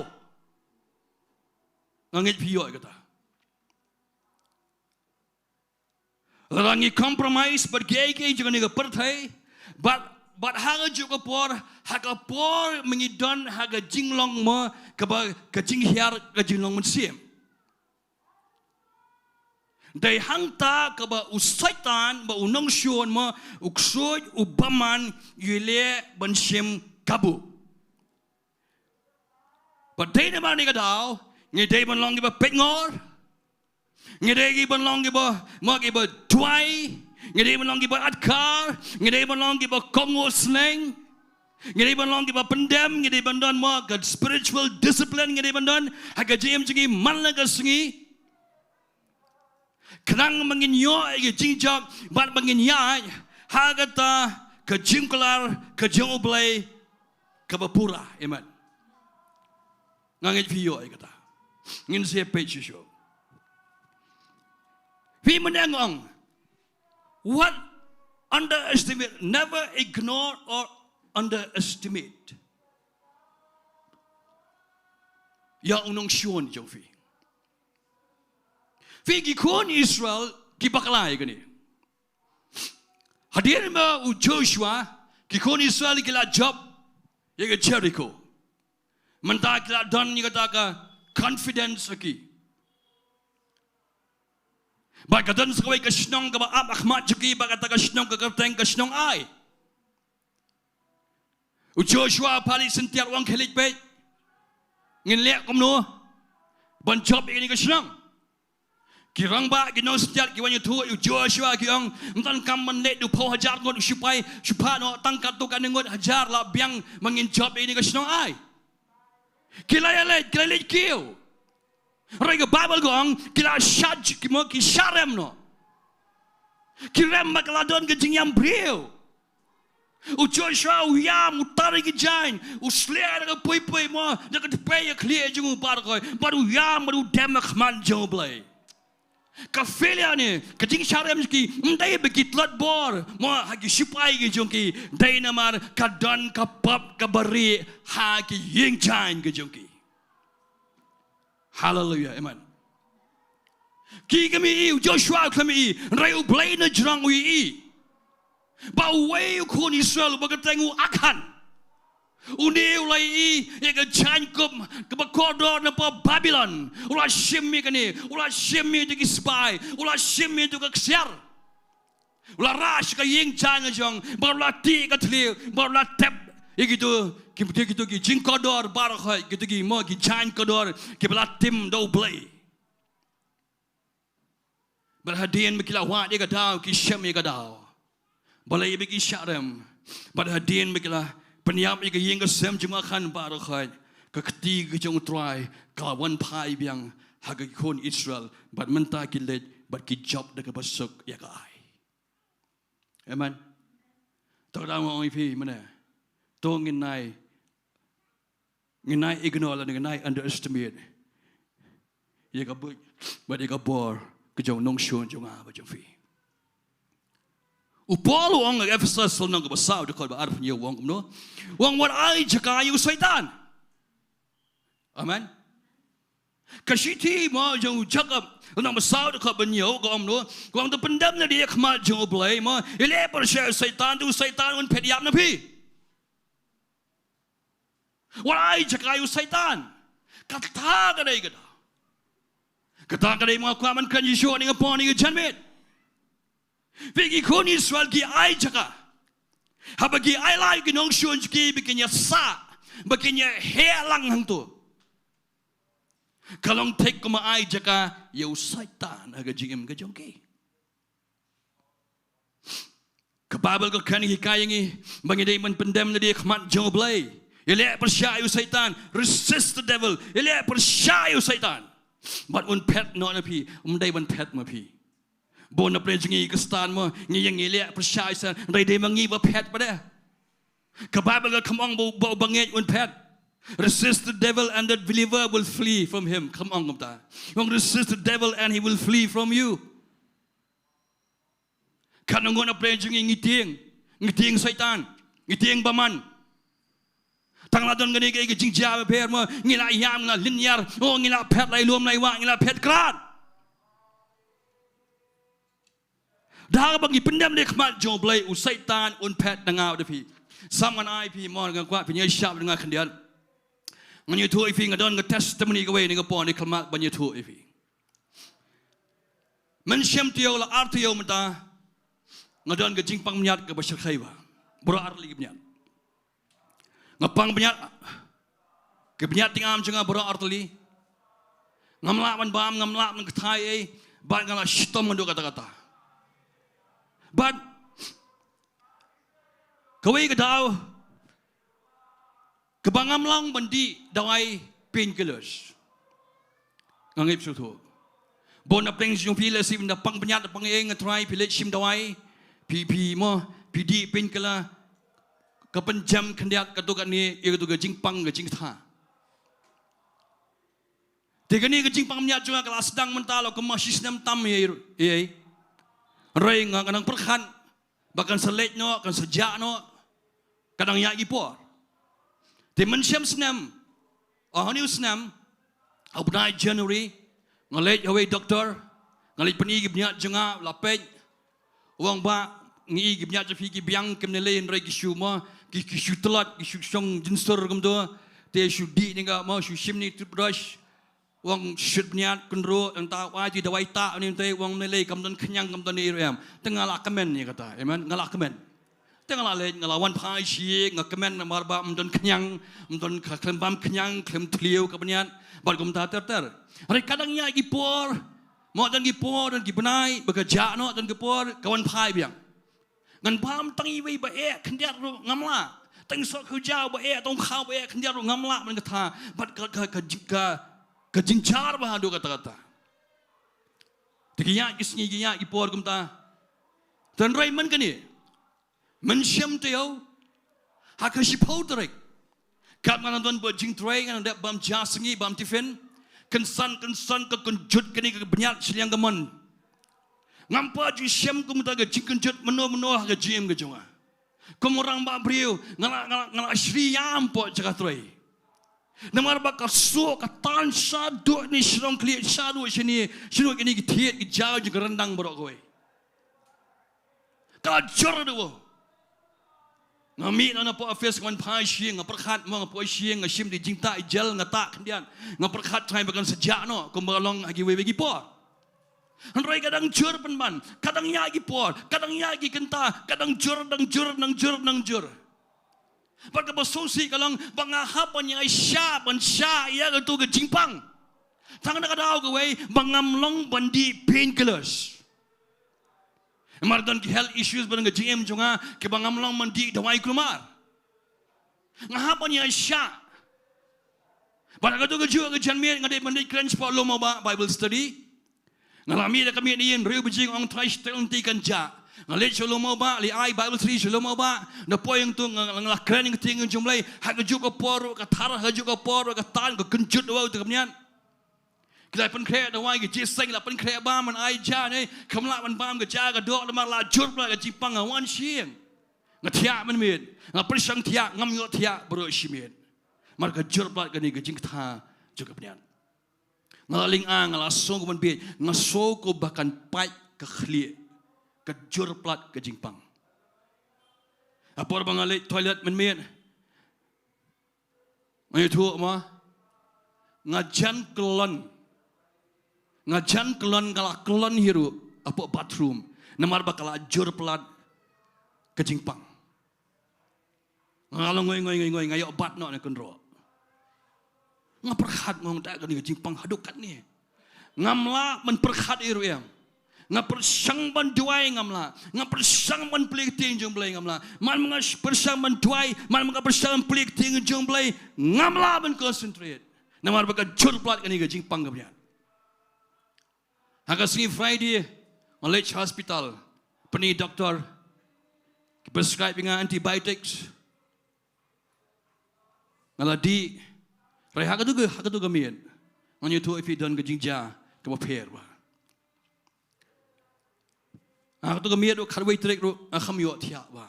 Nga ngeit phi ïoh ïa kata. Lada ngi compromise bad kiei kiei jong kane ka pyrthei, bad, bad ha kajuh ka por, ha ka por ba ngi don ha ka jinglong mo, kaba, ka jinghiar, ka jinglong mynsiem. Dei hangta kaba u Soitan, ba u nongshun mo, u ksuid, u bymman, u leh ban shim kabu. Bad dei namar kane ka daw ngi dei ban long kiba peitngor. Ngi dei ban long kiba, mo, kiba duwai. Ngi dei ban long kiba atkar. Ngi dei ban long kiba kohnguh sneng. Ngi dei ban long kiba pyndem. Ngi dei ban don, mo, ka spiritual discipline. Ngi dei ban don ha ka jingim jong ngi man la ka sngi, khnang ba ngin ïoh ïa ka jingjop bad ba ngin ïaid ha kata ka jingkular ka jong U Blei kaba pura. Amen. Nga ngeit phi ïoh ïa kata. Ngin sa peit shuh shuh. Phi, mynne nga ong, what, underestimate, never ignore or underestimate ïa u nongshun jong phi. Phi, ki khun Israel ki bakla ïa kane. Hadien ba u Joshua, ki khun Israel ki la jop ïa ka Jericho. Mynta ki la don ïa kata ka confidence ha ki. Bad ka don sa kawei ka shnong kaba ap ha khmat jong ki, bad kata ka shnong ka kyrteng ka shnong Ai. U Joshua u phah leit syntiat, u ong, khie leit peit ngin leh kumno ban jop ïa kane ka shnong. Ki rangbah, ki nongsynshar ki wan ïathuh ïa u Joshua, ki ong, ym donkam ban leit da u phew hajar ngut u sipai, shu phah noh tang katto katne ngut hajar la biang ba ngin jop ïa kane ka shnong ai. Ki la ïaleit, ki la leit kiew. Hynrei ka Baibl ka ong, ki la shah, ki mo, ki shah rem noh. Ki rem ba ka la don ka jingïam briew. U Joshua u ïam, u tar ïa ki jaiñ, u sliah da ka pui pui mo, da ka tpei ïa ka khlieh jong u baroh khoit, bad u ïam, bad u dem ha khmat jong U Blei. Ka failure ne, ka jingshah rem jong ki, ym dei ba ki tlot bor mo ha ki sipai ki jong ki, dei namar ka don ka pop kaba rieh ha ki ïing jaiñ ki jong ki. Haleluia, amen. Ki khlem ïohi, u Joshua u khlem ïohi, hynrei U Blei na jrong u ïohi. Ba uwei u khun Israel uba kyrteng u Akhan, une u la ïohi ïa ka jaiñkup kaba kordor na poh Babilon. U la shim ïa kane, u la shim ïa kito ki spy, u la shim ïa kito ka ksiar. U la rah sha ka ïing jaiñ ka jong, bad u la tih ka thliew, bad u la tep ïa kito ki, kito ki jingkordor baroh khoit, kito ki mo ki jaiñ kordor kiba la tim da U Blei. Bad hadien ba ki la wad ïa ka daw, ki shem ïa ka daw. Balei ba ki shah rem? Bad hadien ba ki la pynïap ïa ka ïing ka sem jong u Akhan baroh khoit, ka kti ka jong U Trai ka la wan phai biang ha ki khun Israel, bad mynta ki leit bad ki jop da kaba suk ïa ka aiñ. Amen. To ka daw nga ong ïa phi mynne, to ngin nai, ngin nai ignore lane ngin nai underestimate ïa ka buit bad ïa ka bor ka jong u nongshun jong nga bad jong phi. U Paul u ong ha Ephesus lynnong kaba saw dkhot ba arphew hynñiew u ong kumno? U ong wat ai jaka ïa u Soitan. Amen. Ka shithi mo jong u Jakob lynnong ba saw dkhot ba hynñiew ka ong kumno? Ka ong to pyndem lade ha khmat jong U Blei mo, ïaleh pyrshah ïa u Soitan, te u Soitan un phet ïap na phi. Wat ai jaka ïa u Soitan. Kata ka dei kata. Kata ka dei ma nga kwah ban kren ïa shuh ha kane ka por, ha kane ka janmiet. Phi, ki khun Israel ki ai jaka. Haba ki ai lad ïa ki nongshun jong ki ba kin ïasah, ba kin ïaheh lang hangto, ka long thik kum ai jaka ïa u Soitan ha ka jingim ka jong ki. Ka Baibl ka kren hikai ïa ngi ba ngi dei ban pyndem lade ha khmat jong U Blei. Ïaleh pyrshah ïa u Soitan, resist the devil. Ïaleh pyrshah ïa u Soitan, bad un phet noh na phi, um dei ban phet ma phi. Bun na pdeng jong ngi Khristan mo, ngi ïeng ngi leh pyrshah ïa u Soitan, hynrei dei ma ngi ba phet pat de. Ka Baibl ka khlem ong ba, ba, ba ngeit un phet. Resist the devil and the believer will flee from him. Khlem ong kumta. Ong resist the devil and he will flee from you. Katno ngut na pdeng jong ngi ngi tieng, ngi tieng Soitan, ngi tieng bymman. Tang la don kane ka, ka jingjia bapher mo, ngi la ïam, ngi la lyniar, oh ngi la phet la i lum la i wah, ngi la phet krat. Da haba ngi pyndem lade ha khmat jong U Blei, u Soitan un phet na nga bad phi. Sam ngan ai phi mo, nga kwah phin ïa shah bad nga khyndiat. Ngan ïathuh ïa phi, nga don ka testimony kawei ha kane ka por, nga khlem ban ïathuh ïa phi. Mynshem taïew la ar taïew mynta, nga don ka jingpang bniat kaba shyrkhei bha. Baroh ar tylli ki bniat nga pang bniat. Ki bniat tyngam jong nga baroh ar tylli. Ngam lah ban bam, ngam lah ban kthai ei, bad nga la shitom haduh katta katta. Bad kawei ka daw, kaba ngam long ban dih dawai painkillers. Nga ngeit shuh. Bun na pdeng jong phi lehse phi da pang bniat, pang ei, nga try phi leit shim dawai, phi, phi mo, phi dih painkiller, ka pynjem khyndiat katto katne ïa kato ka jingpang ka jingkthai. Te kane ka jingpang bniat jong nga ka la sdang mynta la kumba shi snem tam ïa, ïa. Hynrei nga, nga nang pyrkhat ba kan sa leit noh, kan sa jah noh, ka dang ïaid ki por. Te mynshem snem, oh, ha une u snem, ha u bnai January, nga leit ha uwei u doktor, nga leit pyni ki bniat jong nga, u la peit, u ong, "Bah, ngi i ki bniat jong phi ki biang, kim lei lei, hynrei ki shu mo, ki, ki shu tlot, ki shu shong jynsur kumto, te shu dih ne ka mo, shu shim ne toothbrush." U ong, "Shut bniat, kynruh, nangta u ai ïa u dawai tah, une u tei." U ong, "Ym lei lei, kam don khñiang, kam don ei ruh em." Te nga la kmen ïa kata, amen, nga la kmen. Te nga la leit, nga la wan phai shi, nga kmen namar ba ym don khñiang, ym don, ka khlem bam khñiang, khlem thliew ka bniat, bad kumta ter ter. Hynrei ka dang ïaid ki por, Mo don ki por, don ki bnai, ba ka jah noh, don ki por, ka wan phai biang. Ngan bam tang iwei ba eh khyndiat ruh ngam lah. Tang soh khujaw ba eh, tang khaw ba eh khyndiat ruh ngam lah ban kata. Bad ka, ka, ka, ka, ka jingjar bha haduh katta katta. Te ki ïaid ki sngi, ki ïaid ki por kumta. Tang rei man kane. Mynshem taïew ha ka shiphew tarik. Katba nga don bad jingtrei, nga dep bam ja sngi, bam tiffin. Kynsan kynsan ka kynjut kane ka bniat shiliang ka mon. Ngam pat ju shem kumta ka jingkynjut mynno mynno ha ka jingim ka jong nga. Kum u rangbah briew, nga la, nga la, nga la shri ïam pat jaka trei. Namar ba ka suk ka tan shaduh ne shnong khlieh, shaduh shane, shaduh kine ki thied ki jaw jong ka ryndang baroh kawei. Ka jur duh. Nga mih noh na poh office, nga wan phai sha ïing, nga pyrkhat mo, nga poi sha ïing, nga shim da jingtah ijel, nga tah khyndiat. Nga pyrkhat trai ba kan sa jah noh kumba long ha kiwei wei ki por. Hynrei ka dang jur pynban, ka dang ïaid ki por, ka dang ïaid ki kynta, ka dang jur, dang jur, dang jur, dang jur. Bad kaba sngewsih ka long ba nga hap ban ïaishah, ban shah ïa kato ka jingpang. Tang da ka daw kawei ba ngam long ban dih painkillers. Namar don ki health issues ba don ka jingim jong nga kiba ngam long ban dih dawai kulmar. Nga hap ban ïaishah. Bad ha kato kajuh ka janmiet nga dei ban leit kren shapoh lum Mawbah Bible study. Nga la mih da ka miet ne ïing, hynriew baje nga ong Trai, sha te lynti kan jah. Nga leit sha lum Mawbah, leit ai Bible study sha lum Mawbah. Na poi hangto nga, nga la kren ïa ka ktien jong U Blei. Ha kajuh ka por ruh, ka thar ha kajuh ka por ruh, ka tan, ka kynjut, wa uta ka bniat. Ki la pynkhreh dawai, ki jingïaseng la pynkhreh bam, ban ai ja ne, kam lah ban bam ka ja ka doh, namar la jur palat ka jingpang, nga wan sha ïing. Nga thiah mynmiet, nga pyrshang thiah, ngam ïoh thiah baroh shi miet. Namar ka jur palat kane ka jingkatha jong ka bniat. Nga la lynga, nga la sngew ka ban bieit, nga sngew ko ba kan pait ka khlieh, ka jur palat ka jingpang. Ha por ba nga leit toilet mynmiet, nga ïathuh mo, nga jan kyllon, nga jan kyllon, nga la kyllon hi ruh hapoh bathroom, namar ba ka la jur palat ka jingpang. Nga la ngoi ngoi ngoi ngoi, nga ïoh bat noh na kynroh. Nga pyrkhat, nga ong, ta kane ka jingpang haduh katne. Ngam lah ban pyrkhat ïa ruh em. Nga pyrshang ban duwai, ngam lah. Nga pyrshang ban plie ka ktien jong U Blei, ngam lah. Man nga pyrshang ban duwai, man nga pyrshang ban plie ka ktien jong U Blei, ngam lah ban concentrate. Namar ba ka jur palat kane ka jingpang ka bniat. Ha ka sngi Friday, nga leit sha hospital. Pyni doctor, ki prescribe ïa nga antibiotics. Nga la dih. Hynrei ha kato ka, ha kato ka miet, ngan ïathuh ïa phi, don ka jingjia kaba pher bha. Ha kato ka miet ruh, khatwei tarik ruh, nga kham ïoh thiah bha.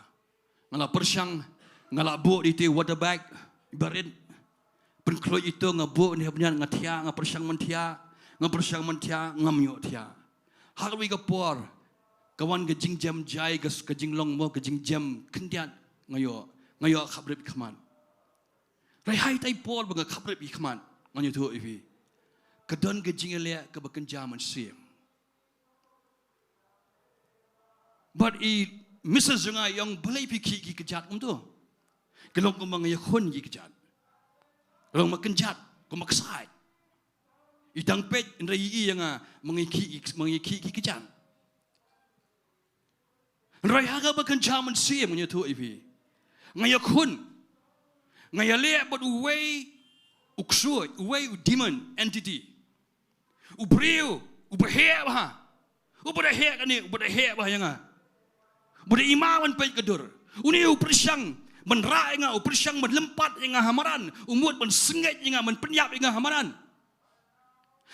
Nga la pyrshang, nga la buh da ite water bag ba rit. Pynkhluit ito, nga buh ne ha bniat, nga thiah, nga pyrshang ban thiah, nga pyrshang ban thiah, ngam ïoh thiah. Ha kawei ka por, ka wan ka jingjem jai, ka, ka jinglong mo, ka jingjem khyndiat, nga ïoh, nga ïoh khaprip ïa ka khmat. Hynrei ha ita i por ba nga khaprip ïa ka khmat, ngan ïathuh ïa phi, ka don ka jingïaleh kaba kynja mynsiem. Bad i Missus jong nga i ong, balei phi khih ki kjat kumto? Ka long kumba nga ïakhun ki kjat. Ka long kumba kynjat, kumba ksaid. I dang peit, hynrei i ïa nga, ma nga khih, ma nga khih ki kjat. Hynrei ha kaba kynja mynsiem, ngan ïathuh ïa phi, nga ïakhun, nga ïaleh bad uwei u ksuid, uwei u demon entity. U briew uba heh bha. Uba da heh kane, uba da heh bha ïa nga. Uba da i ma ban peit ka dur. Une u pyrshang ban rah ïa nga, u pyrshang ban lympat ïa nga ha madan. U mut ban sngewthuh ïa nga, ban pynïap ïa nga ha madan.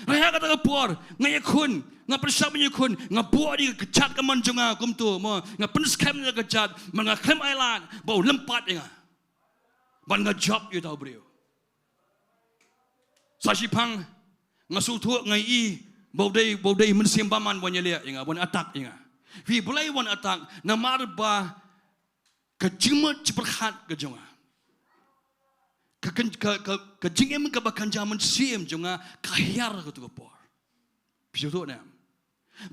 Hynrei ha kata ka por, nga ïakhun, nga pyrshang ban ïakhun, nga buh ïa ka kjat kamon jong nga kumto mo, nga pynskhem ïa ka kjat, ma nga khlem ailad ba u lympat ïa nga. Ban nga jop ïa uta u briew. Sa shiphang, nga sngewthuh, nga i ba u dei, ba u dei mynsiem bymman ban ïaleh ïa nga, ban attack ïa nga. Phi, balei ban attack? Namar ba ka jingmut jingpyrkhat ka jong nga, ka, ka, ka, ka, ka jingim kaba kynja mynsiem jong nga ka hiar ha kato ka por. Phi sngewthuh ne em?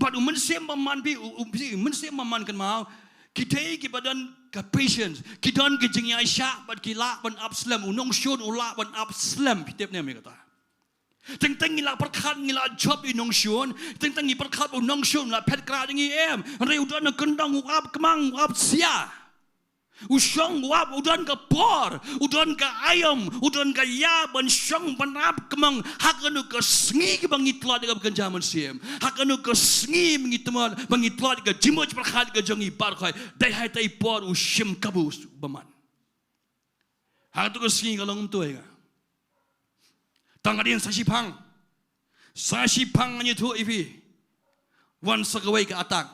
Bad u mynsiem bymman, phi, u, u, phi, u mynsiem bymman, kynmaw, ki dei kiba don ka patience, ki don ka jingïaishah, bad ki lah ban ap slem, u nongshun u lah ban ap slem, phi tip ne em ïa kata? Teng teng ngi la pyrkhat ngi la jop ïa u nongshun. Teng teng ngi pyrkhat u nongshun la phet kra ïa ngi em. Hynrei u don u kyndong, u ap kmang, u ap sia. U shong, u ap, u don ka por, u don ka aïom, u don ka ïa ban shong ban ap kmang ha kano ka sngi kaba ngi tlot ïa ka kynja mynsiem. Ha kano ka sngi ba ngi tlot, ba ngi tlot ïa ka jingmut jingpyrkhat ka jong ngi baroh khoit. Dei ha ita i por u shim kabu bymman. Ha kato ka sngi ka long kumto ïa nga. Tang hadien sa shiphang. Sa shiphang ngan ïathuh ïa phi. Wan sa kawei ka attack.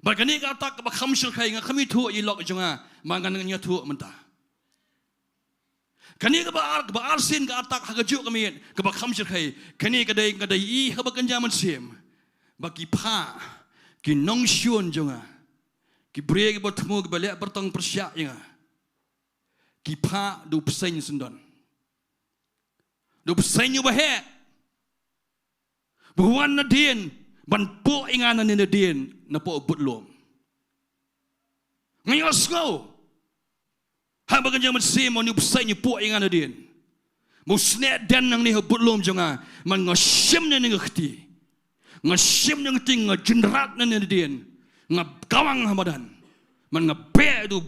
Bad kane ka attack kaba kham shyrkhei, nga kham ïathuh ïa i lok jong nga. Ba ngan ïathuh mynta. Kane kaba ar, kaba arsien ka attack ha kajuh ka miet kaba kham shyrkhei. Kane ka dei, ka dei i ha kaba kynja mynsiem. Ba ki phah, ki nongshun jong nga, ki briew kiba thmu, kiba leh pyrtong pyrshah ïa nga, ki phah da u bseiñ syndon. Da u bseiñ uba heh. Ba wan nadien ban puh ïa nga nangne nadien napoh budlum. Nga ïohsngew ha kaba kynja mynsiem, ma une u bseiñ u puh ïa nga nadien. Ba u snieh den nangne ha budlum jong nga. Man nga shim nangne ka kti. Nga shim nangne ka kti, nga jynrat nangne nadien. Nga kawang ha madan. Man nga beh da u,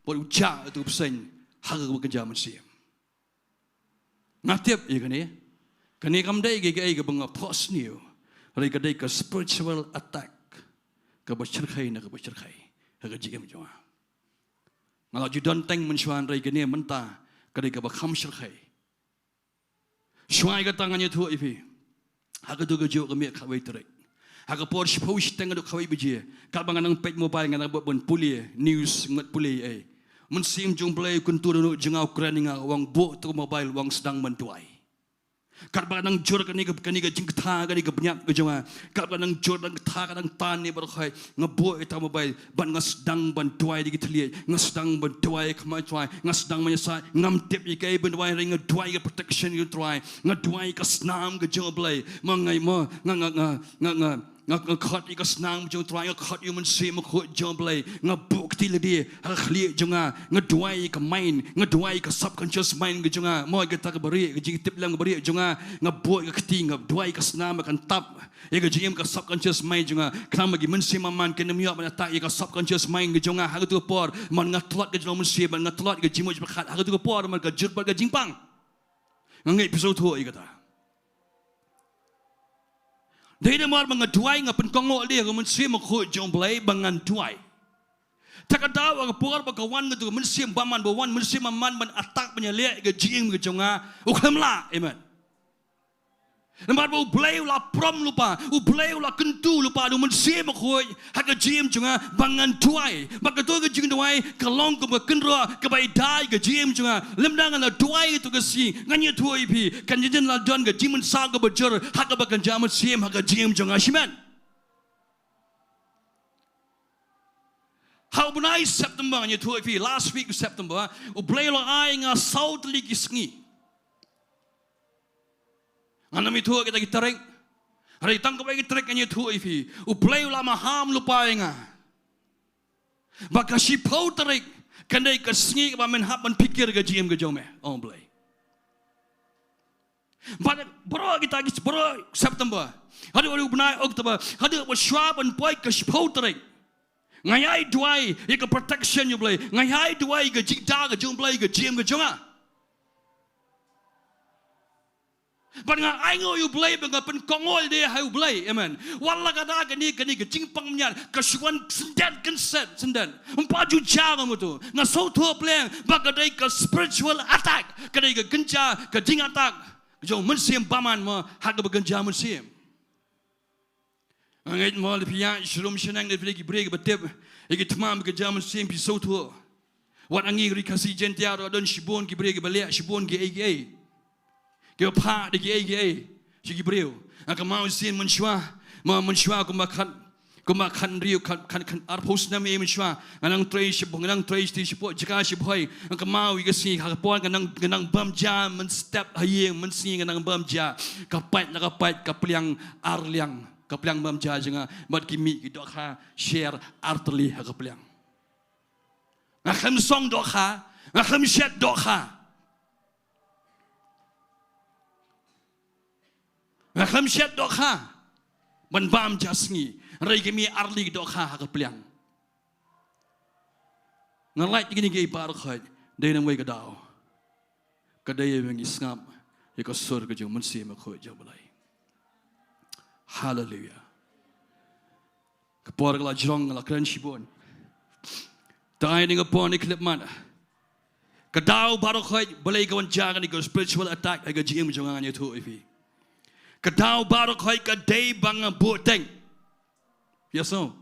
bad u jah da u bseiñ ha kaba kynja mynsiem. Nga tip ïa kane. Kane kam dei kaei kaei kaba nga phohsniew. Hynrei ka dei ka spiritual attack kaba shyrkhei na kaba shyrkhei ha ka jingim jong nga. Nga la ju don teng mynshuwa, hynrei kane mynta ka dei kaba kham shyrkhei. Shuwa ïa kata ngan ïathuh ïa phi. Ha kato kajuh ka miet khatwei tarik, ha ka por shiphew shiteng haduh khatwei baje, katba nga nang peit mobile, nga nang bud ban pule news, ngat pule ei. Mynsiem jong u Blei u kyntu da u nongshun jong nga u kren ïa nga, u ong buh ïa ka mobile, u ong sdang ban duwai. Katba nga nang jur kane ka, kane ka jingkata, kane ka bniat ka jong nga, katba nga nang jur, nang kata, ka nang tan ne baroh khoit, nga buh ïa ka mobile bad nga sdang ban duwai da ki thylliej, nga sdang ban duwai khmat Trai, nga sdang ban ïasaid, ngam tip ïa kaei ban duwai, hynrei nga duwai ïa ka protection jong u Trai, nga duwai ïa ka snam ka jong u Blei. Ma nga, ma nga, nga, nga, nga, nga, nga khot ïa ka snam jong u Trai, nga khot ïa u Mynsiem Bakhuid jong u Blei, nga buh kti lade ha ka khlieh jong nga, nga duwai ïa ka mind, nga duwai ïa ka subconscious mind ka jong nga, mo ïa kata kaba rieh, ka jingtip lem kaba rieh jong nga, nga buh ïa ka kti, nga duwai ïa ka snam ba kan tap ïa ka jingim ka subconscious mind jong nga. Khnang ba ki mynsiem bymman kin ym ïoh ban attack ïa ka subconscious mind ka jong nga ha kato ka por, man nga tlot ka jinglong mynsiem, man nga tlot ïa ka jingmut jingpyrkhat ha kato ka por, man ka jur bad ka jingpang. Nga ngeit phi sngewthuh ïa kata. Dei namar ba nga duwai, nga pynkynmaw ïa ka Mynsiem Bakhuid jong u Blei ba ngan duwai. Te ka daw ha ka por ba ka wan kato ka mynsiem bymman, ba wan mynsiem bymman ban attack, ban ïaleh ïa ka jingim ka jong nga, u khlem lah. Amen. Namar ba u Blei u la prom lypa, u Blei u la kyntu lypa da u Mynsiem Bakhuid ha ka jingim jong nga ba ngan duwai. Ba kato ka jingduwai ka long kum ka kynroh kaba ïada ïa ka jingim jong nga. Lymda nga la duwai kato ka sngi, ngan ïathuh ïa phi, kan ïa jin la don ka jingmynsaw kaba jur ha kaba kynja mynsiem ha ka jingim jong nga. Shimet. Ha u bnai September, ngan ïathuh ïa phi, last week September, u Blei u la ai nga saw tylli ki sngi. Ngan ym ïathuh kita ki tarik. Hynrei tang kawei ka tarik ngan ïathuh ïa phi. U Blei u la maham lypa ïa nga ba ka shiphew tarik kan dei ka sngi kaba men hap ban pyrkhat ïa ka jingim ka jong me, ong u Blei. Bad baroh kita ki, baroh September, haduh, haduh u bnai October, haduh ba shuwa ban poi ka shiphew tarik, nga ïai duwai ïa ka protection jong u Blei, nga ïai duwai ïa ka jingda ka jong u Blei ïa ka jingim ka jong nga. Bad nga ainguh ïa u Blei bad nga pynkynmaw ïa u Blei. Amen. Wat la ka da kane, kane ka jingpang bniat ka shu wan syndet kynset syndet, ym pat ju jia, nga mut, nga sngewthuh pleng ba ka dei ka spiritual attack, ka dei ka kynja, ka jing attack jong u mynsiem bymman mo, ha kaba kynja mynsiem. Nga ngeit mo lada phi ïaid sharum shaneng, lada phi dei ki briew kiba tip ïa ki thma ba kynja mynsiem, phi sngewthuh. Wat ha ngi ri Khasi Jaiñtia ruh don shibun ki briew kiba leh shibun kiei kiei, kiba phah da kiei kiei sha ki briew. Nga kynmaw shisien mynshuwa, ma mynshuwa kumba khat, kumba khathynriew, khat, khat, khat arphew snem ei mynshuwa, nga nang trei sha, nga nang trei sha, shapoh jaka sha Bhoi. Nga kynmaw ïa ka sngi ha ka por nga nang, nga nang bam ja mynstep ha ïing, mynsngi nga nang bam ja. Ka pait la ka pait ka pliang ar liang, ka pliang bam ja jong nga, bad ki mih ki dohkha sher ar tylli ha ka pliang. Nga khlem song dohkha, nga khlem shet dohkha. Kam shet dohkha ban bam jasngi, hynrei ki mih arli dohkha ha ka pliang. Nga lait ïa kine kiei baroh khoit, dei nangwei ka daw. Ka dei ïa ba ngi sngap ïa ka sur ka jong u Mynsiem Bakhuid jong U Blei. Haleluia. Ka por ka la jrong, nga la kren shibun. Te ai ïa kane ka por, ïa khlem man, ka daw baroh khoit balei ka wan jia kane ka spiritual attack ha ka jingim jong nga, ngan ïathuh ïa phi. Ka daw baroh khoit ka dei ba nga buhteng. Yes, no?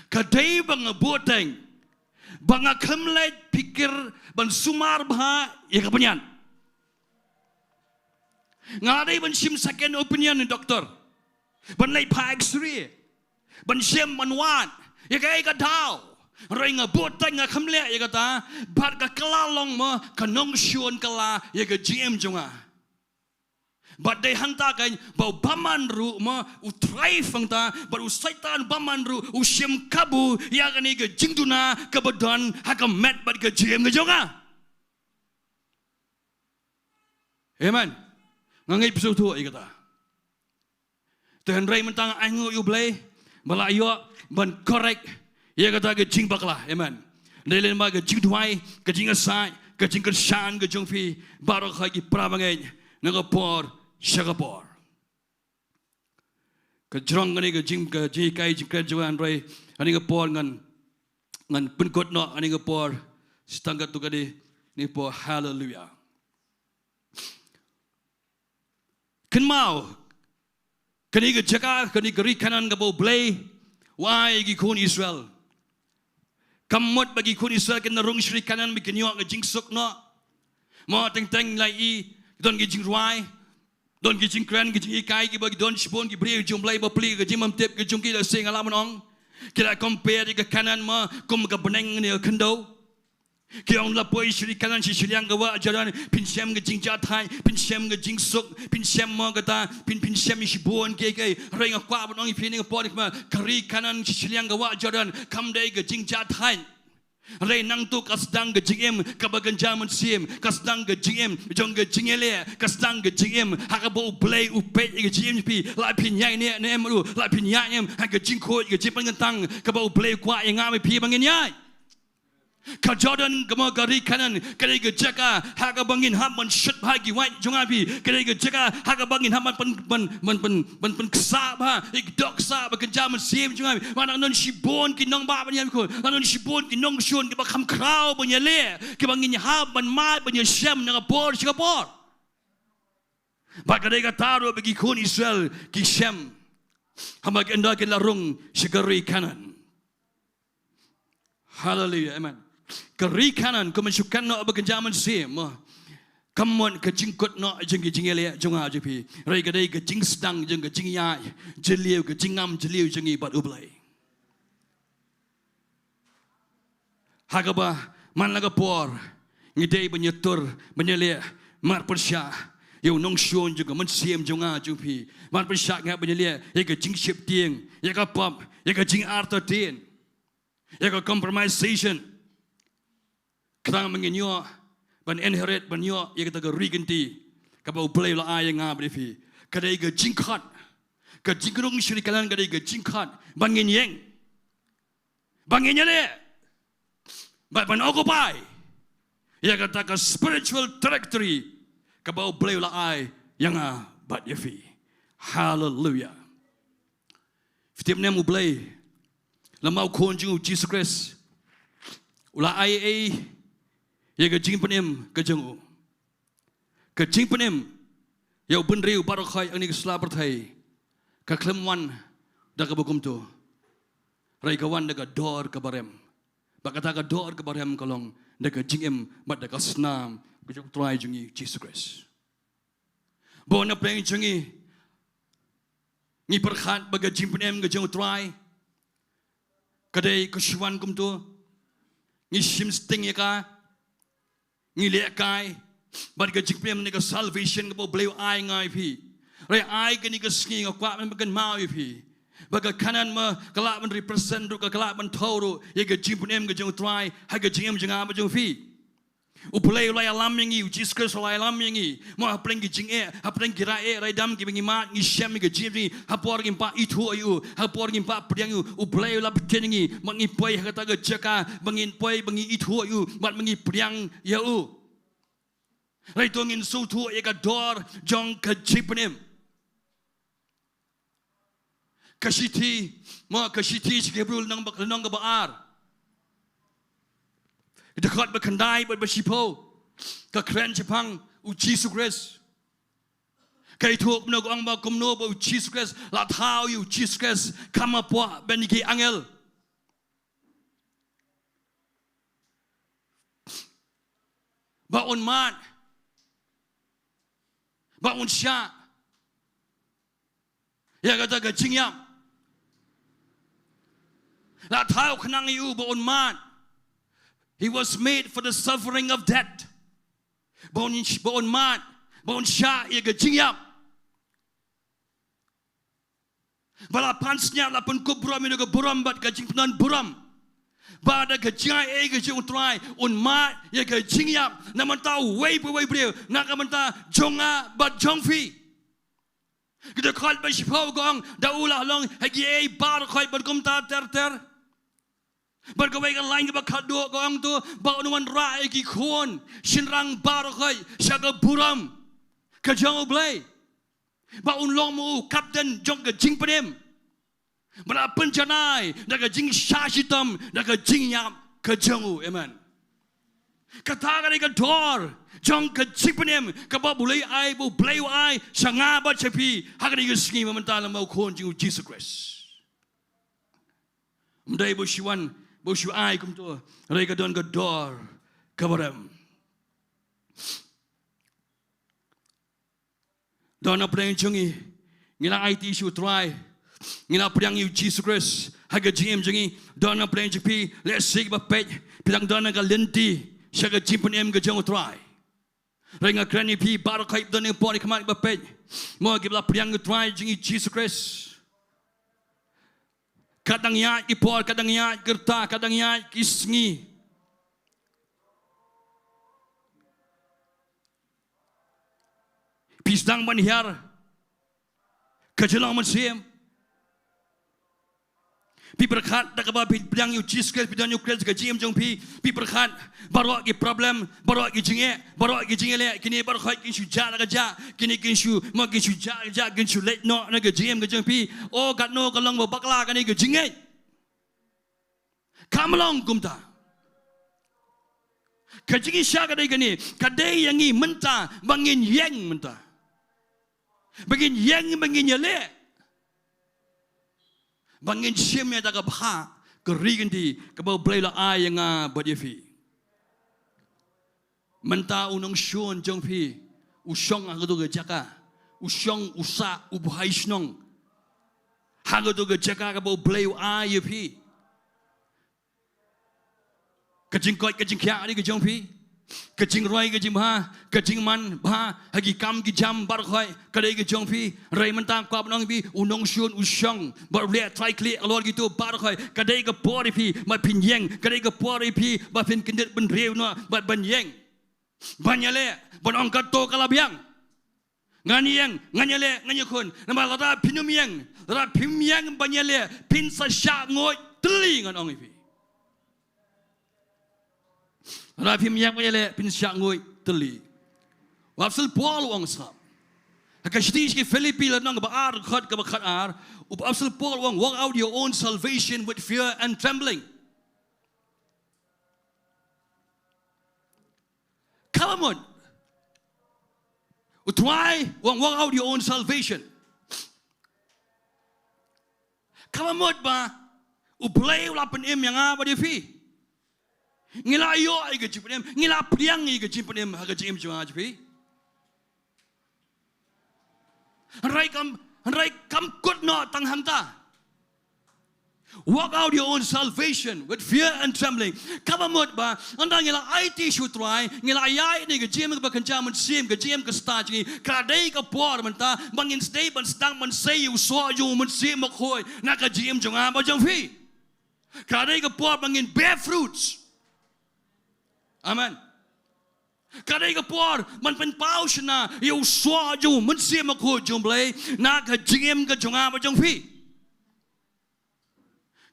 Ka dei ba nga buhteng, ba nga khlem leit phikir ban sumar bha ïa ka bniat. Nga dei ban shim second opinion na doctor, ban leit phah X-ray, ban shem ban wad ïa kaei ka daw. Hynrei nga buhteng, nga khlem leh ïa kata, bad ka kylla long mo ka nongshun kylla ïa ka jingim jong nga. Bad dei hangta kein ba u bymman ruh mo u thrive hangta, bad u Soitan bymman ruh u shim kabu ïa kane ka jingduna kaba don ha ka met bad ka jingim ka jong nga. Amen. Nga ngeit phi sngewthuh ïa kata. Te hynrei mynta nga ainguh ïa U Blei ba la ïoh ban correct ïa kata ka jingbakla. Amen. Dei lem bad ka jingduwai, ka jingïasaid, ka jingkyrshan ka jong phi baroh khoit ki para bangeit, na ka por sha ka por. Ka jrong kane ka jing, ka jinghikai jingkren jong nga, hynrei ha kane ka por ngan, ngan pynkut noh ha kane ka por. Sa tang katto katne, kane ka por. Haleluia. Kynmaw, kane ka jaka, kane ka ri Kanaan kaba U Blei u ai ïa ki khun Israel. Kam mut ba ki khun Israel kin da rung sha ri Kanaan ba kin ïoh ka jingsuk noh. Mo, teng teng la i, don ki jingrwai, don ki jingkren, ki jinghikai kiba ki don shibun ki briew jong U Blei ba plie ka jingbymtip ka jong ki. Lehse nga lah ban ong ki la compare ïa ka Kanaan mo kum ka bneng ne ka khyndew. Ki ong la poi sha ri Kanaan, sha shiliang ka wah Jordan, phin shem ka jingjahthait, phin shem ka jingsuk, phin shem mo kata, phin, phin shem shibun kiei kiei. Hynrei nga kwah ban ong ïa phi ha kane ka por, ka ri Kanaan, sha shiliang ka wah Jordan kam dei ka jingjahthait. Hynrei nangta ka sdang ka jingim kaba kynja mynsiem, ka sdang ka jingim jong ka jingïaleh, ka sdang ka jingim ha kaba U Blei u peit ïa ka jingim jong phi. La phin ïaid ne em ruh, la phin ïaid ne em ha ka jingkhuid, ka jingpynkyntang kaba U Blei u kwah ïa nga bad phi ba ngin ïaid. Ka Jordan, ka mo, ka ri Kanaan, ka dei ka jaka ha kaba ngin hap ban shut bha ki wait jong nga bad phi. Ka dei ka jaka ha kaba ngin hap ban pyn, ban, ban, ban, ban pynksah bha ïa ki dohksah ba kynja mynsiem jong nga bad phi. Namar don shibun ki nongbah ban ïakhun, don shibun ki nongshun kiba kham khraw ban ïaleh, kiba ngin hap ban mad ban ïashem na ka por sha ka por. Bad ka dei kata ruh ba ki khun Israel ki shem haba ki ynda ki la rung sha ka ri Kanaan. Haleluia, amen. Ka ri Kanaan, kumba shu kynnoh ba kynja mynsiem, mo, kam mut ka jingkut noh jong ki jingïaleh jong nga jong phi. Hynrei ka dei ka jingsdang jong ka jingïaid jylliew, ka jingngam jylliew jong ngi bad U Blei. Ha kaba man la ka por ngi dei ban ïatur, ban ïaleh, mad pyrshah ïa u nongshun jong ka mynsiem jong nga jong phi. Mad pyrshah ngi hap ban ïaleh ïa ka jingsheptieng, ïa ka pop, ïa ka jingartatien, ïa ka compromisation. Khnang ba ngin ïoh ban inherit, ban ïoh ïa kata ka ri kynti kaba U Blei u la ai ïa nga bad ïa phi. Ka dei ka jingkhot, ka jingrung sha ri Kanaan ka dei ka jingkhot ban ngin ïeng, ban ngin ïaleh, ban, ban occupy ïa kata ka spiritual territory kaba U Blei u la ai ïa nga bad ïa phi. Haleluia. Phi tip ne em, U Blei, lada u Khun jong u Jisu Khrist u la ai ei ïa ka jingpynim ka jong u, ka jingpynim ïa u bynriew baroh khoit ha kane ka sla pyrthei, ka khlem wan da kaba kumto. Hynrei ka wan da ka dor kaba rem. Bad kata ka dor kaba rem ka long da ka jingim bad da ka snam ka jong u Trai jong ngi Jisu Khrist. Bun na pdeng jong ngi ngi pyrkhat ba ka jingpynim ka jong u Trai ka dei ka shu wan kumto, ngi shim sting ïa ka, ngi lehkai bad ka jingpynim ne ka salvation kaba U Blei u ai nga ïa phi. Hynrei ai kane ka sngi nga kwah ban pynkynmaw ïa phi ba ka Kanaan ma ka lah ban represent ruh, ka lah ban thew ruh ïa ka jingpynim ka jong u Trai ha ka jingim jong nga bad jong phi. U Blei u la ïalam ïa ngi, u Jisu Khrist u la ïalam ïa ngi. Mo hapdeng ki jingeh, hapdeng ki rah eh, rah dam kiba ngi mad, ngi shem ïa ka jingim jong ngi. Ha por ngim pat ithuh ïa u, ha por ngim pat pdiang ïa u, u Blei u la btin ïa ngi. Bad ngi poi ha kata ka jaka, ba ngin poi, ba ngi ithuh ïa u, bad ba ngi pdiang ïa u. Hynrei to ngin sngewthuh ïa ka dor jong ka jingpynim. Ka shithi, mo ka shithi sha ki Hebru lynnong ba, lynnong kaba ar. Dkhot ba khyndai bad ba shiphew. Ka kren shaphang u Jisu Khrist. Ka ïathuh kumno, ka ong ba kumno ba u Jisu Khrist, la thaw ïa u Jisu Khrist, kham hapoh ban ïa ki angel. Ba un mad. Ba un shah. Ïa kata ka jingïap. La thaw khnang ïa u ba un mad. He was made for the suffering of death. Ba un, ba un mad. Ba un shah ïa ka jingïap. Ba la pansngiat, la pynkup burom ïa ka burom bad ka jingpynburom. Ba da ka jingaiei ka jong u Trai un mad ïa ka jingïap na ka bynta uwei pa uwei u briew, na ka bynta jong nga bad jong phi. Ka dkhot ba shiphew ka ong, da u la long ha kiei baroh khoit bad kumta ter ter. Bad kawei ka lain kaba khatduh ka ong to, ba un wanrah ïa ki khun shynrang baroh khoit sha ka burom ka jong u Blei. Ba un long ma u kapten jong ka jingpynim. Ba la pynjanai da ka jingshah shitom da ka jingïap ka jong u. Amen. Kata ka dei ka dor jong ka jingpynim kaba u Blei u ai, ba u Blei u ai sha nga bad sha phi ha kane ka sngi mynta lem bad u Khun jong u Jisu Khrist. Ym dei ba u shu wan, ba u shu ai kumto, hynrei ka don ka dor kaba rem. Don na pdeng jong ngi, ngi la aiti sha u Trai, ngi la pdiang ïa u Jisu Khrist ha ka jingim jong ngi. Don na pdeng jong phi, lehse kiba peit, phi dang don ha ka lynti sha ka jingpynim ka jong u Trai. Hynrei nga kren ïa phi baroh khoit, don ha ka por ha khmat ba peit, mo kiba la pdiang ïa u Trai jong ngi Jisu Khrist. Ka dang ïaid ki por, ka dang ïaid ki rta, ka dang ïaid ki sngi. Phi sdang ban hiar ka jinglong mynsiem. Phi pyrkhat da kaba phi pdiang ïa u Jisu Khrist, phi don ïa u Khrist ha ka jingim jong phi. Phi pyrkhat baroh ki problem, baroh ki jingeh, baroh ki jingeh leh, kine baroh khoit kin shu jah la ka jah, kine kin shu, mo kin shu jah la ka jah, kin shu leit noh na ka jingim ka jong phi. O katno ka long ba bakla kane ka jingngeit. Kam long kumta. Ka jingshisha ka dei kane, ka dei ïa ngi mynta ba ngin ïeng mynta. Ba ngin ïeng, ba ngin ïaleh. Ba ngin shim ïa da ka bha ka ri kynti kaba u Blei u la ai ïa nga bad ïa phi. Mynta u nongshun jong phi u shong ha kato ka jaka, u shong u sah u bhai shnong ha kato ka jaka kaba u Blei u ai ïa phi. Ka jingkoit ka jingkhiah ka dei ka jong phi. Ka jingroi ka jingbha, ka jingman bha ha ki kam ki jam baroh khoit ka dei ka jong phi. Hynrei mynta kwah ban ong ïa phi, u nongshun u shong bad u leh trai khlieh halor kito baroh khoit. Ka dei ka por ïa phi ba phin ïeng, ka dei ka por ïa phi ba phin kyndit bynriew noh bad ban ïeng, ban ïaleh, ban ong kato ka la biang. Ngan ïeng, ngan ïaleh, ngan ïakhun. Namar lada phin ym ïeng, lada phim ïeng ban ïaleh, phin sa shah nguid tylli, ngan ong ïa phi. Lada phim ïeng ban ïaleh, phin shah nguid tylli. U Apostol Paul u ong sngap. Ha ka shithi sha ki Philippi lynnong kaba ar, dkhot kaba khatar, u Apostol Paul u ong, "Work out your own salvation with fear and trembling." Kaba mut, u Trai u ong, "Work out your own salvation." Kaba mut ba u Blei u la pynim ïa nga bad ïa phi. Ngi la ïoh ïa ka jingpynim, ngi la pdiang ïa ka jingpynim ha ka jingim jong nga jong phi. Hynrei kam, hynrei kam kut noh tang hangta. Work out your own salvation with fear and trembling. Kaba mut ba ynda ngi la aiti sha u Trai, ngi la ïaid ïa ka jingim kaba kynja mynsiem, ka jingim ka stad jong ngi, ka dei ka por mynta ba ngin sdei ban sdang ban sei ïa u soh jong u Mynsiem Bakhuid na ka jingim jong nga bad jong phi. Ka dei ka por ba ngin bear fruits. Amen. Ka dei ka por ban pynpaw shynna ïa u soh jong u Mynsiem Bakhuid jong U Blei na ka jingim ka jong nga bad jong phi.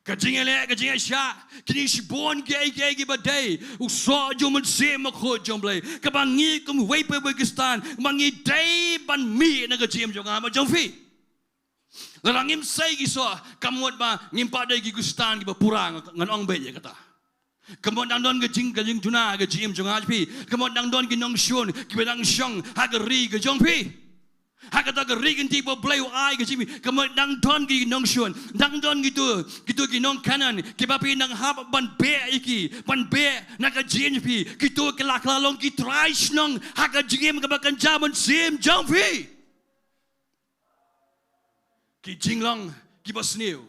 Ka jingïaleh, ka jingïashah, kine shibun kiei kiei kiba dei u soh jong u Mynsiem Bakhuid jong U Blei, kaba ngi kum uwei pa uwei u Khristan ba ngi dei ban mih na ka jingim jong nga bad jong phi. Lada ngim sei ki soh, ka mut ba ngim pat dei ki Khristan kiba pura, ngan ong beit ïa kata. Ka mut dang don ka jing, ka jingjuna ha ka jingim jong nga jong phi. Ka mut dang don ki nongshun kiba dang shong ha ka ri ka jong phi, ha kata ka ri ka lynti ba U Blei u ai ka jong phi. Ka mut dang don ki nongshun, dang don kito, kito ki nong Kanaan kiba phi nang hap ban beh ïa ki, ban beh na ka jingim jong phi. Kito ki la, ki la long ki trai shnong ha ka jingim kaba kynja mynsiem jong phi. Ki jinglong kiba sniew,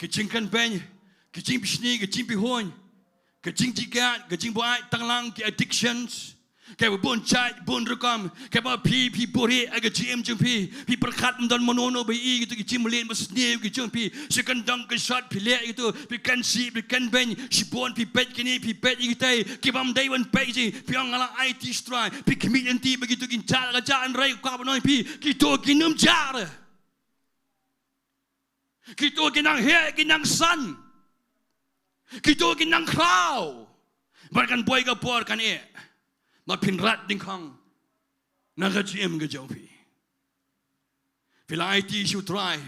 ki jingkren beiñ, ki jingpynshlur, ki jingpynhun, ki jingjynjar, ki jingbuaid tang lang, ki addictions, kiba bun jait bun rukom, kiba phi, phi buhrieh ha ka jingim jong phi. Phi pyrkhat ym don mano mano ba ïohi ïa kito ki jingmlien ba sniew ki jong phi. Shi kyndong kynsot phi leh ïa kito, phi kren shi, phi kren beiñ, shibun phi peit kine, phi peit ïa kitei, ki bym dei ban peit. Phi ong nga la aiti sha U Trai, phi khmih lynti ba kito kin jah ka jah, hynrei kwah ban ong ïa phi, kito kin ym jah. Kito ki nang heh, ki nang san. Kito ki nang khraw. Bad kan poi ka por kan ïeh ba phin rat dyngkhong na ka jingim ka jong phi. Phi la aiti sha U Trai,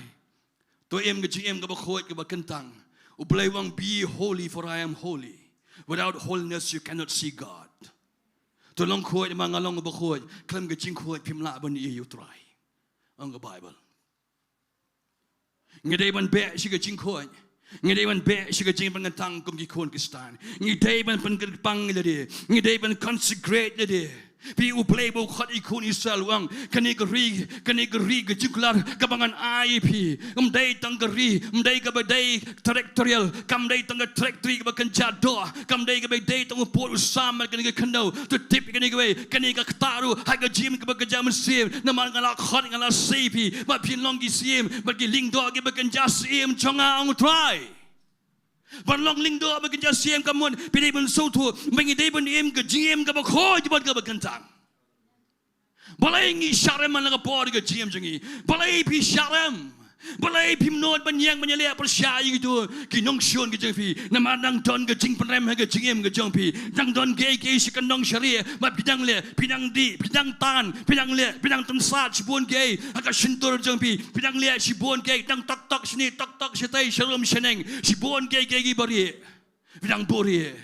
to im ka jingim kaba khuid kaba kyntang. U Blei u ong, "Be holy, for I am holy. Without holiness you cannot see God." To long khuid namar nga long uba khuid. Khlem ka jingkhuid phim lah ban ïohi ïa U Trai, ong ka Baibl. Ngi dei ban beh sha ka jingkhuid. Ngi dei ban beh sha ka jingpynkyntang kum ki khun Khristan. Ngi dei ban pynkyrpang ïa lade. Ngi dei ban consecrate ïa lade. Phi, U Blei ba u khot ïa ki khun Israel u ong, kane ka ri, kane ka ri ka jingkular kaba ngan ai ïa phi. Kam dei tang ka ri, kam dei kaba dei territorial, kam dei tang ka territory kaba kynja doh, kam dei kaba dei tang u pud u sam bad kane ka khyndew. To tip ïa kane kawei, kane ka ktah ruh ha ka jingim kaba kynja mynsiem. Namar nga la khot, nga la sei ïa phi ba phin long ki syiem bad ki lyngdoh kiba kynja syiem jong nga, ong U Trai. Ban long lyngdoh ba kynja syiem ka mut phi dei ban sngewthuh ba ngi dei ban im ka jingim kaba khuid bad kaba kyntang. Balei ngi shah rem man la ka por ha ka jingim jong ngi? Balei phi shah rem? Balei phim nud ban ïeng ban ïaleh pyrshah ïa kito ki nongshun ki jong phi? Namar dang don ka jingpynrem ha ka jingim ka jong phi. Dang don kiei kiei sha ka nongshakri ba phi dang leh, phi dang dih, phi dang tan, phi dang leh, phi dang tyngsad shibun kiei ha ka shyntur jong phi. Phi dang leh shibun kiei, dang tok tok shane, tok tok shatei, sharum shaneng, shibun kiei kiei kiba rieh. Phi dang buhrieh,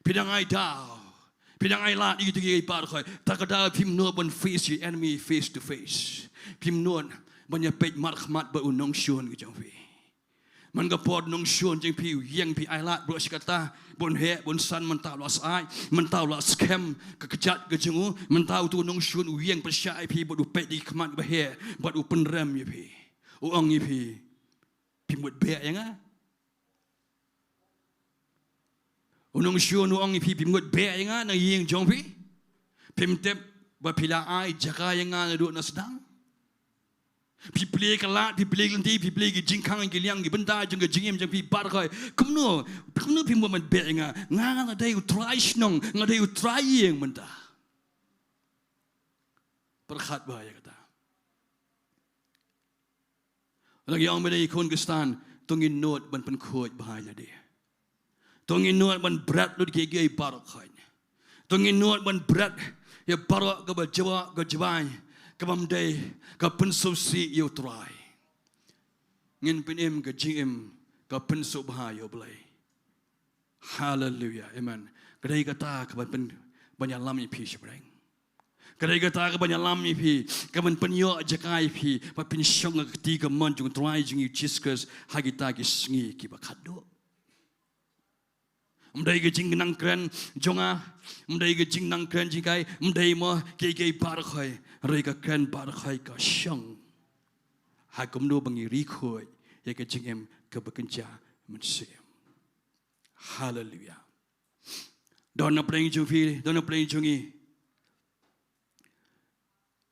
phi dang ai daw, phi dang ai lad ïa kito kiei baroh khoit. Ta ka daw phim nud ban face your enemy face to face. Phim nud ban ïa peit markhmat bad u nongshun ki jong phi. Man ka por u nongshun jong phi u ïeng, phi ai lad baroh shi katta, bun heh bun san, mynta u la syaid, mynta u la skhem ka kjat ka jong u, mynta uto u nongshun u ïeng pyrshah ïa phi bad u peit da ki khmat ba heh bad u pynrem ïa phi. U ong ïa phi, phim mut beh ïa nga? U nongshun u ong ïa phi, phim mut beh ïa nga na ïing jong phi? Phim tip ba phi la ai jaka ïa nga naduh na sdang? Phi plie ka lad, phi plie ka lynti, phi plie ki jingkhang, ki liang, ki bynta jong ka jingim jong phi baroh khoit. Kumno, kumno phim mut beh ïa nga? Nga, nga la dei u trai shnong, nga dei u trai ïing mynta. Pyrkhat bha ïa kata. Lada ngi ong mynta ki khun Khristan, to ngin nud ban pynkhuid bha ïa lade. To ngin nud ban bret lut kiei kiei baroh khoit. To ngin nud ban bret ïa baroh kaba jubab, ka jubab, kaba ym dei, ka pynsngewsih ïa U Trai. Ngin pynim ka jingim ka pynsngewbha ïa U Blei. Haleluia. Amen. Ka dei kata kaban pyn, ban ïalam ïa phi shaphrang. Ka dei kata kaban ïalam ïa phi, kaban pynïoh jaka ïa phi ba phin shong ha ka kti kamon jong U Trai jong ngi U Jisu Khrist ha kita ki sngi kiba khatduh. Ym dei ka jingnang kren jong nga, ym dei ka jingnang kren jong kai, ym dei mo kiei kiei baroh khoit, hynrei ka kren baroh khoit ka shong ha kumno ba ngi ri khuid ïa ka jingim kaba kynja mynsiem. Haleluia. Don na pdeng jong phi, don na pdeng jong ngi.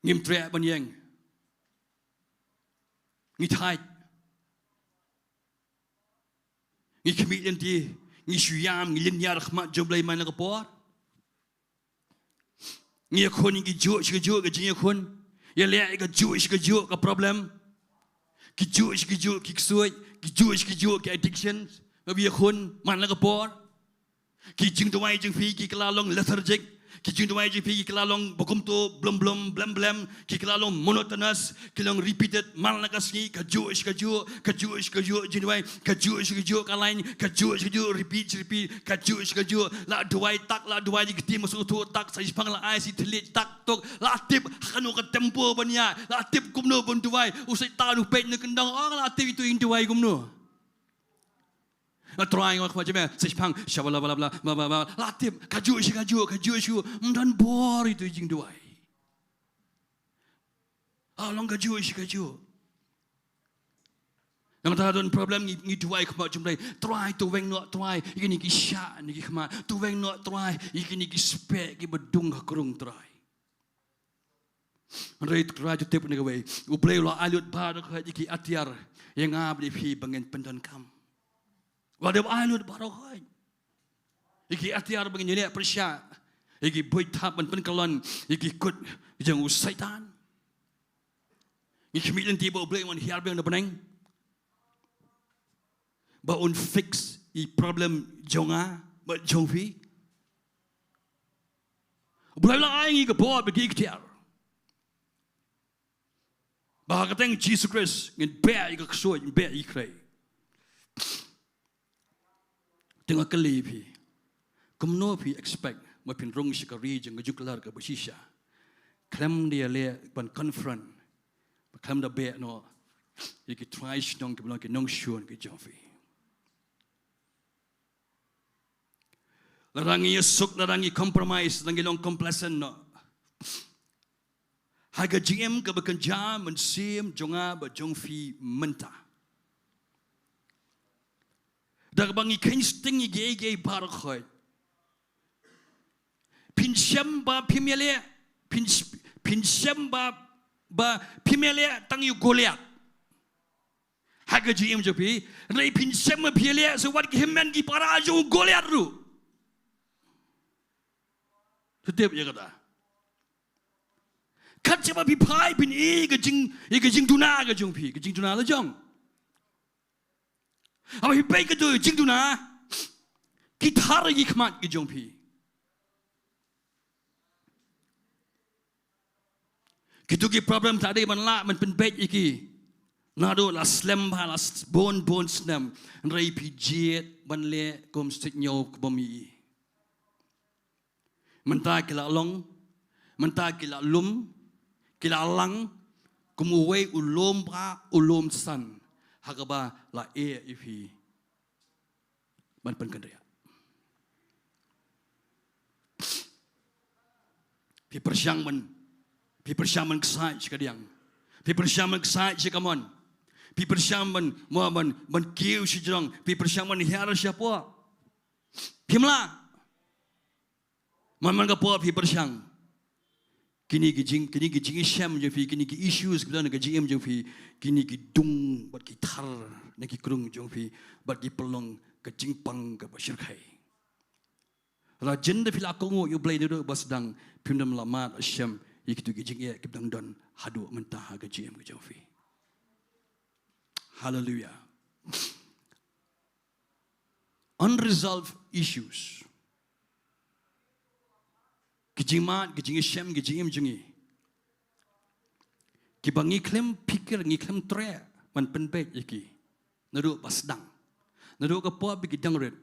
Ngim treh ban ïeng. Ngi thait. Ngi khmih lynti. Ngi shu ïam, ngi lynñiar ha khmat jong U Blei man la ka por. Ngi ïakhun ïa ki juh shi ki juh ka jingïakhun. Ïaleh ïa ka juh shi ka juh ka problem. Ki juh shi ki juh ki ksuid, ki juh shi ki juh ki addictions. Ngi ïakhun man la ka por. Ki jingduwai jong phi ki la long lethargic. Ki jingduwai jong phi ki la long ba kumto blum blum blem blem. Ki la long monotonous. Ki long repeated man la ka sngi, ka juh shi ka juh, ka juh shi ka juh jingduwai, ka juh shi ka juh ka line, ka juh shi ka juh repeat shi repeat, ka juh shi ka juh. La duwai tak, la duwai ïa ki ktien ba sngewthuh tak, sa shiphang la ai shi thylliej tak tok, la tip ha kano ka tempo ban ïaid, la tip kumno ban duwai. U Soitan u peit na kyndong, ong la tip ito i jingduwai kumno. La Trai nga khmat jeme, sa shiphang, shabala bala bala, ba ba ba, la tip, ka juh shi ka juh, ka juh shi, ym don bor ito i jingduwai. Ah, long ka juh shi ka juh. Nangta don problem ngi, ngi duwai khmat jong U Blei. Trai to weng noh Trai, ïa kine ki shah ne ki khmat. To weng noh Trai, ïa kine ki speh kiba dung ha krung Trai. Hynrei Trai to tip ne kawei. U Blei u la ai lut baroh khoit ïa ki atiar ïa nga bad ïa phi ba ngin pyndonkam. U la dep ai lut baroh khoit. Ïa ki atiar ba ngin ïaleh pyrshah ïa ki buit thap ban pynkyllon ïa ki kut jong u Soitan. Ngi khmih lynti ba U Blei un wan hiar biang na bneng ba un fix i problem jong nga bad jong phi. U Blei u la ai ngi ka bor bad ki ikhtiar. Ba ha ka kyrteng Jisu Khrist ngin beh ïa ka ksuid, ngin beh ïa i khrei. Te nga kylli phi, kumno phi expect ba phin rung sha ka ri jong ka juklar kaba shisha khlem da ïaleh ban confront, khlem da beh noh ïa ki trai shnong kiba long ki nongshun ki jong phi? Lada ngi ïasuk, lada ngi compromise, lada ngi long complacent noh ha ka jingim kaba kynja mynsiem jong nga bad jong phi mynta. Da kaba ngi kheiñ sting ïa kiei kiei baroh khoit. Phin shem ba phim ïaleh, phin, phin shem ba, ba phim ïaleh tang ïa u Goliath ha ka jingim jong phi. Hynrei phin shem ba phi ïaleh sa wat ki hynmen ki para jong u Goliath ruh. To tip ïa kata. Kat shaba phi phai phin ïohi ïa ka jing, ïa ka jingduna ka jong phi, ka jingduna la jong. Haba phi peit kato ka jingduna, ki thar ïa ki khmat ki jong phi. Kito ki problem ta dei ban lah ban pynbeit ïa ki naduh la slem bha, la s-, bun bun snem. Hynrei phi jied ban leh kum stet ñiew kaba ym ïohi. Mynta ki la long, mynta ki la lum, ki la lang kum uwei u lum bha, u lum san ha kaba la ïeh ïa phi ban pynkynriah. Phi pyrshang ban, phi pyrshang ban ksaid sha kadiang. Phi pyrshang ban ksaid sha kamon. Phi pyrshang ban, mo ban, ban kiew sha jrong. Phi pyrshang ban hiar shapoh. Phim lah. Man man ka por phi pyrshang. Kine ki jing, kine ki jingïashem jong phi, kine ki issues kiba don ha ka jingim jong phi, kine ki dung bad ki thar na ki krung jong phi, bad ki pynlong ka jingpang kaba shyrkhei. La jan da phi la kohnguh ïa U Blei naduh ba sdang, phim dei ban la mad shem ïa kito ki jingeh kiba dang don haduh mynta ha ka jingim ka jong phi. Haleluia. Unresolved issues. Ki jingmad, ki jingïashem, ki jingim jong ngi, kiba ngi khlem phikir, ngi khlem treh ban pynbeit ïa ki naduh ba sdang. Naduh ka por ba ki dang rit,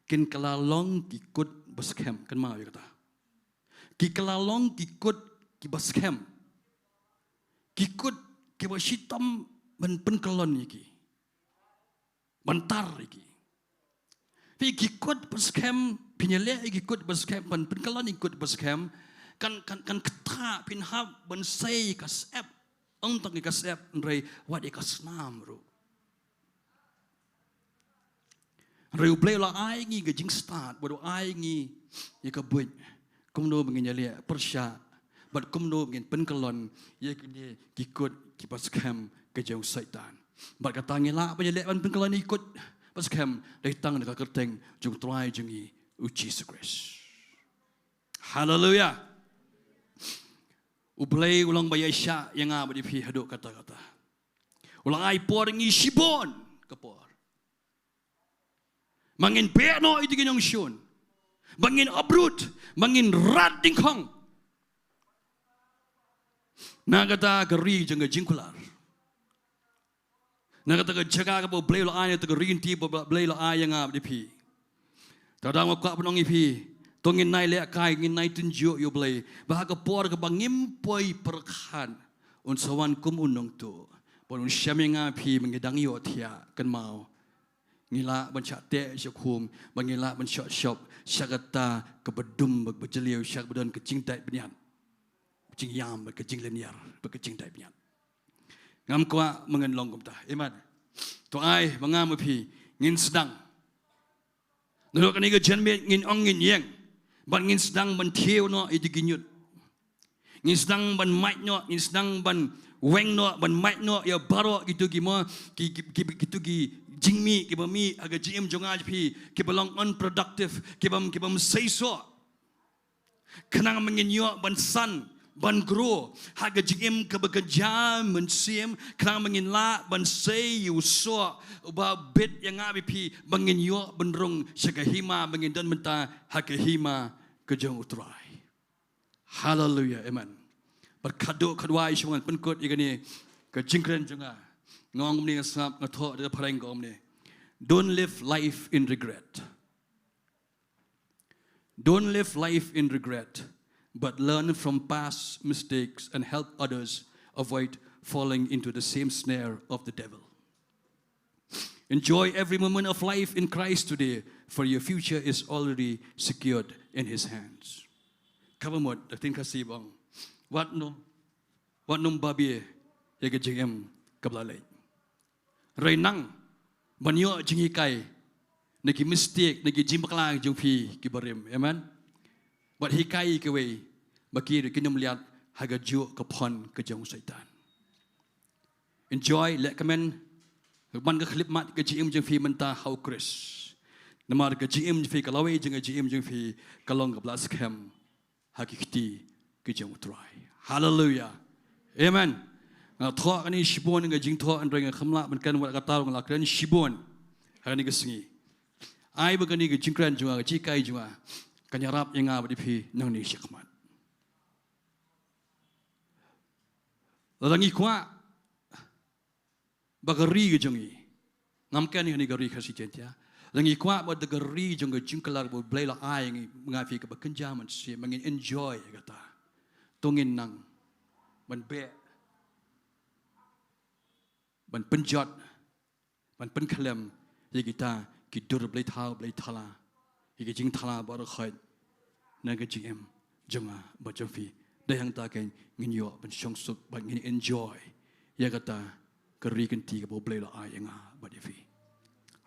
kin kylla long ki kut ba skhem, kynmaw ïa kata. Kin kylla long ki kut kiba skhem. Ki kut kiba shitom ban pynkyllon ïa ki. Ban tar ïa ki. Phi, ki kut ba skhem, phin ïaleh ïa ki kut ba skhem, ban pynkyllon ïa ki kut ba skhem, kan, kan, kan ktah phin hap ban sei ïa ka syep. Ym tang ïa ka syep, hynrei wat ïa ka snam ruh. Hynrei U Blei u la ai ngi ka jingstad, bad u ai ngi ïa ka buit kumno ba ngin ïaleh pyrshah, bad kumno ba ngin pynkyllon ïa kine ki kut kiba skhem ka jong u Soitan. Bad kata ngi lah ban ïaleh ban pynkyllon ïa ki kut Ba skhem dei tang da ka kyrteng jong u Trai jong ngi u Jisu Khrist. Haleluia. U Blei u long ba ïaishah ïa nga bad ïa phi haduh katta katta. U la ai por ngi shibun ka por. Ma ngin peit noh ïa ki nongshun. Ba ngin uproot, ba ngin rat dyngkhong. Na kata ka ri jong ka jingkular. Na kata ka jaka kaba u Blei u la ai, na kata ka ri nti ba u Blei u la ai ïa nga bad ïa phi. Te da nga kwah ban ong ïa phi, to ngin nai lehkai, ngin nai tynjuh ïa u Blei. Ba ha ka por kaba ngim poi pyrkhat, un sa wan kum u nongtuh. Bad un shem ïa nga bad ïa phi, ba ngi dang ïohthiah, kynmaw. Ngi lah ban shah teh sha khum, ba ngi lah ban shah shop sha kata kaba dum bad kaba jylliew, sha kaba don ka jingdait bniat, jingïam bad ka jinglynñiar bad ka jingdait bniat. Ngam kwah ba ngin long kumta. Amen. To ai ba nga bad ïa phi ngin sdang. Naduh kane ka janmiet ngin ong ngin ïeng, bad ngin sdang ban thiew noh ïa ki ñiut. Ngin sdang ban mait noh, ngin sdang ban weng noh, ban mait noh ïa baroh kito ki mo, ki, ki, ki, kito ki jingmih kiba mih ha ka jingim jong nga jong phi, kiba long unproductive, kiba, kibym seisoh. Khnang ba ngin ïoh ban san, ban grow ha ka jingim kaba kynja mynsiem, khnang ba ngin lah ban sei ïa u soh uba bit ïa nga bad ïa phi, ba ngin ïoh ban rung sha ka hima, ba ngin don mynta ha ka hima ka jong u Trai. Haleluia, amen. Bad khadduh khadwai shuwa ngan pynkut ïa kane ka jingkren jong nga, nga ong kumne, nga sngap, nga thoh da ka phareng, ka ong kumne: Don't live life in regret. Don't live life in regret, but learn from past mistakes and help others avoid falling into the same snare of the devil. Enjoy every moment of life in Christ today, for your future is already secured in His hands. Kaba mut, da ka ktien Khasi ba ong: Wat nym, wat nym babe ïa ka jingim kaba la leit. Hynrei nang ban ïoh jinghikai na ki mistake, na ki jingbakla jong phi kiba rim. Amen. Bad hikai ïa kiwei ba ki ruh kin ym leit ha kajuh ka phon ka jong u Soitan. Enjoy, lehkmen, ban ka khyllipmat ka jingim jong phi mynta ha u Khrist. Namar ka jingim jong phi, ka lawei jong ka jingim jong phi ka long kaba la skhem ha ki kti ki jong u Trai. Haleluia. Amen. Nga thoh kane shibun ka jingthoh, hynrei nga khlem lah ban kren wat katta ruh, nga la kren shibun ha kane ka sngi. Ai ba kane ka jingkren jong nga, ka jinghikai jong nga, kan ïarap ïa nga bad ïa phi nangne shakhmat. Lada ngi kwah ba ka ri ka jong ngi, ngam kren ïa kane ka ri Khasi Jaiñtia, lada ngi kwah ba da ka ri jong ka jingkular ba u Blei u la ai ïa ngi, nga bad ïa phi, kaba kynja mynsiem, ba ngin enjoy ïa kata, to ngin nang ban beh, ban pynjot, ban pynkhlem ïa kita ki dur bleithaw bleithala, ïa ki jingthala baroh khoit na ka jingim jong nga bad jong phi. Dei hangta kein ngin ïoh ban shong suk bad ngin enjoy ïa kata ka ri kynti kaba u Blei u la ai ïa nga bad ïa phi.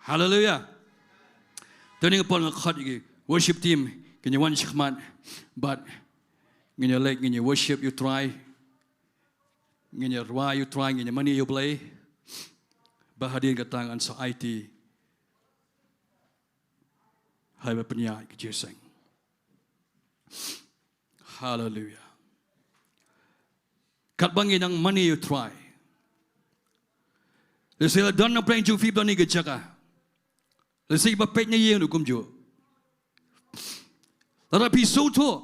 Haleluia. Te ïa kane ka por nga khot ïa ki worship team kin ïa wan shakhmat bad ngin ïa leit, ngin ïa worship ïa u Trai. Ngin ïa rwai ïa u Trai, ngin ïa mane ïa u Blei. Bad hadien kata ngan sa aiti ha kaba pynïaid ka jingïaseng. Haleluia. Katba ngi dang mane ïa u Trai, lehse la don na pdeng jong phi ba don ha kane ka jaka. Lehse ba peit na ïing ruh kumjuh. Lada phi sngewthuh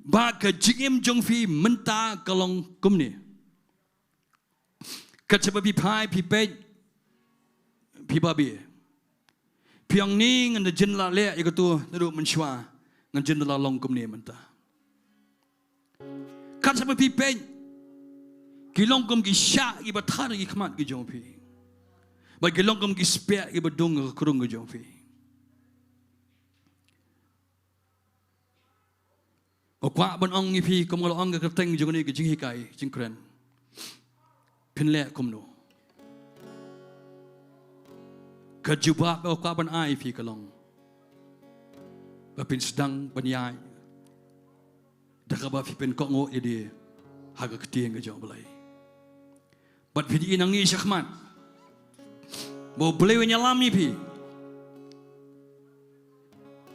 ba ka jingim jong phi mynta ka long kumne, kat shaba phi phai phi peit, phi babe, phi ong, ni ngan da jin la leh ïa kato naduh mynshuwa, ngan jin da la long kumne mynta. Kat shaba phi peit, ki long kum ki shah kiba thar ïa ki khmat ki jong phi, bad ki long kum ki speh kiba dung ha ka krung ki jong phi. Nga kwah ban ong ïa phi, kum nga la ong ha ka kyrteng jong kane ka jinghikai jingkren, phin leh kumno? Ka jubab ba nga kwah ban ai ïa phi ka long ba phin sdang ban ïaid da kaba phi pynkohnguh ïa lade ha ka ktien ka jong u Blei. Bad phin ïohi nangne shakhmat Ba U Blei un ïalam ïa phi.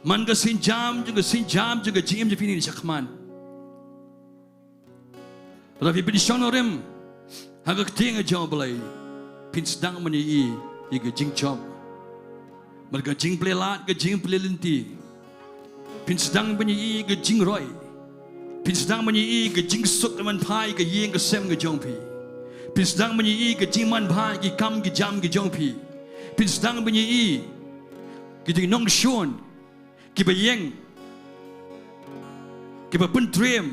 Man ka sienjam jong ka sienjam jong ka jingim jong phi ne shakhmat. Lada phi pynshong nongrim ha ka ktien ka jong U Blei, phin sdang ban ïohi ïa ka jingjop. Bad ka jingplie lad, ka jingplie lynti. Phin sdang ban ïohi ïa ka jingroi. Phin sdang ban ïohi ïa ka jingsuk ka manbha ïa ka ïing ka sem ka jong phi. Phin sdang ban ïohi ïa ka jingmanbha ïa ki kam ki jam ki jong phi. Phin sdang ban ïohi ïa ki jingnongshun kiba ïeng, kiba pyntriem,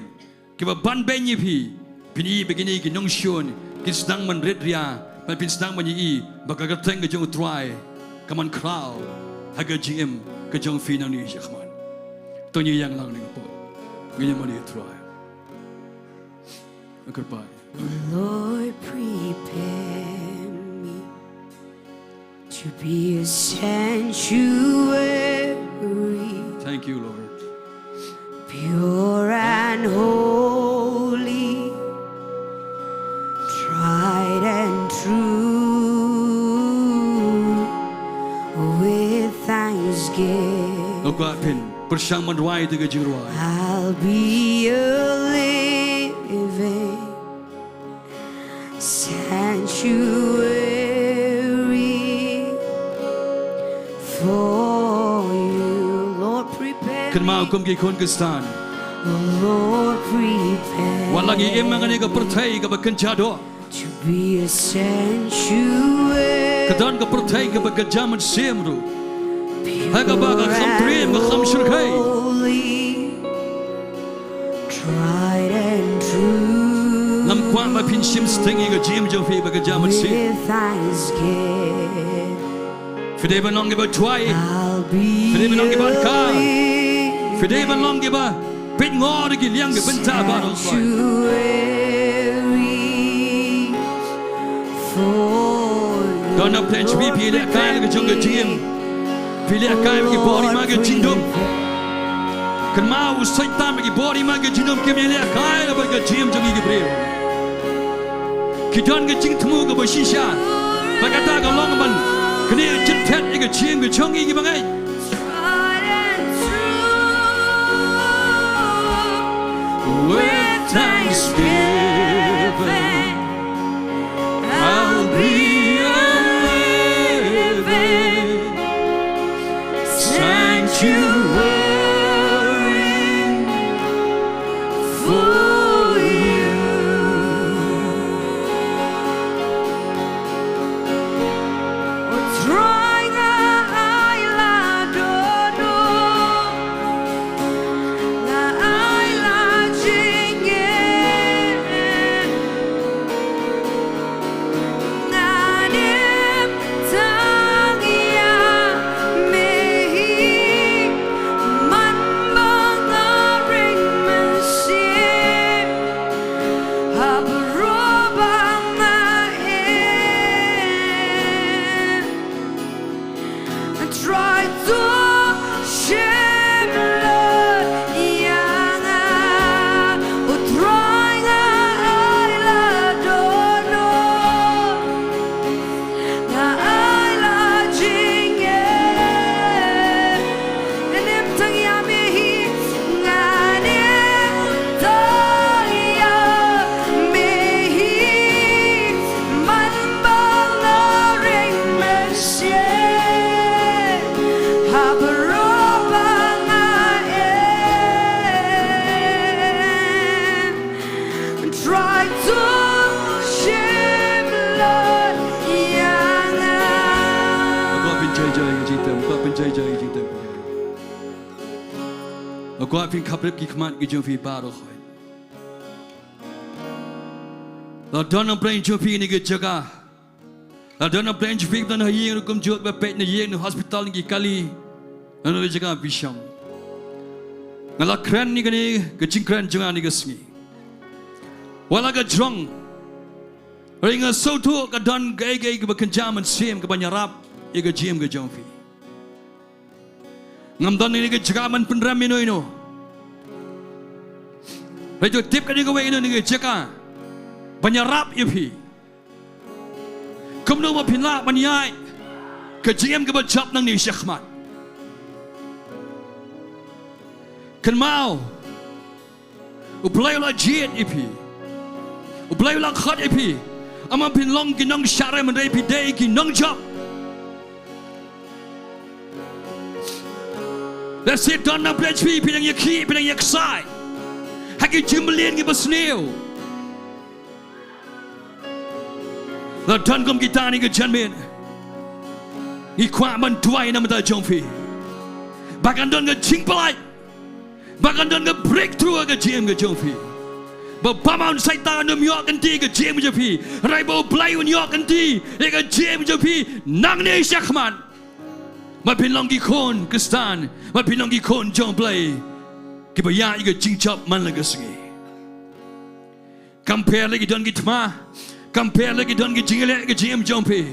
kiba ban beiñ ïa phi. Phin ïohi ba kine ki nongshun kin sdang ban rit ria, bad phin sdang ban ïohi ba ka kyrteng ka jong U Trai ka man khraw ha ka jingim ka jong phi nangne shakhmat. To ngin ïeng lang ne ka por. Ngin ïa mane ïa U Trai. Kyrpad. Lord, prepare me to be a sanctuary, Thank you, Lord. Pure and holy, tried and true, with thanksgiving. Nga kwah phin pyrshang ban rwai da ka jingrwai. I'll be a living sanctuary for you. Lord, prepare Kynmaw me. Kum ki khun Khristan. Lord, prepare Wat la ngi im ha kane ka pyrthei kaba kynja doh, to be a sanctuary. Ka don ka pyrthei kaba kynja mynsiem ruh. Ha kaba ka kham triem, ka kham shyrkhei. Holy, tried and true. Ngam kwah ba phin shim sting ïa ka jingim jong phi ba ka jam sih. With thanksgiving. Phi dei ban long kiba duwai. I'll be Phi dei ban long kiba angka. Phi dei ban long kiba peit ngor ïa ki liang ki bynta baroh. Sanctuary for you. Don na pdeng jong phi, phi lehkai la ka jong ka jingim. Phi lehkai ba ki bor ïa ma ka jingdum. Kynmaw u Soitan ba ki bor i ma ka jingdum kim ïalehkai la bad ka jingim jong ngi ki briew. Ki don ka jingthmu kaba shisha. Bad kata ka long ban kane ka jingthet ïa ka jingim ka jong ngi ki bangeit. With thanksgiving, I'll be a living sanctuary for you. O Trai, nga ai la dohnud, nga ai la jingim. Ngan im tang ïa me hi man ba nga ring mynsiem ha baroh ba nga im. Trai to shim lut ïa nga, O Trai nga ai la dohnud, nga ai la jingim. Ngan im tang ïa me hi, ngan im tang ïa me hi man ba nga ring mynsiem ha baroh ba nga im. Trai to shim lut ïa nga. Nga kwah phin jai jai ïa ka jingtem, nga kwah phin jai jai ïa ka jingtem. Nga kwah phin khapkhrip ki khmat ki jong phi baroh. La don na pdeng jong phi kane ka jaka. La don na pdeng jong phi kaba don ha ïing ruh kumjuh, ba peit na ïing, na hospital, na ki kali, na kano ka jaka phi shong. Nga la kren ïa kane ka jingkren jong nga kane ka sngi. Wat la ka jrong, hynrei nga sngewthuh ka don kaei kaei kaba kynja mynsiem kaban ïarap ïa ka jingim ka jong phi. Ngam don ha kane ka jaka ban pynrem ïano ïano. Hynrei to tip kane kawei kane ka jaka ban ïarap ïa phi. Kumno ba phin lah ban ïaid Ka jingim kaba jop nangne shakhmat. Kynmaw, U Blei u la jied ïa phi. U Blei u la khot ïa phi. Ym ba phin long ki nongshah rem, hynrei phi dei ki nongjop. Lehse don na pdeng jong phi, phi dang ïakhih, phi dang ïaksai ha ki jingmlien kiba sniew. La don kum kita ha kane ka janmiet. Ngi kwah ban duwai na ka bynta jong phi, ba kan don ka jingpyllait, ba kan don ka breakthrough ha ka jingim ka jong phi. Ba bymman u Soitan um ïoh kynti ïa ka jingim ka jong phi, hynrei ba U Blei un ïoh kynti ïa ka jingim ka jong phi nangne shakhmat. Ba phin long ki khun Khristan, ba phin long ki khun jong U Blei, kiba ïaid ïa ka jingjop man la ka sngi. Kam pher lada ki don ki thma, kam pher lada ki don ki jingïaleh ha ka jingim jong phi.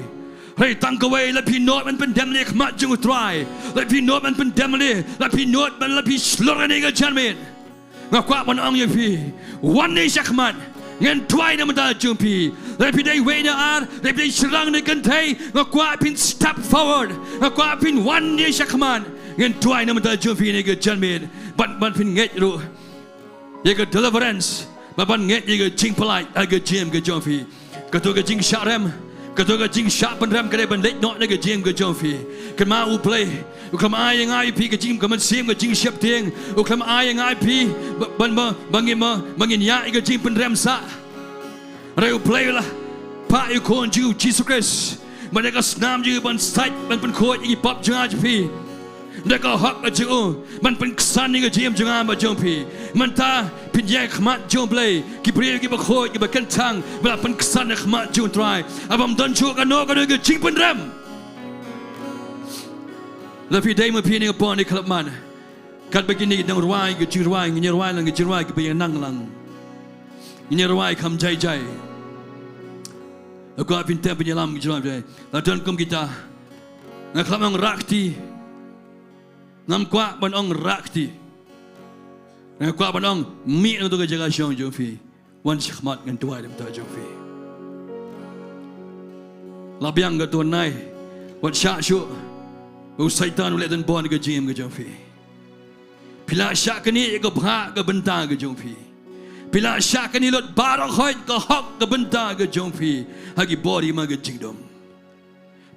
Hynrei tang kawei, lada phi nud ban pyndem lade ha khmat jong U Trai, lada phi nud ban pyndem lade, lada phi nud ban, lada phi shlur ha kane ka janmiet, nga kwah ban ong ïa phi, wan ne shakhmat, ngan duwai na ka bynta jong phi. Lada phi dei wei ne ar, lada phi dei shynrang ne kynthei, nga kwah phin step forward, nga kwah phin wan ne shakhmat, ngan duwai na ka bynta jong phi ha kane ka janmiet. Ban, ban phin ngeit ruh ïa ka deliverance, ba ban ngeit ïa ka jingpyllait ha ka jingim ka jong phi. Kato ka jingshah rem, kato ka jingshah pynrem ka dei ban leit noh na ka jingim ka jong phi. Kynmaw, U Blei u khlem ai ïa nga ïa phi ka jingim ka mynsiem, ka jingsheptieng. U khlem ai ïa nga ïa phi ba, ban ba, ba ngin ma, ba ngin ïaid ïa ka jingpynrem sah. Hynrei U Blei u la phah ïa u Khun jong u Jisu Khrist ban ïa ka snam jong u ban sait, ban pynkhuid ïa ki pop jong nga jong phi. Da ka hok ka jong u ban pynksan ïa ka jingim jong nga bad jong phi. Mynta phin ïaid ha khmat jong U Blei, ki briew kiba khuid, kiba kyntang, ba la pynksan ha khmat jong U Trai. Ym don shuh kano kano ka jingpynrem. Lada phi dei ma phi ne ka por ne khlem man. Katba kine ki nongrwai, ki jingrwai, ngin ïa rwai lang ki jingrwai kiba ïa nang lang. Ngin ïa rwai kham jai jai. Nga kwah phin tem phin ïalam ki jingrwai jai. La don kum kita. Nga khlem ong rah kti. Ngam kwah ban ong rah kti. Nga kwah ban ong mih na kato ka jaka shong jong phi. Wan shakhmat, ngan duwai na ka bynta jong phi. La biang kato ka nai. Wat shah shuh ba u Soitan u leh donbor ha ka jingim ka jong phi. Phi la shah knieh ïa ka bhah ka bynta ka jong phi. Phi la shah knieh lut baroh khoit ka hok ka bynta ka jong phi ha ki bor hima ka jingdum.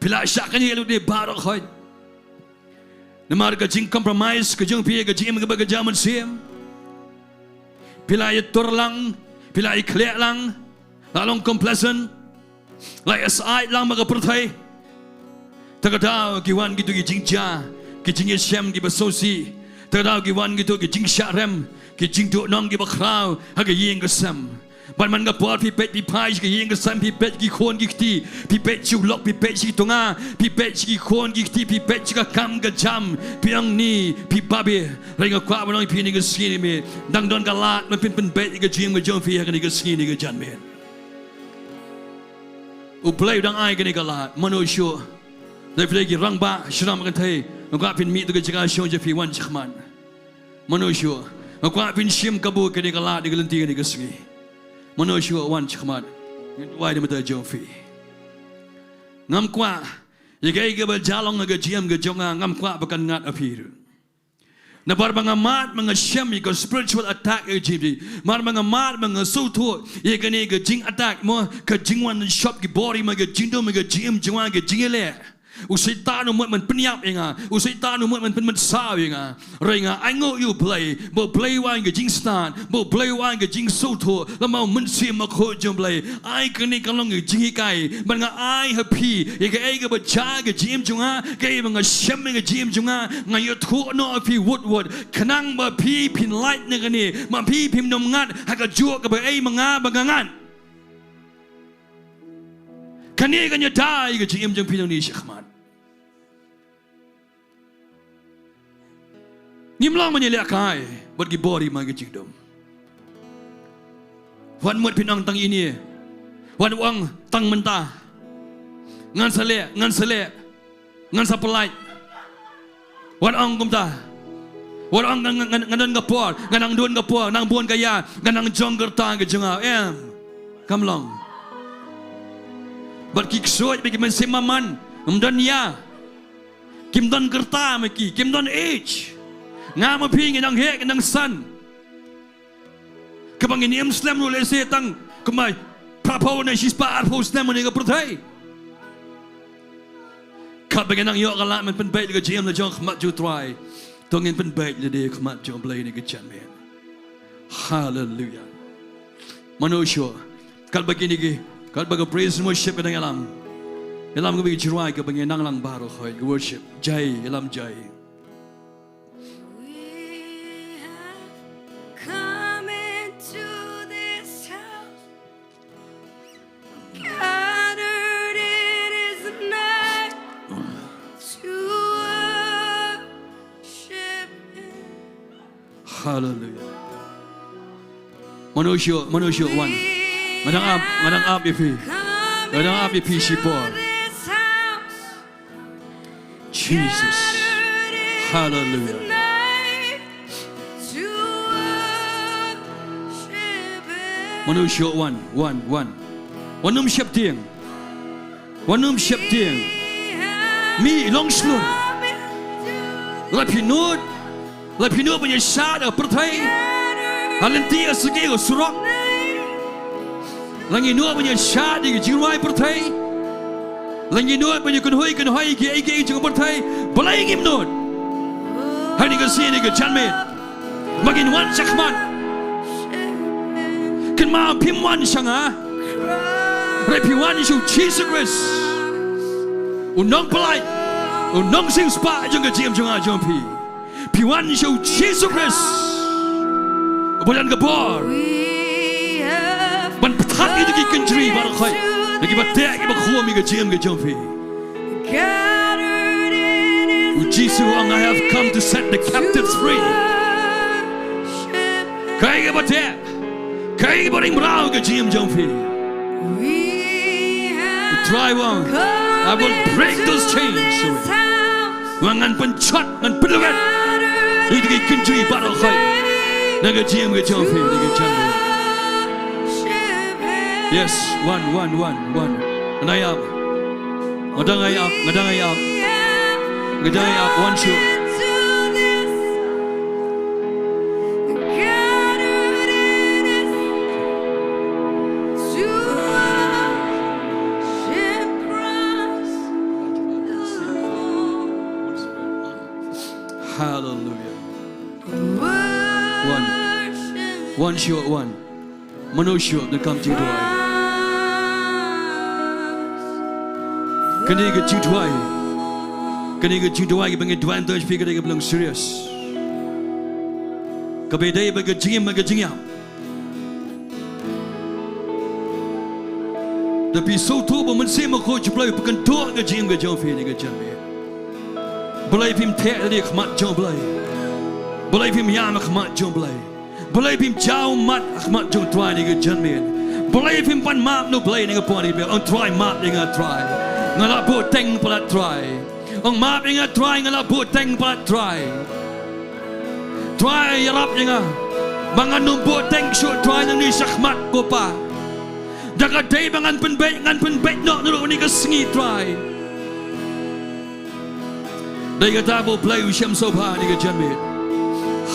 Phi la shah knieh lut ne baroh khoit. Namar ka jingcompromise ka jong phi ha ka jingim kaba kynja mynsiem. Phi la ïatur lang, phi la ïakhleh lang, la long complacent, la ïasaid lang bad ka pyrthei. Te ka daw ki wan kito ki jingjia, ki jingïashem kiba sngewsih. Te ka daw ki wan kito ki jingshah rem, ki jingduhnong kiba khraw ha ka ïing ka sem. Bad man ka por phi peit, phi phai sha ka ïing ka sem, phi peit ki khun ki kti, phi peit sha u lok, phi peit sha ki tnga, phi peit sha ki khun ki kti, phi peit sha ka kam ka jam, phi ong ni, phi babe. Hynrei nga kwah ban ong ïa phi ha kane ka sngi ne miet, dang don ka lad ban pynbeit ïa ka jingim ka jong phi ha kane ka sngi ne ka janmiet. U Blei u dang ai kane ka lad, mano shuh. Lada phi dei ki rangbah, shynrang bad kynthei, nga kwah phin mih na kato ka jaka shong jong phi, wan shakhmat. Mano shuh. Nga kwah phin shim kabu kane ka lad ha ka lynti kane ka sngi. Mano shuh, wan shakhmat. Ngan duwai na ka bynta jong phi. Ngam kwah ïa kaei kaba jia long ha ka jingim ka jong nga, ngam kwah ba kan ngat ha phi ruh. Namar ba nga mad, ba nga shem ïa ka spiritual attack ha ka jingim. Namar ba nga mad, ba nga sngewthuh ïa kane ka jing attack, mo, ka jingwan shop ki bor hima ka jingdum, ka jingim jong nga, ka jingïaleh. U Soitan u mut ban pynïap ïa nga, u Soitan u mut ban pynmynsaw ïa nga. Hynrei nga ainguh ïa u Blei, ba u Blei u ai ka jingstad, ba u Blei u ai ka jingsngewthuh, lada u Mynsiem Bakhuid jong u Blei. Ai kane ka long ka jinghikai, bad nga ai ha phi ïa kaei kaba jia ha ka jingim jong nga, kaei ba nga shem ha ka jingim jong nga, nga ïathuh noh ha phi wut wut, khnang ba phi phin lait na kane, ba phi phim nym ngat ha kajuh kaba ei ma nga ba nga ngat. Kane kan ïada ïa ka jingim jong phi nangne shakhmat. Ngim long ban ïalehkai bad ki bor hima ka jingdum. Wat mut phin ong tang ine, wat ong tang mynta. Ngan sa leh, ngan sa leh, ngan sa pyllait. Wat ong kumta. Wat ong ngan, ngan, ngan, ngan don ka por, ngan nang don ka por, nang bun ka ïa, ngan nang jong ka rta ka jong nga. Em. Kam long. Bad ki ksuid bad ki mynsiem maman, ym don ïa. Kim don kyrta ma ki, kim don age. Nga ma phi ngi nang heh, ngi nang san. Kaba ngin ym slem ruh lehse tang kumba phraphew ne shispah arphew snem ha kane ka pyrthei. Katba ngin nang ïoh ka lad ban pynbeit ïa ka jingim la jong ha khmat jong U Trai, to ngin pynbeit lade ha khmat jong U Blei ha kane ka janmiet. Haleluia. Mano shuh. Katba kine ki, katba ka praise and worship ka dang ïalam, ïalam kaba ki jingrwai kaba ngin nang lang baroh khoit ka worship. Jai, ïalam jai. We have come into this house, gathered in His name to worship Him. Hallelujah. Mano shuh, mano shuh wan. Nga dang ap, nga dang ap ïa phi. Nga dang ap ïa phi shipor. Jesus. Hallelujah. Mano shuh wan, wan, wan. Wan ym sheptieng. Wan ym sheptieng. Mih long shlur. La phi nud, la phi nud ban ïa shad ha pyrthei. Ha lynti ha syrngiew ha surok. La ngi nud ban ïa shad ïa ki jingrwai pyrthei. La ngi nud ban ïa kynhoi kynhoi ïa kiei kiei jong ka pyrthei. Balei ngim nud? Ha kane ka sngi, ha kane ka janmiet, ba ngin wan shakhmat. Kynmaw, phim wan sha nga, hynrei phi wan sha U Jisu Khrist, U Nongpynlait, U Nongsiewspah jong ka jingim jong nga jong phi. Phi wan sha U Jisu Khrist uba don ka bor ban pynthat ïa ki kynjri baroh khoit na kiba teh kiba khum ïa ka jingim ka jong phi. U Jisu u ong, "I have come to set the captives free." Kaei kaba teh, kaei kaba ring mraw ka jingim jong phi. U Trai u ong, "I will break those chains away." Ngan pynshot, ngan pynlyngngoh ïa ki kynjri baroh khoit na ka jingim ka jong phi, na ka jingim. Yes, wan, wan, wan, wan. Nga dang ïap. Nga dang ïap, nga dang ïap. Nga dang ïap, wan shuh. Hallelujah. Wan. Wan shuh, wan. Mano shuh ban kam jingduwai? Kane ka jingduwai, kane ka jingduwai kaba ngi duwai, to shu phi, ka dei kaba long serious. Kaba dei bad ka jingim bad ka jingïap. Da phi sngewthuh ba u Mynsiem Bakhuid jong U Blei u pynkynduh ka jingim ka jong phi ha kane ka janmiet. Balei phim theh lade ha khmat jong U Blei? Balei phim ïam ha khmat jong U Blei? Balei phim jaw ummat ha khmat jong U Trai ha kane ka janmiet? Balei phim pan map na U Blei ha kane ka por? Ong, Trai, map ïa nga, Trai. Nga la buh teng palat, Trai. Ong, map ïa nga, Trai, nga la buh teng palat, Trai. Trai, ïarap ïa nga ba ngan ym buh teng shuh, Trai, nangne shakhmat, ko Pa. Da ka dei ba ngan pynbeit, ngan pynbeit noh naduh kane ka sngi, Trai. Dei kata ba U Blei u shem sngewbha ha kane ka janmiet.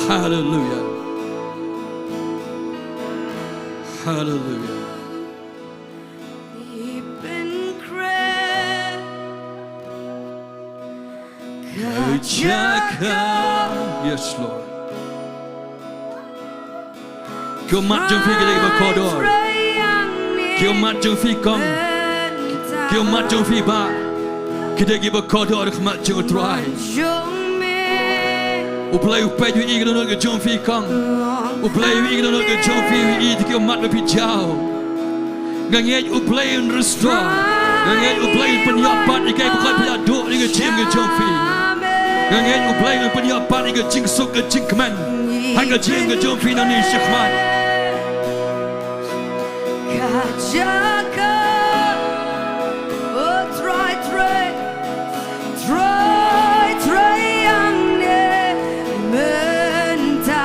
Haleluia. Haleluia. Ka jaka. Yes, Lord. Ki ummat jong phi ki dei kiba kordor. Ki ummat jong phi kong, ki ummat jong phi bah, ki dei kiba kordor ha khmat jong U Trai. U Blei u peit, u ïohi ïa ka dohnud ka jong phi kong. U Blei u ïohi ïa ka dohnud ka jong phi, u ïohi ïa ki ummat ba phi jaw. Nga ngeit U Blei un restore. Nga ngeit U Blei un pynïap pat ïa kaei ba phi la duh ha ka jingim ka jong phi. Nga ngeit U Blei un pynïap pat ïa ka jingsuk ka jingkmen ha ka jingim ka jong phi nangne shakhmat. Ka jaka, oh Trai, Trai. Trai, Trai, hangne mynta.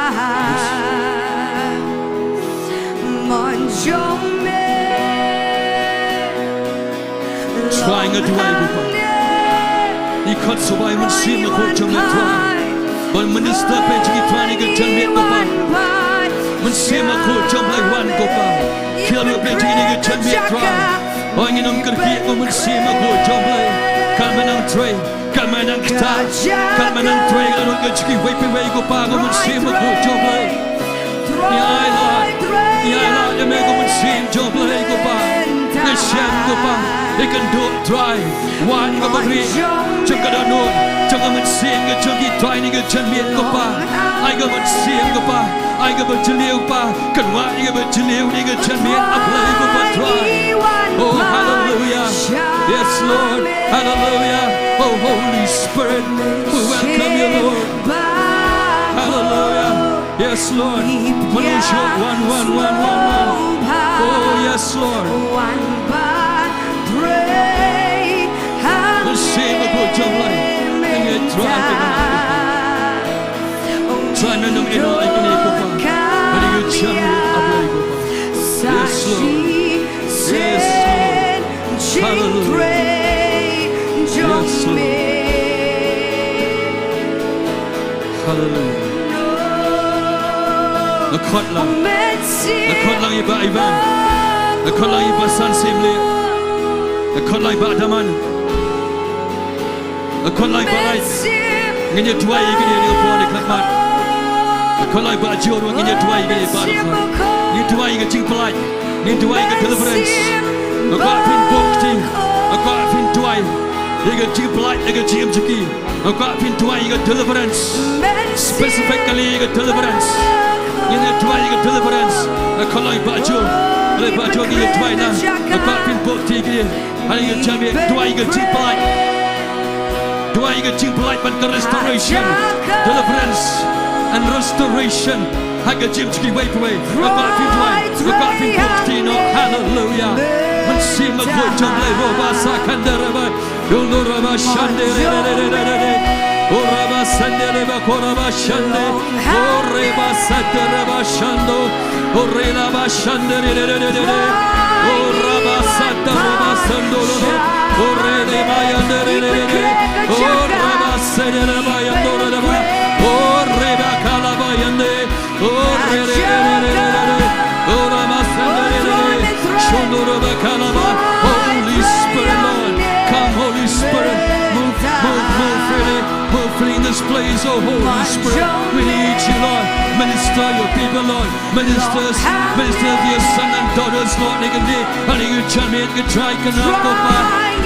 Mon jong me. Trai, nga duwai, Bapak. Ïa Khot sngewbha ïa u Mynsiem Bakhuid jong U Trai ban minister pyrshah ïa kane ka janmiet ko Pa. Mynsiem Bakhuid jong U Blei wan ko Pa. Khie lut pyrshah ïa kane ka janmiet Trai. Oi ngin ym kyrkieh ko Mynsiem Bakhuid jong U Blei. Kan men nang trei, kan men nang ktah, kan men nang trei la lut ka jong kiwei pa kiwei ko Pa, ko Mynsiem Bakhuid jong U Blei. Ngi ailad, ngi ailad ïa me ko Mynsiem jong U Blei ko Pa. Ngi shem ko Pa, ïa ka kynduh Trai. Wan ko Pa, ri jong ka dohnud jong ka mynsiem ka jong ki Trai ha kane ka janmiet ko Pa. Ai ka mynsiem ko Pa, ai kaba jylliew Pa. Kynmaw ïa kaba jylliew ha kane ka janmiet, A Blei ko Pa Trai. Oh hallelujah. Yes Lord. Hallelujah. Oh Holy Spirit, we welcome you Lord. Hallelujah. Yes Lord. Mynsiem Bakhuid wan, wan, wan, wan, wan. Oh yes Lord. Mynsiem Bakhuid jong U Blei. Ngi Trai ka Trai men nang ïehnoh ïa kane ko Pa. Ha kane ka janmiet A Blei ko Pa. Yes Lord. Yes Lord. Hallelujah. Yes Lord. Hallelujah. Nga khot lang. Nga khot lang ïa i Bah Ivan. Nga khot lang ïa i Bah San Sim Lieh. Nga khot lang ïa i Bah Daman. Nga khot lang ïa i Bah Lait. Ngin ïa duwai ïa kane ka por ne khlad mat. Nga khot lang ïa i Bah Jior, ngin ïa duwai ïa kane ka por. Ngin duwai ïa ka jingpyllait. Ngin duwai ïa ka deliverance. Nga kwah phin buh kti. Nga kwah phin duwai ïa ka jingpyllait, ïa ka jingim jong ki. Nga kwah phin duwai ïa ka deliverance. Specifically ïa ka deliverance. Ngin ïa duwai ïa ka deliverance. Nga khot lang ïa i Bah Jior. Ïa i Bah Jior ngin ïa duwai na. Nga kwah phin buh kti ïa ki. Ha kane ka janmiet, duwai ïa ka jingpyllait. Duwai ïa ka jingpyllait bad ka restoration. Deliverance and restoration. Ha ka jingim jong kiwei pa kiwei. Nga kwah phin duwai. Nga kwah phin buh kti noh. Hallelujah. Mynsiem Bakhuid jong U Blei, ro ba sa khan da ra ba. Yo no ra ba shan de re re re re re re. O ra ba san de re ba ko ra ba shan de. O re ba sa de re ba shan do. O re la ba shan de re re re re re re. O ra ba sa de re ba san do lo lo. O re de ba yan de re re re re. O ra ba se de re ba yan do re re ba. O re ba ka la ba yan de. O re re re re re re re. O ra ba san de re re re. Shon do re ba ka la ba. Holy Spirit, Lord, come, Holy Spirit, move, move, move freely. Hopefully in this place, oh Holy Spirit, we need you, Lord. Minister your people, Lord. Ministers, minister to your sons and daughters, Lord. Ngi kane, ha kane ka janmiet, ngi Trai kane ko Pa.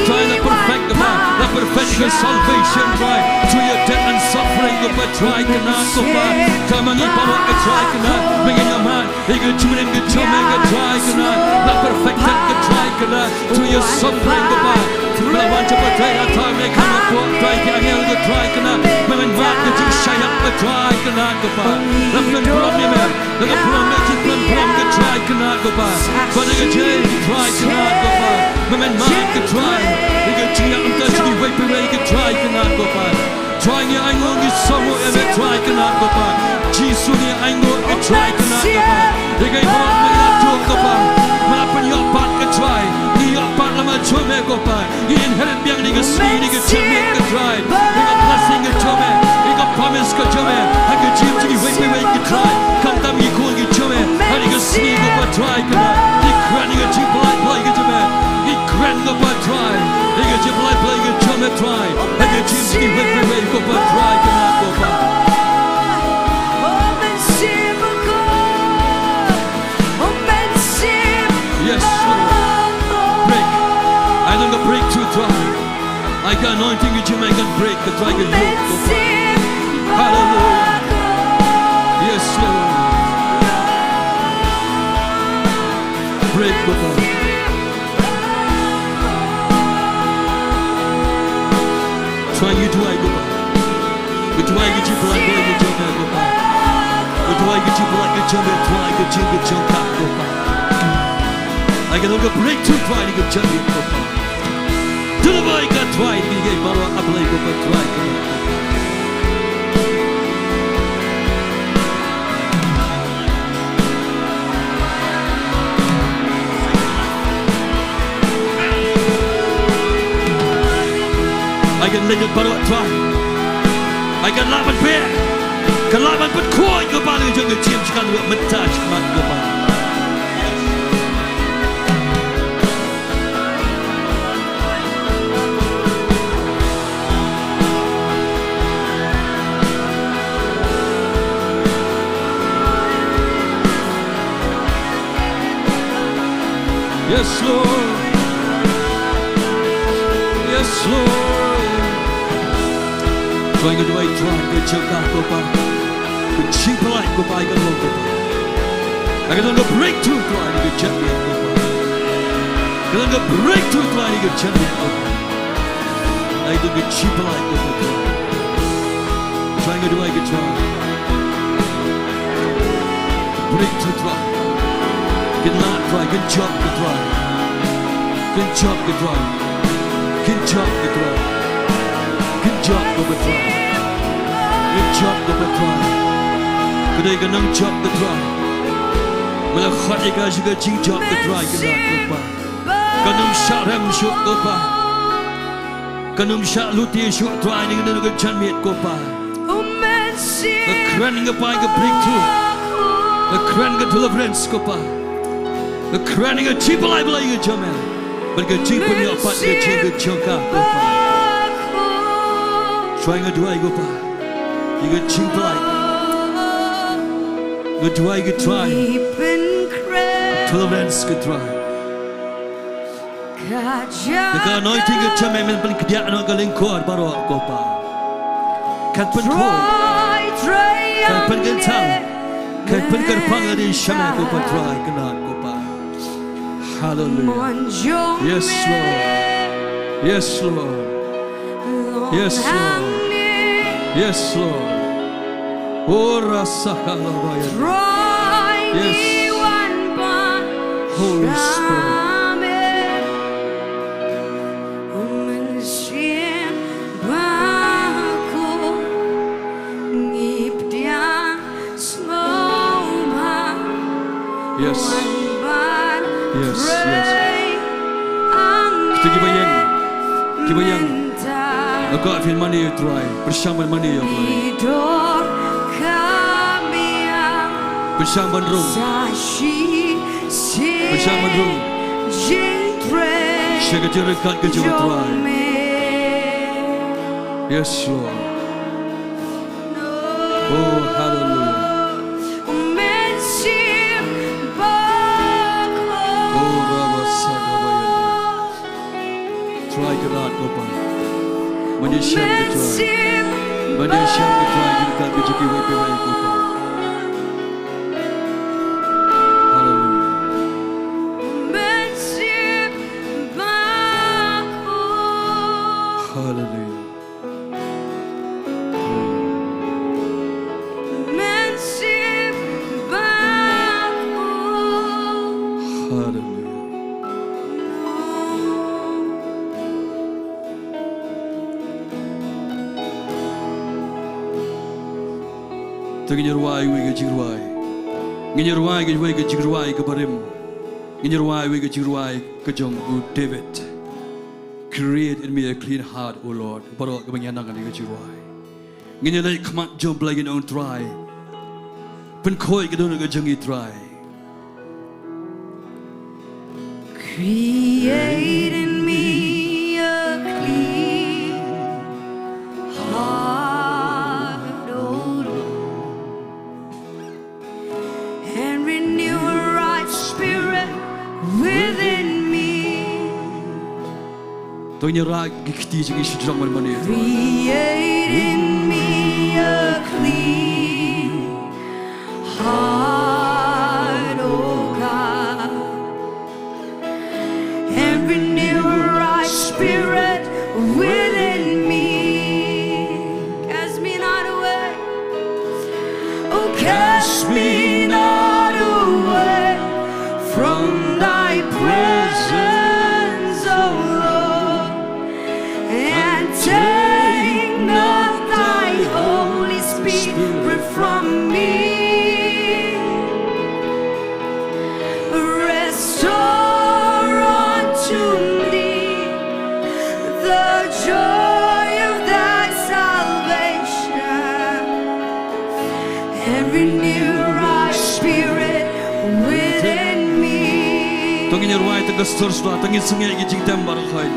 Trai la perfect ko Pa. La perfect ka salvation, Trai. Through your death and suffering ko Pa, Trai kane ko Pa. Tang ma ngi baroh ngi Trai kane. Ma ngi ngam ha. Ïa ka jingim ka jong me ngi Trai kane. La perfect ka Trai kane. Through your suffering ko Pa. Me la wan sha pyrthei ha ka me ka ma ko Trai ki angel ngi Trai kane. Me la mad ka jingshah ïap ngi Trai kane ko Pa. La pynlong ïa me. La pynlong ïa me jingpynlong ngi Trai kane ko Pa. Ba ngi ka jingim ngi Trai kane ko Pa. Me la mad ngi Trai. Ïa ka jingïap ngi Trai jong kiwei pa kiwei ngi Trai kane ko Pa. Trai ngi ainguh ngi sngewbha ïa me Trai kane ko Pa. Jisu ngi ainguh ngi Trai kane ko Pa. Ïa ka ïa me la ïoh ko Pa. Me la pynïoh pat ko Trai. Ngi ïoh pat la ma jong me ko Pa. Ngi inherit biang ïa ka sngi ïa ka jingim ko Trai. Ïa ka blessing ko jong me. Ïa ka promise ko jong me. Ha ka jingim jong kiwei pa kiwei ko Trai. Khamtam ngi khun ko jong me. Ha ïa ka sngi ko Pa Trai kane. Ngi kren ïa ka jingpyllait pyrshah ko jong me. Ngi kren ko Pa Trai. Ïa ka jingpyllait pyrshah ko jong me Trai. Ha ka jingim jong kiwei pa kiwei ko Pa Trai kane ko Pa. Yes, Lord. Break. I don't break through Trai. I got anointing with you, I can break the Trai, can yoke, ko Pa. Hallelujah. Yes, Lord. Break, ko Pa. Trai ngi duwai ko Pa. Ngi duwai ka jingpyllait ka jong me ko Pa. Ngi duwai ka jingpyllait ka jong me, Trai ka jingim ka jong ka ko Pa. Ai ka long ka breakthrough Trai ka jong me ko Pa. Deliver ka Trai ka jong me baroh A Blei ko Pa Trai ko Pa. Ai ka leit baroh Trai. Ai ka lah ban peit, ka lah ban pynkhuid Kpa na ka jong ka jingim jong ka ruh mynta shakhmat Kpa. Yes, Lord. Yes, Lord. Trai, nga duwai Trai, ka jingkyrkhu Kpa, ka jingpyllait Kpa, ai ka long Kpa. Ai ka long ka breakthrough Trai, ka jingkyrkhu Kpa. Ka long ka breakthrough Trai, ka jingkyrkhu Kpa. Ai ka long ka jingpyllait Kpa. Trai, nga duwai ka Trai. Breakthrough Trai. Kin lah Trai, kin jop ka Trai. Kin jop ka Trai. Kin jop ka Trai. Kin jop ka Trai. Kin jop ka Trai. Ka dei ka nongjop ka Trai. Me la khot ïa ka sha ka jingjop ka Trai, kin lah Kpa. Kan ym shah rem shuh Kpa. Kan ym shah lute shuh Trai, na ka janmiet Kpa. Ka kren ïa Kpa ïa ka breakthrough. Ka kren ka deliverance Kpa. Ka kren ïa ka jingpyllait Blei ïa ka jingim. Bad ka jingpynïoh pat ka jingim ka jong ka Kpa. Trai, nga duwai Kpa ïa ka jingpyllait. Nga duwai ka Trai. Deliverance ka Trai. Ïa ka anointing ka jong me men pynkdiah noh ka lyngkor baroh Kpa. Kan pynkhuid, kan pynkyntang, kan pynkyrpang ïa ka dei sha me Kpa Trai, kynrad Kpa. Hallelujah. Yes, Lord. Yes, Lord. Yes, Lord. Yes, Lord. Ora sakala baya. Yes. Holy Spirit. Yes. Yes, yes. Kita kiba ïeng, kiba ïeng. Nga kwah phin mane ïa u Trai, pyrshang ban mane ïa u Blei. Pyrshang ban rung. Pyrshang ban rung sha ka jingryngkat ka jong u Trai. Yes, Lord. Oh, hallelujah. Oh, Rabba Saka Bayana. Trai, kynrad Kpa. Mane shem ka Trai. Mane shem ka Trai, jingkyrkhu ka jong kiwei kiwei Kpa. Hallelujah. Hallelujah. Hallelujah. Te ngin ïa rwai iwei ka jingrwai. Ngin ïa rwai iwei ka jingrwai kaba rim. Ngin ïa rwai iwei ka jingrwai ka jong u David. Create in me a clean heart, O Lord. Baroh kaba ngi ïa nang ïa ka jingrwai. Ngin ïa leit khmat jong u Blei, ngin ong Trai, pynkhuid ka dohnud ka jong ngi Trai. Create in me a clean heart, O Lord, and renew a right spirit within me. To ngin ïa rah ki kti jong ngi sha jrong ban mane. Create in me a clean heart, O God, and renew a right spirit within me. Cast me not away. Oh, cast me not away from thy presence, O Lord, and take not thy Ngin rwai tang ka sur suda, tang ngin sngewthuh ki jingtem baroh khoit.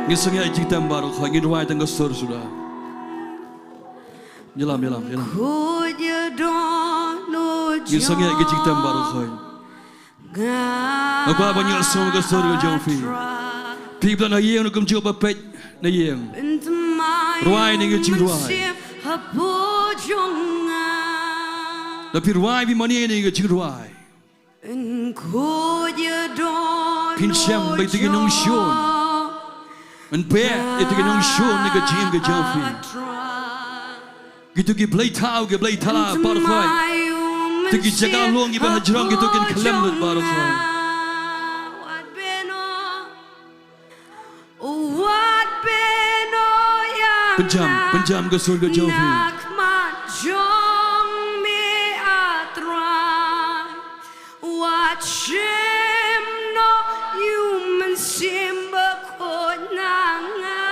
Ngin sngewthuh ki jingtem baroh khoit, ngin rwai tang ka sur suda. Ïalam, ïalam, ïalam. Ngin sngewthuh ki jingtem baroh khoit. Nga kwah ban ïohsngew ka sur ka jong phi. Phi ba na ïing, kumjuh ba peit na ïing, rwai ïa kane ka jingrwai. Lada phi rwai, phi mane ïa kane ka jingrwai, phin shem ba ïa kito ki nongshun, yn peit ïa kito ki nongshun na ka jingim ka jong phi. Kito ki blei thaw, ki blei thala baroh khoit, kito ki jaka lung kiba hajrong, kito kin khlem lut baroh khoit. Pynjam, pynjam ka sur ka jong phi. Wat shim noh ïa u Mynsiem Bakhuid na nga.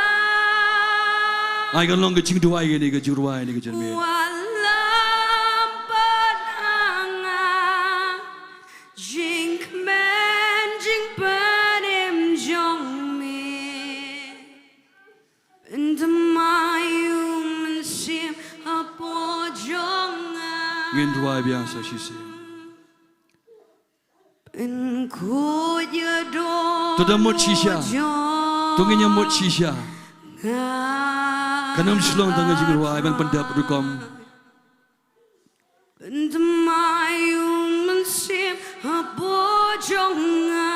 Ai kan long ka jingduwai ïa kane ka jingrwai, ïa kane ka jingmih. Wat lam pat ha nga jingkmen jingpynim jong me. Pynthame ïa u Mynsiem hapoh jong nga. Ngin duwai biang sa shisien. To da mut shisha. To ngin ïa mut shisha. Kan ym shu long tang ka jingrwai ban pyndep rukom. Pynthame ïa u Mynsiem hapoh jong nga.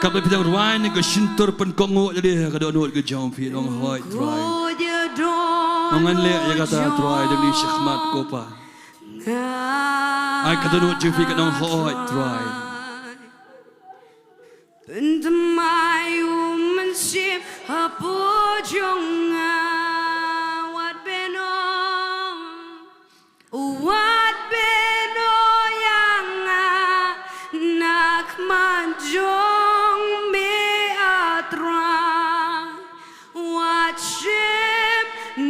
Katba phi dang rwai, na ka shyntur pynkohnguh ïa lade ha ka dohnud ka jong phi, ong, Hooid Trai. Ong, ngan leh ïa kata Trai, da kane ka khmat ko Pa. Ai ka dohnud jong phi kan ong, Hooid Trai. Pynthame ïa u Mynsiem hapoh jong nga. Wat bynrap, wat bynrap ïa nga na khmat jong me, ah Trai. Wat shim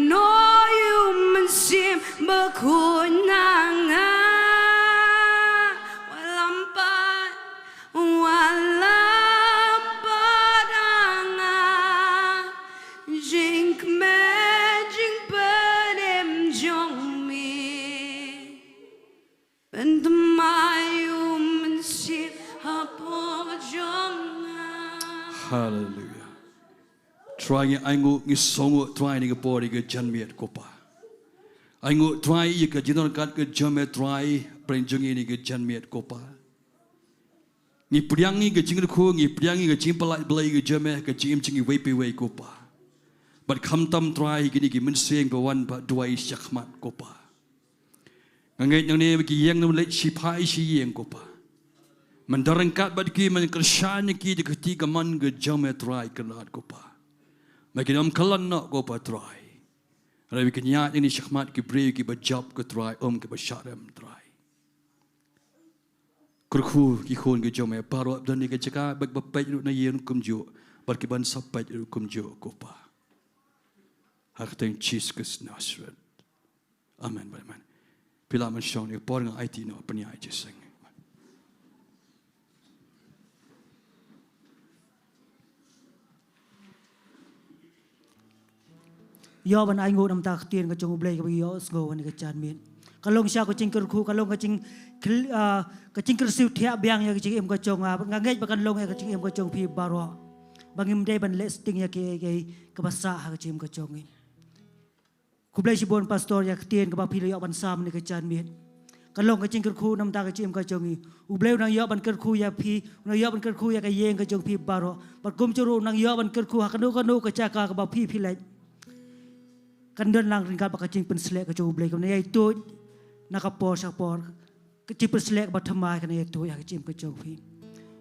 noh ïa u Mynsiem Bakhuid na nga. Wat lam pat, wat lam pat ha nga jingkmen jingpynim jong me. Pynthame ïa u Mynsiem hapoh jong nga. Haleluia. Trai, ngi ainguh, ngi sngewnguh Trai ha kane ka por, ha kane ka janmiet ko Pa. Ainguh Trai ïa ka jingdon ryngkat ka jong me Trai, hapdeng jong ngi ha kane ka janmiet ko Pa. Ngi pdiang ïa ka jingkyrkhu, ngi pdiang ïa ka jingpyllait Blei ka jong me ha ka jingim jong ngi iwei pa iwei ko Pa. Bad khamtam Trai ha kine ki mynsiem ba wan ban duwai shakhmat ko Pa. Nga ngeit nangne ba ki ïeng, ngan leit shiphai shi ïing ko Pa. Men don ryngkat bad ki, men kyrshan ïa ki da ka kti kamon ka jong me Trai Kynrad ko Pa. Me kin ym khlad noh ko Pa Trai. Hynrei ba kin ïaid nangne shakhmat ki briew kiba jop ko Trai, ym kiba shah rem Trai. Kyrkhu ki khun ki jong me baroh ba don ha kane ka jaka, ba, ba peit ruh na ïing kumjuh, bad ki ban sa peit ruh kumjuh ko Pa. Ha ka kyrteng Jisu Khrist Nasaret. Amen, amen. Phi lah ban shong ha kane ka por, nga aiti noh pynïaid jingïaseng. Ïoh ban ainguh na ka bynta ka ktien ka jong U Blei kaba ïohsngew ha kane ka janmiet. Ka long shisha ka jingkyrkhu, ka long ka jing, ah, ka jingkyrsiew thiah biang ïa ka jingim ka jong nga. Nga ngeit ba kan long ïa ka jingim ka jong phi baroh. Ba ngim dei ban leh sting ïa kiei kiei kaba sah ha ka jingim ka jong ngi. Khublei shibun Pastor ïa ka ktien kaba phi la ïoh ban sam ha kane ka janmiet. Ka long ka jingkyrkhu na ka bynta ka jingim ka jong ngi. U Blei u nang ïoh ban kyrkhu ïa phi, u nang ïoh ban kyrkhu ïa ka ïing ka jong phi baroh. Bad kumjuh ruh u nang ïoh ban kyrkhu ha kano kano ka jaka kaba phi phi leit. Kan don lang ryngkat bad ka jingpynslek ka jong U Blei, kan ïai tuid na ka por sha ka por. Ka jingpynslek ba thymmai kan ïai tuid ha ka jingim ka jong phi.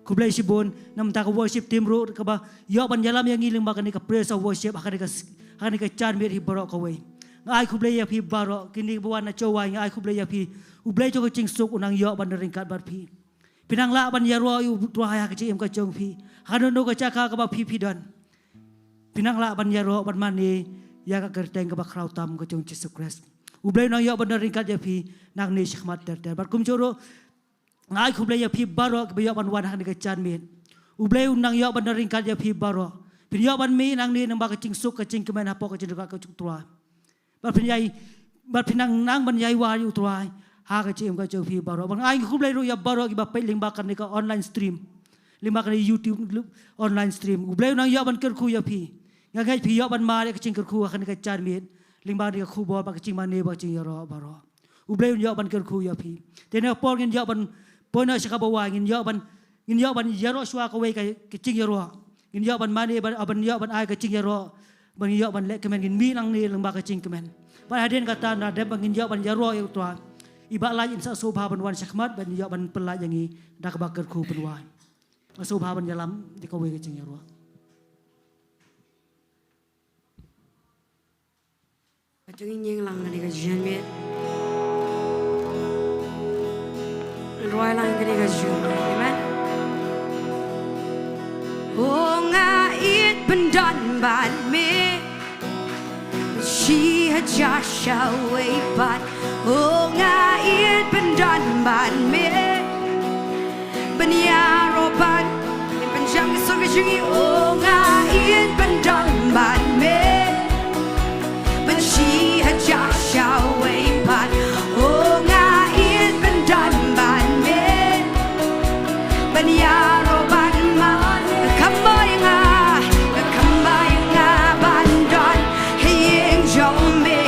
Khublei shibun na ka bynta ka worship team ruh kaba ïoh ban ïalam ïa ngi lyngba kane ka praise and worship ha kane ka s-, ha kane ka janmiet hi baroh kawei. Nga ai khublei ïa phi baroh, kine kiba wan na Jowai, nga ai khublei ïa phi. U Blei jong ka jingsuk u nang ïoh ban don ryngkat bad phi. Phi nang lah ban ïaroh ïa U Trai ha ka jingim ka jong phi. Ha kano kano ka jaka kaba phi phi don. Phi nang lah ban ïaroh ban mane ïa ka kyrteng kaba khraw tam ka jong U Jisu Khrist. U Blei u nang ïoh ban don ryngkat ïa phi nangne shakhmat ter ter. Bad kumjuh ruh nga ai khublei ïa phi baroh kiba ïoh ban wan ha kane ka janmiet. U Blei un nang ïoh ban ryngkat ïa phi baroh. Phin ïoh ban mih nangne namar ka jingsuk ka jingkmen hapoh ka jingryngkat ka jong u Trai. Bad phin ïai, bad phin nang nang ban ïai wad ïa u Trai ha ka jingim ka jong phi baroh. Bad nga ai khublei ruh ïa baroh kiba peit lyngba kane ka online stream, lyngba kane YouTube online stream. U Blei un nang ïoh ban kyrkhu ïa phi. Nga ngeit phi ïoh ban mad ïa ka jingkyrkhu ha kane ka janmiet lyngba kane ka khubor bad ka jingmane bad ka jingïaroh baroh. U Blei un ïoh ban kyrkhu ïa phi. Te na ka por ngin ïoh ban poi noh sha kaba wai, ngin ïoh ban, ngin ïoh ban ïaroh shuwa kawei ka, ka jingïaroh. Ngin ïoh ban mane ban, ban ïoh ban ai ka jingïaroh. Ban ïoh ban leh kmen, ngin mih nangne lyngba ka jingkmen. Bad hadien kata, na dep ba ngin ïoh ban ïaroh ïa u Trai, i Bah Lait in sa sngewbha ban wan shakhmat ban ïoh ban pyllait ïa ngi da kaba kyrkhu pynwai. Nga sngewbha ban ïalam ïa kawei ka jingïaroh. Ka jingïeng lang kane ka jingmih. Rwai lang kane ka jingmih. Amen. O nga ïeit ban don bad me. Shi hajar sha wei pat. O nga ïeit ban don bad me. Ban ïaroh bad, ban jam ka song ka jong ngi, o nga ïeit ban don bad me. Ban shi hajar sha wei pat, o nga ïeit ban don bad me. Ban ïaroh bad ma, ka kham bha ïa nga, ka kham bha ïa nga ban don ha ïing jong me.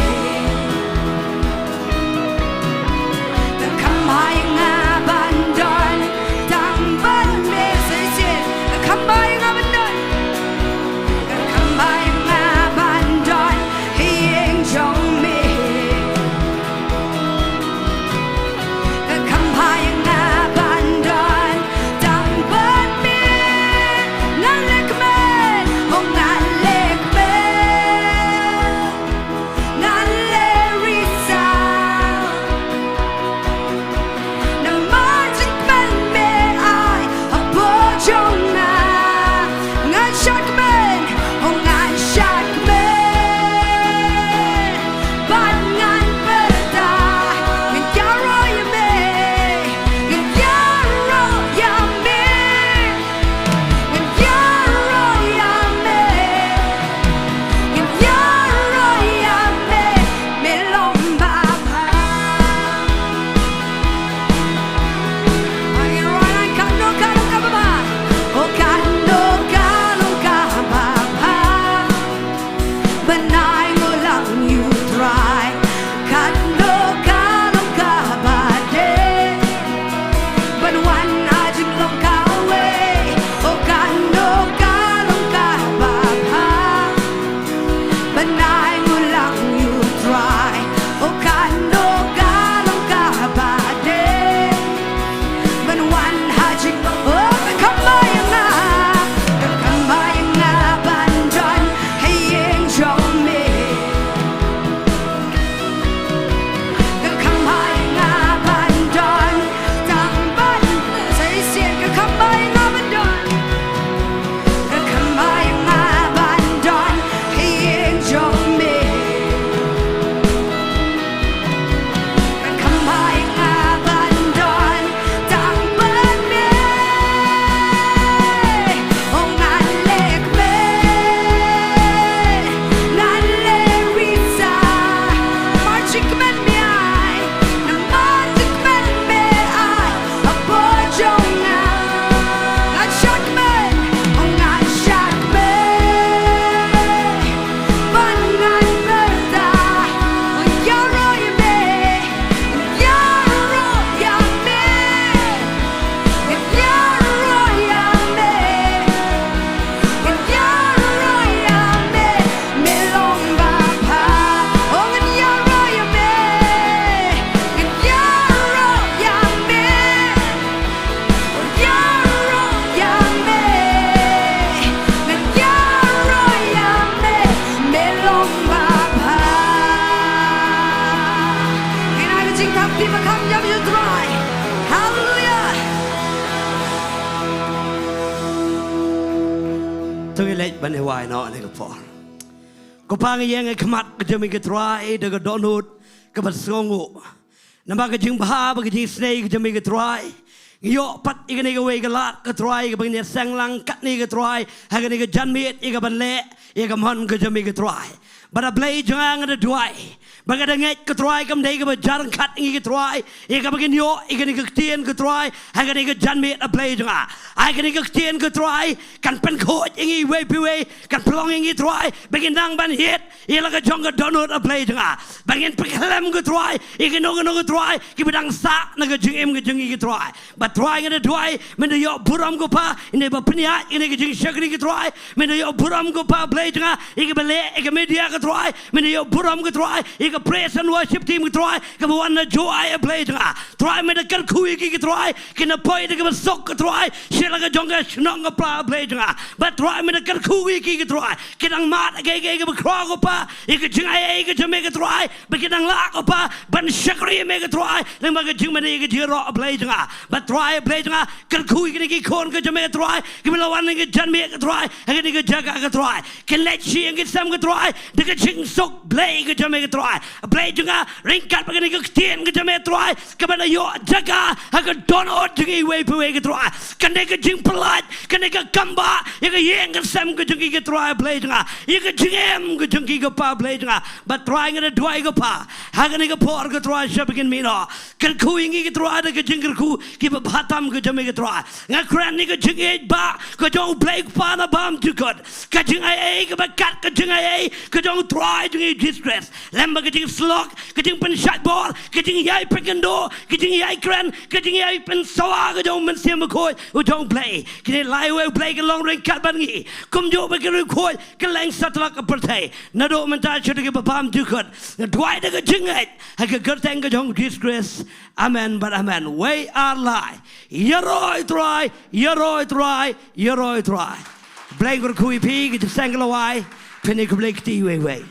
Ka kham bha ïa nga ban don tang bad me. Sa shisien, ka kham bha ïa nga ban don. Ka kham bha ïa nga ban don ha ïing jong me. Ka kham bha ïa nga ban don tang bad me. Ngan leh kmen, oh ngan leh kmen. Ngan leh risau. Namar jingkmen me ai hapoh jong nga. Ngan shah kmen, oh ngan shah kmen. Bad ngan pyrta, ngan ïaroh ïa me. Ngan ïaroh ïa me. Ngan ïaroh ïa me. Ngan ïaroh ïa me. Me long babha. Ngan ïaroh ïa me. Katno ka long kaba bha. Oh, katno ka long kaba bha. Ban ai nguh lang ïa u Trai. Katno ka long kaba dei. Ban wan ha jinglong kawei. Oh, katno ka long kaba bha. Ban ai nguh lang ïa u Trai. Oh, katno ka long kaba dei. Ban wan ha jingpang, oh, ka kham bha ïa nga, ka kham bha ïa nga ban don ha ïing jong me. Ka kham bha ïa nga ban don tang bad, sa shisien ka kham bha ïa nga ban don. Ka kham bha ïa nga ban don ha ïing jong me. Ka kham bha ïa nga ban don tang bad me. Oh, ngan leh kmen, ngan leh risau. Namar jingkmen me ai, namar jingkmen me ai hapoh jong nga. Ngan shah kmen, oh ngan shah kmen. Ban ngan pyrta, ngan ïaroh ïa me, ngan ïaroh ïa me, ngan ïaroh ïa me, ngan ïaroh ïa me. Me long babha, oh ngan ïaroh ïa me, ngan ïaroh ïa me. Ïaroh ïa me, ngan ïaroh ïa me, me long babha. Ngin ai ka jingtip ba kham ïap ïa u Trai. Haleluia. To ngin leit ban ïa wai noh ha kane ka por. Ko Pa, ngi ïeng ha khmat ka jong me ko Trai da ka dohnud kaba sngewnguh. Namar ka jingbha bad ka jingisynei ka jong me ko Trai, Ngi ïoh pat ïa kane kawei ka lad ko Trai, kaba ngin ïa seng lang katne ko Trai ha kane ka janmiet, ïa kaban leh ïa ka mon ka jong me ko Trai. Bad A Blei jong nga, nga da duwai ba ka da ngeit ko Trai kam dei kaba jar ryngkat ïa ngi ko Trai, ïa kaba ngin ïoh ïa kane ka ktien ko Trai ha kane ka janmiet A Blei jong nga. Ai kane ka ktien ko Trai kan pynkhuid ïa ngi iwei pa iwei, kan pynlong ïa ngi Trai ba ngin nang ban hied ïa la ka jong ka dohnud A Blei jong nga. Ba ngin pynkhlem ko Trai ïa kino kino ko Trai kiba dang sah na ka jingim ka jong ngi ko Trai. Bad Trai nga da duwai, men da ïoh burom ko Pa ïa kane ba pynïaid ïa kane ka jingshakri ko Trai. Men da ïoh burom ko Pa Blei jong nga ïa kaba leh ïa ka media ko Trai. Men da ïoh burom ko Trai ïa ka praise and worship team ko Trai, kaba wan na Jowai A Blei jong nga. Trai men da kyrkhu ïa ki ko Trai, kin da poi da kaba suk ko Trai sha la ka jong ka shnong ko Pa Blei jong nga. Bad Trai men da kyrkhu ïa ki ko Trai, ki dang mad ïa kaei kaei kaba khraw ko Pa, ïa ka jingaiei ka jong me ko Trai, ba ki dang lah ko Pa ban shakri ïa me ko Trai lyngba ka jingmane ïa ka jingïaroh A Blei jong nga. Bad Trai A Blei jong nga, kyrkhu ïa kine ki khun ka jong me ko Trai, kiba la wan na ka janmiet ko Trai ha kane ka jaka ko Trai. Kin leit sha ïing ki sem ko Trai da ka jingsuk Blei ka jong me ko Trai. Blei jong nga, ryngkat bad kane ka ktien ka jong me Trai, kaba na ïoh jaka ha ka dohnud jong ngi iwei pa iwei ko Trai. Kane ka jingpyllait, kane ka kambah ïa ka ïing ka sem ka jong ki ko Trai Blei jong nga, ïa ka jingim ka jong ki ko Pa Blei jong nga. Bad Trai nga da duwai ko Pa, ha kane ka por ko Trai shwa ba ngin mih noh, kyrkhu ïa ngi ko Trai da ka jingkyrkhu kiba bha tam ka jong me ko Trai. Nga kren ïa ka jingïeit ba ka jong U Blei U Kpa na bymjukut, ka jingaiei kaba kat ka jingaiei ka jong U Trai jong ngi Jesus Christ. Lem bad ka jingsyllok, ka jingpynshait bor, ka jingïai pynkynduh, ka jingïai kren, ka jingïai pynsawa ka jong U Mynsiem Bakhuid u jong U Blei. Kine lai wei U Blei kin long ryngkat bad ngi, kumjuh bad ki riewkhuid kylleng satlak ka pyrthei, naduh mynta sha ki ba bymjukut. Nga duwai da ka jingngeit ha ka kyrteng ka jong Jesus Christ. Amen bad amen. Wei ar lai. Ïaroh Trai, ïaroh Trai, ïaroh Trai. Blei kyrkhu ïa phi, ka jingïaseng ka la wai. Phin ïa khublei kti wei wei.